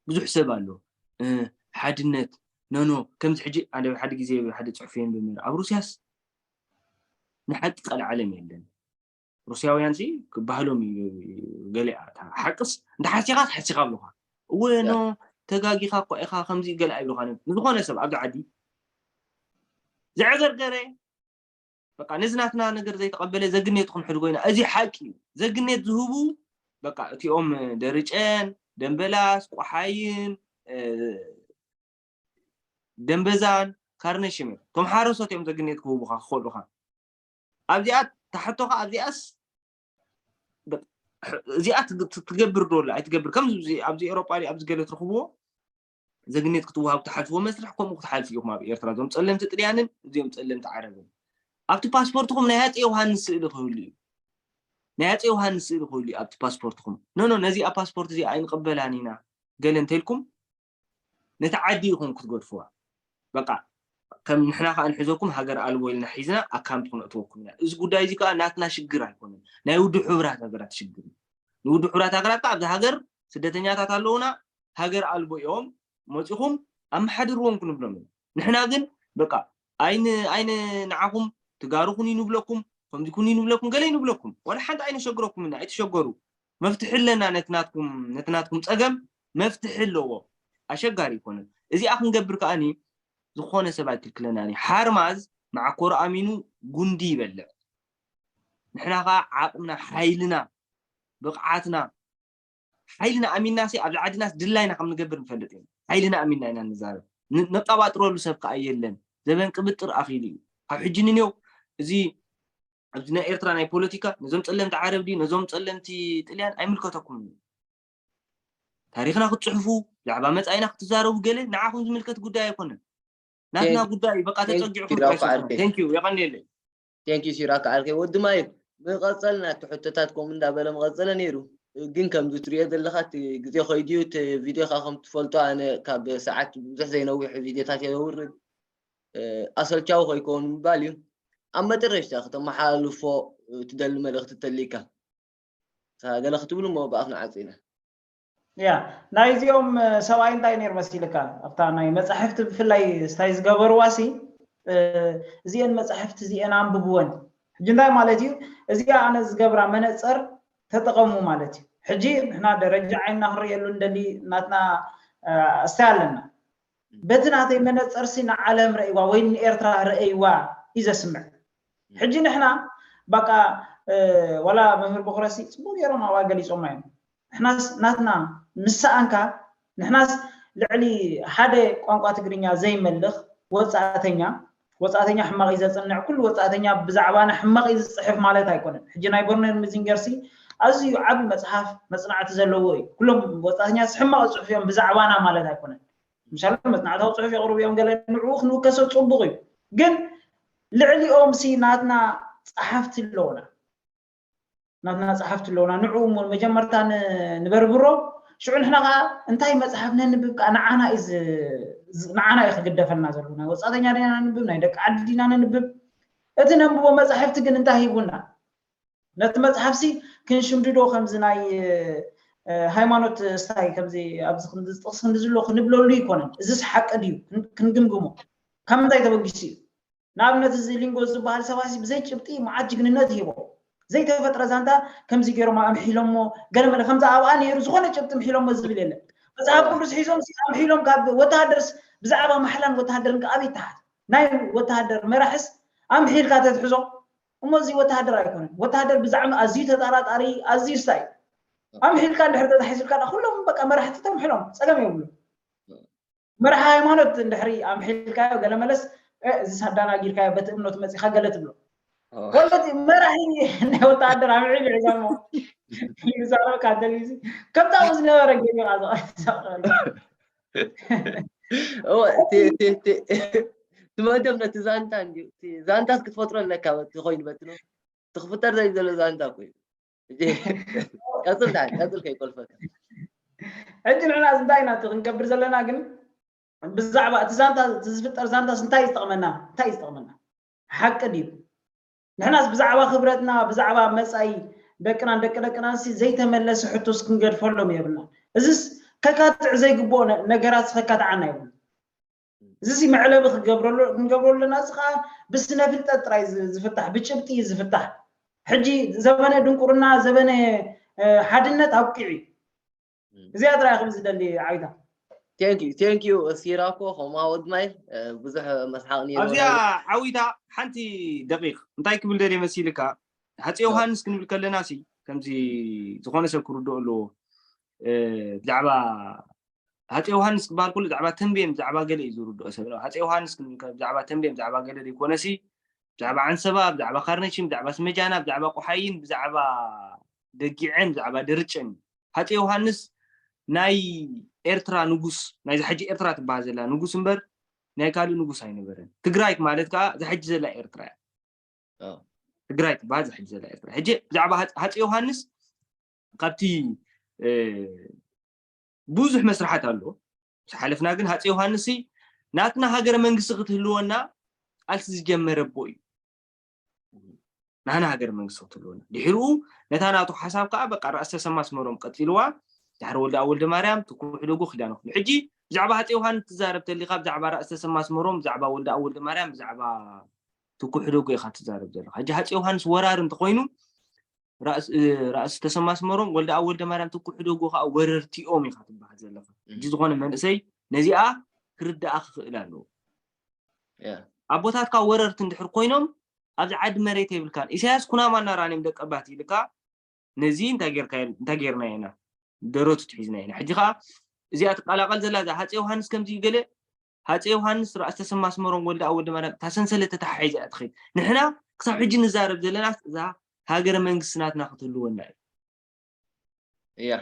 ብዙሕ ሰብ ኣሎ ሓድነት ኖኖ ከምዚ ሕጂ ሓደ ሓደ ግዜ ሓደ ፅሑፍ የንብብ ነይሩ ኣብ ሩስያስ ንሓቂ ቀልዓለም የለን ሩስያውያን ሲ ክባህሎም እዩ ገሊኣ ሓቅስ እንተ ሓሲኻስ ሓሲኻ ብሉኻ እወ ኖ ተጋጊኻ እኳ ኢኻ ከምዚ ገለ ኣይብሉኻን እዮም ንዝኾነ ሰብ ኣብዚ ዓዲ ዘዕገርገረ በቃ ነዚ ናትና ነገር ዘይተቐበለ ዘግኔት ክንሕድጎ ኢና እዚ ሓቂ እዩ ዘግኔት ዝህቡ በቃ እቲኦም ደርጨን ደንበላስ ቆሓይን ደንበዛን ካርነሽም እዮም እቶም ሓረሶት እዮም ዘግኔት ክህቡኻ ክኸእሉኻ ኣብዚኣ ታሕቶኻ ኣብዚኣስ እዚኣ ትገብር ዶ ኣላ ኣይትገብር ከም ኣብዚ ኤሮጳ ኣብዚ ገለ ትረኽብዎ ዘግኔት ክትወሃቡ ትሓልፍዎ መስርሕ ከምኡ ክትሓልፉ ኢኹም ኣብ ኤርትራ እዞም ጸለምቲ ጥልያንን እዚኦም ጸለምቲ ዓረብን ኣብቲ ፓስፖርትኹም ናይ ኣጼ ዮሃንስ ስእሊ ክህሉ እዩ ናይ ኣጼ ዮሃንስ ስእሊ ክህሉ እዩ ኣብቲ ፓስፖርትኹም ኖኖ ነዚኣ ፓስፖርት እዚኣ ኣይንቕበላን ኢና ገለ እንተልኩም ነቲ ዓዲ ኢኹም ክትገድፍዋ በቃ ከም ንሕና ከዓ ንሕዘኩም ሃገር ኣልቦ ኢልና ሒዝና ኣብ ካምፕ ክነእትወኩም ኢና እዚ ጉዳይ እዚ ከዓ ናትና ሽግር ኣይኮነን ናይ ውድብ ሕቡራት ሃገራት ሽግር እዩ ንውድብ ሕቡራት ሃገራት ከዓ ኣብዚ ሃገር ስደተኛታት ኣለውና ሃገር ኣልቦ እዮም መፂኹም ኣመሓድርዎም ክንብሎም ኢና ንሕና ግን በቃ ኣይን ኣይን ንዓኹም ትጋሩ ኩን ይንብለኩም ከምዚ ኩን ይንብለኩም ገለ ይንብለኩም ዋላ ሓንቲ ኣይነሸግረኩም ኢና ኣይትሸገሩ መፍትሒ ኣለና ነቲ ናትኩም ነቲ ናትኩም ፀገም መፍትሒ ኣለዎ ኣሸጋሪ ይኮነ እዚኣ ክንገብር ከኣኒ ዝኾነ ሰብ ኣይክልክለናን እዩ ሓርማዝ መዓኮሩ ኣሚኑ ጉንዲ ይበልዕ ንሕና ከዓ ዓቕምና ሓይልና ብቕዓትና ሓይልና ኣሚንና ሲ ኣብዚ ዓድናስ ድላይና ከም ንገብር ንፈልጥ ኢና ሓይልና ኣሚንና ኢና ንዛረብ ነቃባጥረሉ ሰብ ከዓ የለን ዘበን ቅብጥር ኣኺሉ እዩ ካብ ሕጂ ንኔው እዚ ኣብዚ ናይ ኤርትራ ናይ ፖለቲካ ነዞም ጸለምቲ ዓረብ ድዩ ነዞም ጸለምቲ ጥልያን ኣይምልከተኩምን እዩ ታሪኽና ክትፅሕፉ፣ ብዛዕባ መፃኢና ክትዛረቡ ገለ ንዓኹም ዝምልከት ጉዳይ ኣይኮነን። ናትና ጉዳይ በቃ ተፀጊዑ ክርዳው ከዓርከይ። Thank you፣ የቐንየለይ። Thank you ሲራክ ዓርከይ። ወዲ ማይክ፣ ምቐፀል ናቲ ሕቶታት ከምኡ እንዳበለ ምቐፀለ ነይሩ። ግን ከምዚ ትሪኦ ዘለኻ እቲ ግዜ ከይድዩ፣ እቲ ቪድዮኻ ከም ትፈልጦ ኣነ ካብ ሰዓት ብዙሕ ዘይነዊሕ ቪድዮታት እየ ዘውርድ። ኣሰልቻዊ ከይከውን ምባል እዩ። ኣብ መጠረሽታ ከተመሓላልፎ ትደሊ መልእኽቲ ተሊካ፣ ገለ ክትብሉ እሞ ብኣፍ ንዓፂ ኢና። ያ ናይዚኦም ሰብኣይ እንታይ ነይሩ መሲልካ ኣብታ ናይ መፃሕፍቲ ብፍላይ ስታይ ዝገበርዋ ሲ እዚአን መፃሕፍቲ እዚአን ኣንብብወን ሕጂ እንታይ ማለት እዩ። እዚኣ ኣነ ዝገብራ መነፀር ተጠቐሙ ማለት እዩ። ሕጂ ንሕና ደረጃ ዓይንና ክንርእየሉ እንደሊ ናትና ስታይ ኣለና። በቲ ናተይ መነፀርሲ ንዓለም ረእይዋ ወይ ንኤርትራ ረእይዋ እዩ ዘስምዕ። ሕጂ ንሕና በቃ ዋላ መምህር ቦክረሲ ፅቡቅ ገይሮም ኣብኣ ገሊፆማ እዮም። ንሕናስ ናትና ምስ ሰኣንካ ንሕናስ ልዕሊ ሓደ ቋንቋ ትግርኛ ዘይመልኽ ወፃእተኛ ወፃእተኛ ሕማቕ እዩ ዘፅንዕ። ኩሉ ወፃእተኛ ብዛዕባና ሕማቕ እዩ ዝፅሕፍ ማለት ኣይኮነን። ሕጂ ናይ ቦርነር ሚዚንገርሲ ኣዝዩ ዓቢ መፅሓፍ መፅናዕቲ ዘለዎ እዩ። ኩሎም ወፃእተኛ ሕማቕ ዝፅሕፉ እዮም ብዛዕባና ማለት ኣይኮነን። ምሻሉ መፅናዕታዊ ፅሑፍ የቕርቡ እዮም ገለ ንዕኡ ክንውከሶ ፅቡቕ እዩ። ግን ልዕሊኦም ሲ ናትና ፀሓፍቲ ኣለውና ናትና ፀሓፍቲ ኣለውና ንዕኡ እሞ መጀመርታ ንበርብሮ። ሽዑ ንሕና ከዓ እንታይ መፅሓፍ ነንብብ ከዓ ንዓና እዩ ክግደፈልና ዘሎ። ናይ ወፃእተኛ ዲና ነንብብ ናይ ደቂ ዓዲ ዲና ነንብብ? እቲ ነንብቦ መፃሕፍቲ ግን እንታይ ሂቡና? ነቲ መፅሓፍሲ ክንሽምድዶ ከምዚ ናይ ሃይማኖት ስታይ ከምዚ ኣብዚ ጥቕሲ ክንዲ ዝሎ ክንብለሉ ይኮነን። እዚስ ሓቂ ድዩ ክንግምግሞ ካብ ምንታይ ተበጊሱ እዩ? ንኣብነት እዚ ሊንጎ ዝበሃል ሰባሲ ብዘይ ጭብጢ መዓት ጅግንነት ይሂቦ። ዘይተፈጥረ ዛንታ ከምዚ ገይሮም ኣምሒሎሞ ገለመለ ከምዚ ኣብኣ ነይሩ ዝኾነ ጭብጢ ምሒሎሞ ዝብል የለን። መፅሓፍ ቅዱስ ሒዞም ኣምሒሎም ካብ ወተሃደርስ ብዛዕባ ማሕላን ወተሃደርን ከኣበይ ይተሓዝ? ናይ ወተሃደር መራሕስ ኣምሒልካ ተትሕዞ እሞ እዚ ወተሃደር ኣይኮነን። ወተሃደር ብዛዕሚ ኣዝዩ ተጠራጣሪ ኣዝዩ ስታይ ኣምሒልካ እንድሕር ተታሒዙልካ ኩሎም በቃ መራሕቲ ተምሕሎም ፀገም የብሉ። መርሓ ሃይማኖት እንድሕሪ ኣምሒልካዮ ገለ መለስ እዚ ሳዳናጊርካዮ በቲ እምኖት መፂኻ ገለ ትብሎ ወለቲ መራሒ ናይ ወተሃደር ኣምዒሉ ሒዛሞ ይዛረበካ እንተልዩዚ ከምታ ዝነበረ ገቢኻ ትመደብ ነቲ ዛንታ እንዲዩ ዛንታስ ክትፈጥሮ ኣለካ በቲ ኮይኑ በቲ ነው ትክፍጠር ዘይ ዘሎ ዛንታ ኮይኑ ቀፅል ዳሓን ቀፅል ከይቆልፈካ። ሕጂ ንሕና እንታይ ኢና እቲ ክንገብር ዘለና ግን ብዛዕባ እቲ ዛንታ እቲ ዝፍጠር ዛንታስ እንታይ እዩ ዝጠቕመና? እንታይ እዩ ዝጠቕመና? ሓቂ ድዩ? ንሕናስ ብዛዕባ ክብረትና ብዛዕባ መፃኢ ደቅናን ደቂ ደቅናን ሲ ዘይተመለሰ ሕቶስ ክንገድፈሎም የብልና። እዚስ ከካትዕ ዘይግብኦ ነገራት ከካትዓና የብሉ። እዚ ሲ መዕለቢ ክንገብረሉ ኣለና። እዚ ከዓ ብስነ ፍልጠት ጥራይ ዝፍታሕ ብጭብጢ እዩ ዝፍታሕ። ሕጂ ዘበነ ድንቁርና ዘበነ ሓድነት ኣብቂዑ እዩ። እዚኣ ጥራይ ከም ዝደሊ ዓይታ። Thank you thank you ሲራኮ ከምኡ ወድማይ ብዙሕ መስሓቕ ነይሩ። ኣብዚኣ ዓዊታ ሓንቲ ደቂቕ እንታይ ክብል ደልየ መሲልካ ሃፀ ዮሃንስ ክንብል ከለና ሲ ከምዚ ዝኾነ ሰብ ክርድኦ ኣለዎ። ብዛዕባ ሃፀ ዮሃንስ ክበሃል ከሎ ብዛዕባ ተንቤን ብዛዕባ ገለ እዩ ዝርድኦ ሰብ። ሃፀ ዮሃንስ ክንብል ከ ብዛዕባ ተንቤን ብዛዕባ ገለ ዘይኮነሲ ብዛዕባ ዓንሰባ ብዛዕባ ካርነሽን ብዛዕባ ስመጃና ብዛዕባ ቆሓይን ብዛዕባ ደጊዐን ብዛዕባ ደርጨን እዩ። ሃፀ ዮሃንስ ናይ ኤርትራ ንጉስ ናይዚ ሕጂ ኤርትራ ትበሃል ዘላ ንጉስ እምበር ናይ ካልእ ንጉስ ኣይነበረን። ትግራይ ማለት ከዓ እዛ ሕጂ ዘላ ኤርትራ እያ። ትግራይ ትበሃል እዛ ሕጂ ዘላ ኤርትራ። ሕጂ ብዛዕባ ሃፀ ዮሃንስ ካብቲ ብዙሕ መስርሓት ኣሎ። ዝሓለፍና ግን ሃፀ ዮሃንስ ናትና ሃገረ መንግስቲ ክትህልወና ቃልሲ ዝጀመረ ኣቦ እዩ። ናና ሃገረ መንግስቲ ክትህልወና ድሕሪኡ ነታ ናቱ ሓሳብ ከዓ በቃ ራእሲ ተሰማ ኣስመሮም ቀፂልዋ። ድሕሪ ወልደ ኣብ ወልደ ማርያም ትኩ ሕደጎ ኪዳነ ክፍሉ ሕጂ ብዛዕባ ሃፀ ዮሃንስ ትዛረብ ተሊካ ብዛዕባ ራእሲ ተሰማ ኣስመሮም ብዛዕባ ወልደ ኣብ ወልደ ማርያም ብዛዕባ ትኩ ሕደጎ ኢካ ትዛረብ ዘለካ። ሕጂ ሃፀ ዮሃንስ ወራሪ እንተኮይኑ ራእሲ ተሰማ ኣስመሮም ወልደ ኣብ ወልደ ማርያም ትኩ ሕደጎ ከዓ ወረርቲኦም ኢካ ትበሃል ዘለካ። ሕጂ ዝኾነ መንእሰይ ነዚኣ ክርዳኣ ክኽእል ኣለዎ። ኣቦታትካ ወረርቲ እንድሕር ኮይኖም ኣብዚ ዓዲ መሬት የብልካን። ኢሳያስ ኩናማ እናራንዮም ደቀባት ኢልካ ነዚ እንታይ ጌርናዮ ኢና ደረቱ ትሒዝና ኢና። ሕጂ ከዓ እዚኣ ትቀላቀል ዘላ እዛ ሃፀ ዮሃንስ ከምዚ ገለ ሃፀ ዮሃንስ ራእሲ ተሰማ ኣስመሮም ወልደ ኣብ ወልደ ማርያም እታ ሰንሰለት ተተሓሒዛ እያ ትኸይድ። ንሕና ክሳብ ሕጂ ንዛረብ ዘለና እዛ ሃገረ መንግስቲ ናትና ክትህልወና እዩ። እያ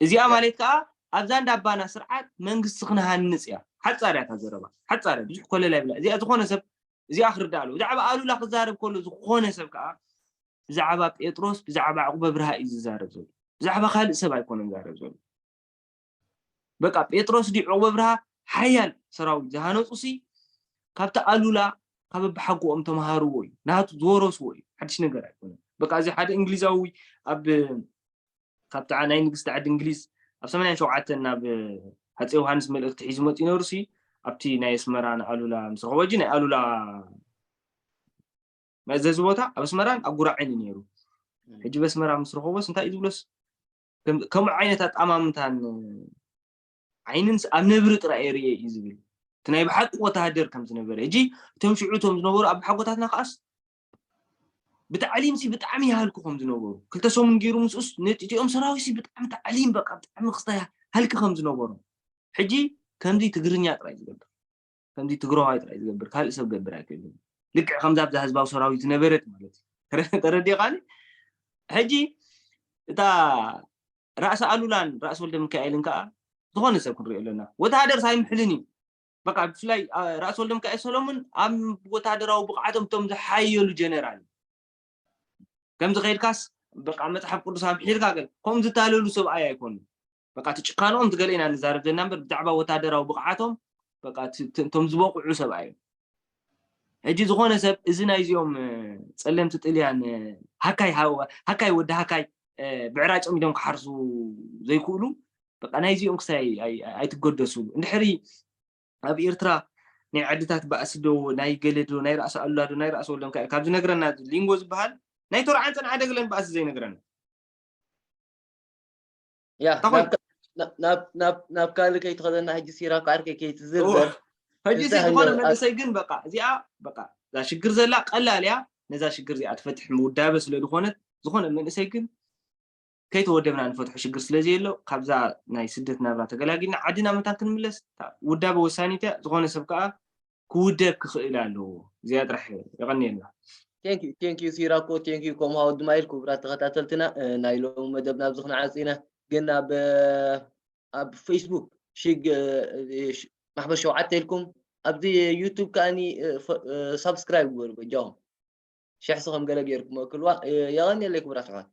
እዚኣ ማለት ከዓ ኣብዛ እንዳባና ስርዓት መንግስቲ ክንሃንፅ እያ። ሓፃር እያ እታ ዘረባ፣ ሓፃር እያ፣ ብዙሕ ኮለል ኣይብላ። እዚኣ ዝኾነ ሰብ እዚኣ ክርዳእ ኣለዎ። ብዛዕባ ኣሉላ ክዛረብ ከሎ ዝኾነ ሰብ ከዓ ብዛዕባ ጴጥሮስ፣ ብዛዕባ ዕቑበ ብርሃ እዩ ዝዛረብ ዘሎ። ብዛዕባ ካልእ ሰብ ኣይኮነን ዝዛረብ ዘሎ። በቃ ጴጥሮስ ድዩ ዕቑበ ብርሃ ሓያል ሰራዊት ዝሃነፁ ሲ ካብቲ ኣሉላ ካብ ኣባሓጎኦም ተምሃርዎ እዩ፣ ናቱ ዝወረስዎ እዩ። ሓድሽ ነገር ኣይኮነን። በቃ እዚ ሓደ እንግሊዛዊ ኣብ ካብታ ናይ ንግስቲ ዓዲ እንግሊዝ ኣብ ሰማንያን ሸውዓተን ናብ ሃፀይ ዮሃንስ መልእኽቲ ሒዙ መፂኡ ነይሩ ሲ ኣብቲ ናይ ኣስመራ ንኣሉላ ምስ ረኸቦ፣ ሕጂ ናይ ኣሉላ መእዘዚ ቦታ ኣብ ኣስመራን ኣብ ጉራዕን እዩ ነይሩ። ሕጂ በስመራ ምስ ረኸቦስ እንታይ እዩ ዝብሎስ ከም- ከምኡ ዓይነት ኣጣማምታን ዓይንን ኣብ ነብሪ ጥራይ እየ ርእየ እዩ ዝብል። እቲ ናይ ብሓቂ ወተሃደር ከም ዝነበረ። ሕጂ እቶም ሽዑ እቶም ዝነበሩ ኣባሓጎታትና ከኣስ ብታዕሊም ሲ ብጣዕሚ ይሃልኩ ከም ዝነበሩ፣ ክልተ ሰሙን ገይሩ ምስኡስ ነቲኦም ሰራዊት ሲ ብጣዕሚ ታዕሊም በቃ ብጣዕሚ ክስታይ ሃልኪ ከም ዝነበሮም። ሕጂ ከምዚ ትግርኛ ጥራይ ዝገብር፣ ከምዚ ትግራዋይ ጥራይ ዝገብር፣ ካልእ ሰብ ገብር ኣይክእልን። ልክዕ ከምዛ ኣብዛ ህዝባዊ ሰራዊት ዝነበረት ማለት እዩ። ተረ- ተረዲኻኒ? ሕጂ እታ ራእሲ ኣሉላን ራእሲ ወልደ ሚካኤልን ከዓ ዝኾነ ሰብ ክንሪኦ ኣለና። ወተሃደር ሳይምሕልን እዩ። በቃ ብፍላይ ራእሲ ወልደ ሚካኤል ሰሎሙን ኣብ ወተሃደራዊ ብቕዓቶም እቶም ዝሓየሉ ጀነራል። ከምዚ ከይድካስ በቃ መፅሓፍ ቅዱስ ኣምሒርካ ገለ ከምኡ ዝታለሉ ሰብኣይ ኣይኮኑን። በቃ እቲ ጭካንኦም ትገለ ኢና ንዛረብ ዘለና እምበር ብዛዕባ ወታደራዊ ብቕዓቶም በቃ እቲ- እቲ- እቶም ዝበቕዑ ሰብኣይ እዮም። ሕጂ ዝኾነ ሰብ እዚ ናይዚኦም እ፣ ፀለምቲ ጥልያን እ፣ ሃካይ ሃዋ- ሃካይ ወዲ ሃካይ እ፣ ብዕራጭ ሚዶም ክሓርሱ ዘይክእሉ በቃ ናይዚኦም ክሳይ ኣይ- ኣይ- ኣይትገደሱሉ። እንድሕሪ ኣብ ኤርትራ ናይ ዓድታት ባእሲ ዶ ናይ ገለ ዶ ናይ ራእሲ ኣሉላ ዶ ናይ ራእሲ ወልደምካኤል ካብ ዝነግረና ሊንጎ ዝበሃል ናይ ቶርዓን ፀንዓ ደገለን ባእሲ ዘይነግረና ያ ተኾይኑ። ናብ ካ- ናብ- ናብ ናብ ካልእ ከይትኸደና ሕጂ ሲራክ ዓርከይ ከይትዝርዘር ሕጂ እንተ ሲ ዝኾነ ህልው- መንእሰይ ግን በቃ እዚኣ በቃ እዛ ሽግር ዘላ ቀላል እያ። ነዛ ሽግር እዚኣ ትፈትሕ ውዳበ ስለ ዝኾነት ዝኾነ መንእሰይ ግን ከይተወደብና ንፈትሖ ሽግር ስለ ዘየሎ ካብዛ ናይ ስደት ናብራ ተገላጊልና ዓድና መታን ክንምለስ እታ ውዳበ ወሳኒት እያ። ዝኾነ ሰብ ከዓ ክውደብ ክኽእል ኣለዎ። እዚኣ ጥራሕ የቐንየልና። ቴንክ ዩ ቴንክ ዩ ሲራኮ ቴንክ ዩ ከምኡ ወዲ ማይል ክቡራት ተኸታተልትና እ፣ ናይ ሎሚ መደብ ናብዚ ክንዓፅ ኢና ግን ኣብ እ፣ ኣብ ፌስቡክ ሽግ እ፣ እ፣ ሽ- ማሕበር ሸውዓተ ኢልኩም ኣብዚ ዩቱብ ከኣኒ ሳብስክራይብ ግበሩ በጃኹም ሽሕሲ ከም ገለ ገይርኩም ኣክልዋ እ፣ የቐንየለይ ክቡራት ኣሕዋት